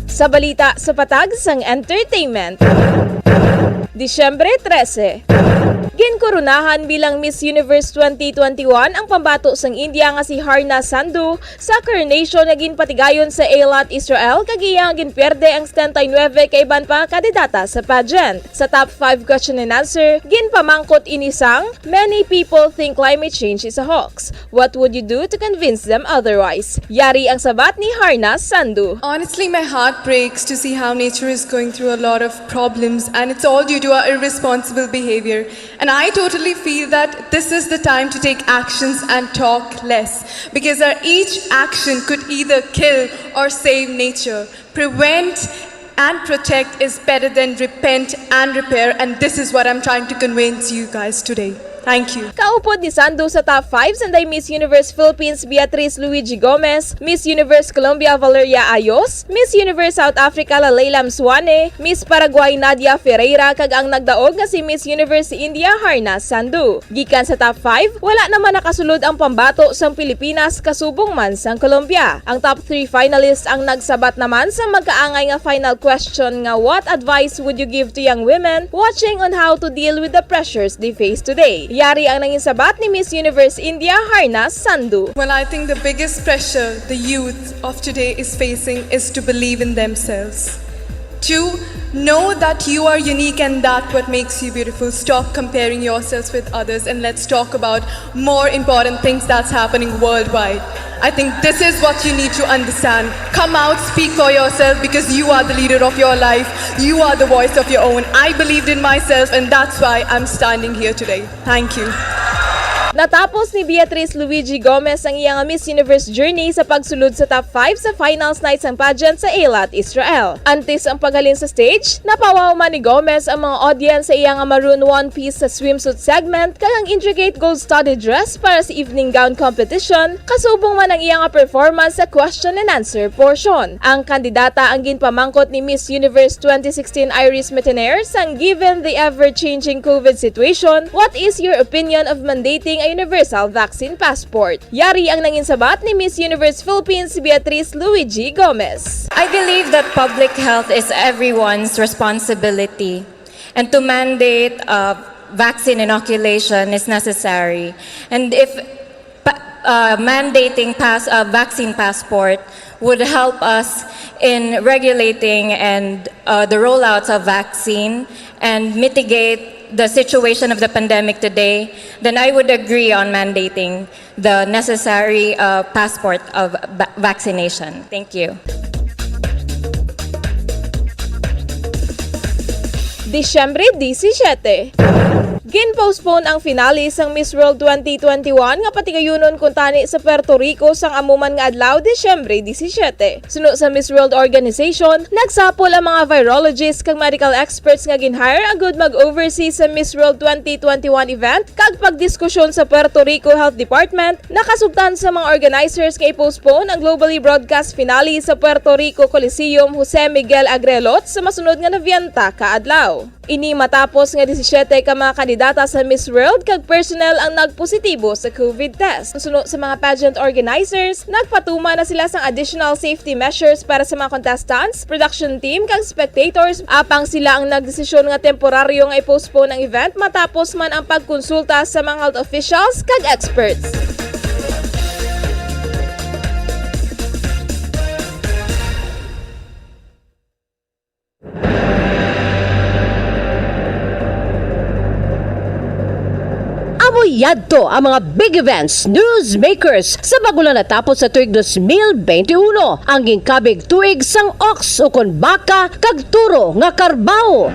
Sa balita sa patag sang entertainment. Disyembre trese, ginkoronahan bilang Miss Universe twenty twenty-one ang pambato sang India nga si Harna Sandhu sa coronation nga ginpatigayon sa Eilat, Israel, kag iya nga ginpierde ang setenta y nuebe ka iban pa nga kandidata sa pageant. Sa top five question and answer, ginpamangkot ini sang, "Many people think climate change is a hoax. What would you do to convince them otherwise?" Yari ang sabat ni Harna Sandhu. Honestly, my heart breaks to see how nature is going through a lot of problems, and it's all due to our irresponsible behavior. And I totally feel that this is the time to take actions and talk less, because our each action could either kill or save nature. Prevent and protect is better than repent and repair, and this is what I'm trying to convince you guys today. Thank you. Kaupod ni Sandhu sa top five sanday Miss Universe Philippines Beatrice Luigi Gomez, Miss Universe Colombia Valeria Ayos, Miss Universe South Africa Lalaylam Suane, Miss Paraguay Nadia Ferreira, kag ang nagdaog nga si Miss Universe India Harna Sandhu. Gikan sa top five, wala naman nakasulod ang pambato sang Pilipinas kasubong man sang Colombia. Ang top three finalists ang nagsabat naman sa magkaangay nga final question nga, "What advice would you give to young women watching on how to deal with the pressures they face today?" Yari ang nangin sabat ni Miss Universe India Harna Sandhu. Well, I think the biggest pressure the youth of today is facing is to believe in themselves. Two, know that you are unique and that what makes you beautiful. Stop comparing yourselves with others and let's talk about more important things that's happening worldwide. I think this is what you need to understand. Come out, speak for yourself because you are the leader of your life. You are the voice of your own. I believed in myself and that's why I'm standing here today. Thank you. Natapos ni Beatrice Luigi Gomez ang iya nga Miss Universe journey sa pagsulod sa top five sa finals night sang pageant sa Eilat, Israel. Antes ang paghalin sa stage, napawaw man ni Gomez ang mga audience sa iya nga maroon one-piece sa swimsuit segment kag ang intricate gold-studded dress para sa evening gown competition, kasubong man ang iya nga performance sa question and answer portion. Ang kandidata ang ginpamangkot ni Miss Universe twenty sixteen Iris Metaner sang, "Given the ever-changing COVID situation, what is your opinion of mandating a universal vaccine passport?" Yari ang nangin sabat ni Miss Universe Philippines Beatrice Luigi Gomez. I believe that public health is everyone's responsibility, and to mandate, uh, vaccine inoculation is necessary. And if pa-, uh, mandating pass-, uh, vaccine passport would help us in regulating and, uh, the rollouts of vaccine and mitigate the situation of the pandemic today, then I would agree on mandating the necessary, uh, passport of va-, vaccination. Thank you. Disyembre disisiete. Gin-postpone ang finale sang Miss World twenty twenty-one nga patigayunon kuntani sa Puerto Rico sang amo man nga adlaw, Disyembre disisiete. Suno sa Miss World Organization, nagsapol ang mga virologist kag medical experts nga gin-hire agud mag-oversee sa Miss World twenty twenty-one event kag pagdiskusyon sa Puerto Rico Health Department. Nakasugtan sa mga organizers nga i-postpone ang globally broadcast finale sa Puerto Rico Coliseum Jose Miguel Agrelot sa masunod nga nobenta ka adlaw. Ini matapos nga disisiete ka mga kandidata sa Miss World kag personnel ang nagpositibo sa COVID test. Suno sa mga pageant organizers, nagpatuman na sila sang additional safety measures para sa mga contestants, production team, kag spectators, apang sila ang nagdesisyon nga temporaryo nga i-postpone ang event matapos man ang pagkonsulta sa mga health officials kag experts. Yadto ang mga big events, newsmakers sa bag-o lang natapos sa tuig dos mil bente uno, ang ginkabig tuig sang ox ukon baka kag turo nga karbaw.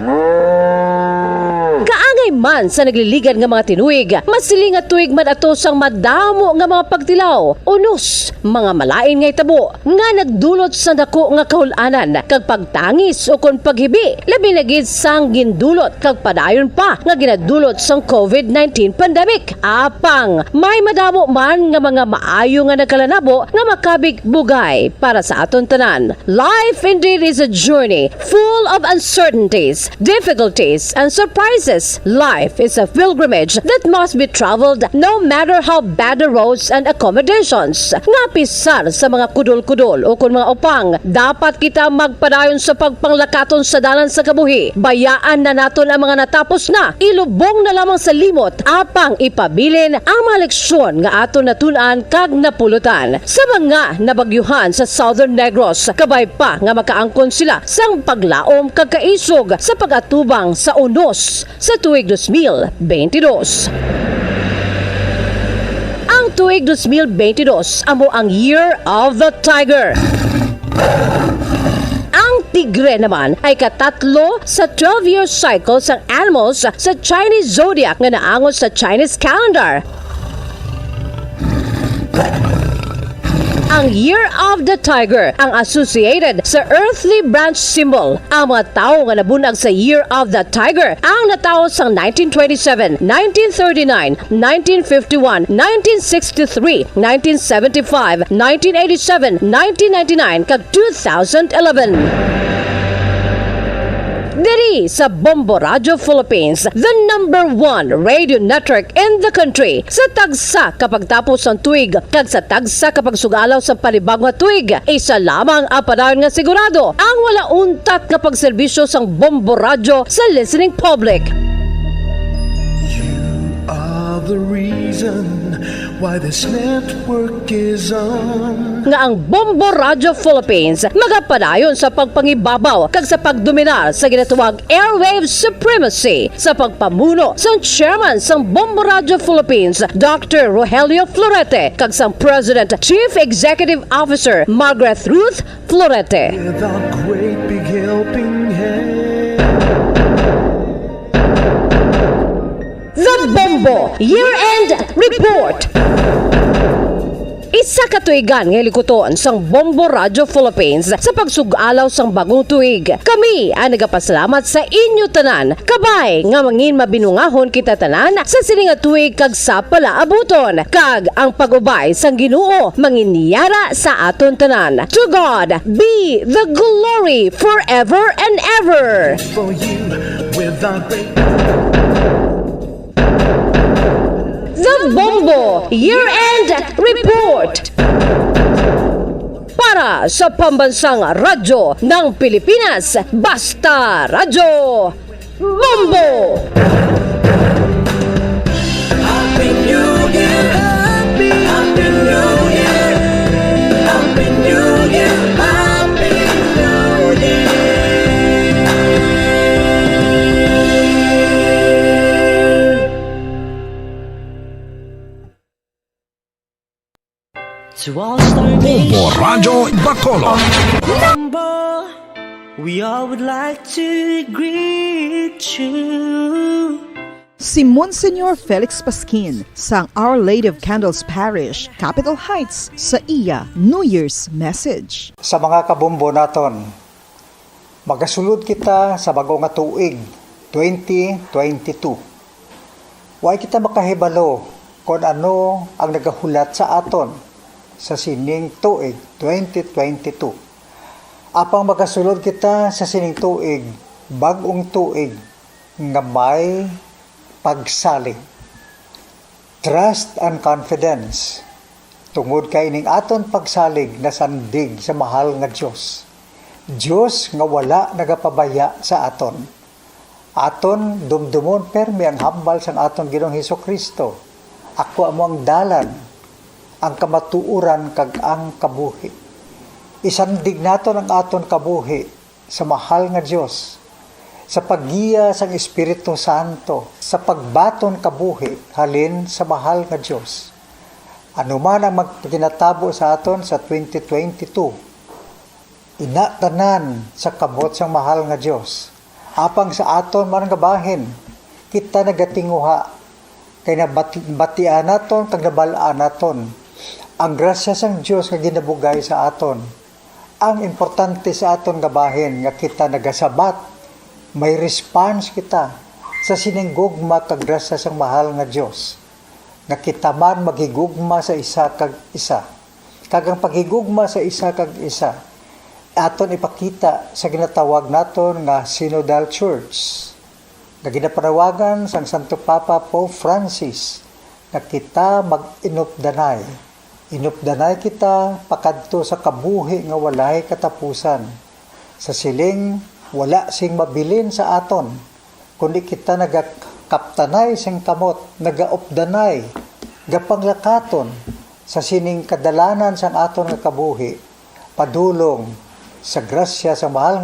Kaangay man sa nagliligad nga mga tinuig, masiling nga tuig man ato sang madamo nga mga pagtilaw, unos, mga malain nga hitabo nga nagdulot sa dako nga kahul-anan kag pagtangis ukon paghibi, labi na gid sang gindulot kag padayon pa nga ginadulot sang covid nineteen pandemic. Apang may madamo man nga mga maayo nga nagkalanabo nga makabig bugay para sa aton tanan. Life indeed is a journey full of uncertainties, difficulties, and surprises. Life is a pilgrimage that must be traveled no matter how bad the roads and accommodations. Nga pisar sa mga kudol-kudol ukon mga upang, dapat kita magpadayon sa pagpanglakaton sa dalan sa kabuhi. Bayaan na naton ang mga natapos na, ilubong na lamang sa limot, apang ipabilin ang mga leksyon nga aton natun-an kag napulutan. Sa mga nabagyuhan sa Southern Negros, kabay pa nga makaangkon sila sang paglaom kag kaisog sa pag-atubang sa unos sa tuig dos mil bente dos. Ang tuig dos mil bente dos amo ang Year of the Tiger. Ang tigre naman ay katatlo sa twelve-year cycle sang animals sa Chinese zodiac nga naangot sa Chinese calendar. Ang Year of the Tiger ang associated sa earthly branch symbol. Ang mga tawo nga nabunag sa Year of the Tiger ang natawo sang nineteen twenty-seven, nineteen thirty-nine, nineteen fifty-one, nineteen sixty-three, nineteen seventy-five, nineteen eighty-seven, nineteen ninety-nine, kag two thousand eleven. Diri sa Bombo Radio Philippines, the number one radio network in the country, sa tagsa ka pagtapos sang tuig kag sa tagsa ka pagsugalaw sa panibag-o nga tuig, isa lamang ang padayon nga sigurado, ang wala untat nga pagserbisyo sang Bombo Radio sa listening public. You are the reason why this network is on. Nga ang Bombo Radio Philippines magapadayon sa pagpangibabaw kag sa pagdominar sa ginatawag airwave supremacy sa pagpamuno sang chairman sang Bombo Radio Philippines, Doctor Rogelio Florete, kag sang President Chief Executive Officer Margaret Ruth Florete. With a great big helping hand. The Bombo Year-End Report. Isa ka tuigan nga hilikuton sang Bombo Radio Philippines sa pagsug-alaw sang bagong tuig. Kami ang nagapasalamat sa inyo tanan. Kabay nga mangin mabinungahon kita tanan sa sini nga tuig kag sa palaabuton. Kag ang pag-ubay sang Ginoo manginyara sa aton tanan. To God be the glory forever and ever. For you with our great The Bombo Year-End Report. Para sa Pambansang Radyo ng Pilipinas, Basta Radyo, Bombo! Happy New Year! Happy, Happy New Year! Happy New Year! Happy New Year! To all star Bombo nation. Radyo Bacolod. Bombo, we all would like to greet you. Si Monsignor Felix Pasquin sang Our Lady of Candles Parish, Capitol Heights, sa iya New Year's message. Sa mga kabombo naton, magasulod kita sa bag-o nga tuig, twenty twenty-two. Way kita makahibalo kon ano ang nagahulat sa aton sa sining tuig, twenty twenty-two. Apang magasulod kita sa sining tuig, bag-ong tuig, nga may pagsalig. Trust and confidence, tungod kay ining aton pagsalig nasandig sa mahal nga Dios. Dios nga wala nagapabaya sa aton. Aton dumdumon permi ang hambal sang aton Ginoong Hesus-Kristo, "Ako amo ang dalan, ang kamatuoran, kag ang kabuhi." Isandig naton ang aton kabuhi sa mahal nga Dios. sa paggiya sang Espiritu Santo, sa pagbaton kabuhi halin sa mahal nga Dios. Ano man ang magpaginatabo sa aton sa twenty twenty-two, ina tanan sa kamot sang mahal nga Dios. Apang sa aton man nga bahin, kita nagatinguha kay nabati-, batian naton kag nabal-an naton ang grasya sang Dios nga ginabugay sa aton. Ang importante sa aton nga bahin nga kita nagasabat, may response kita sa sining gugma kag grasya sang mahal nga Dios, nga kita man maghigugma sa isa kag isa. Kag ang paghigugma sa isa kag isa aton ipakita sa ginatawag naton nga Synodal Church, nga ginapanawagan sang Santo Papa Pope Francis nga kita mag-inupdanay. Inupdanay kita pakadto sa kabuhi nga walay katapusan. Sa siling, wala sing mabilin sa aton, kundi kita nagakaptanay sing kamot, nagaupdanay, gapanglakaton sa sining kadalanan sang aton nga kabuhi, padulong sa grasya sa mahal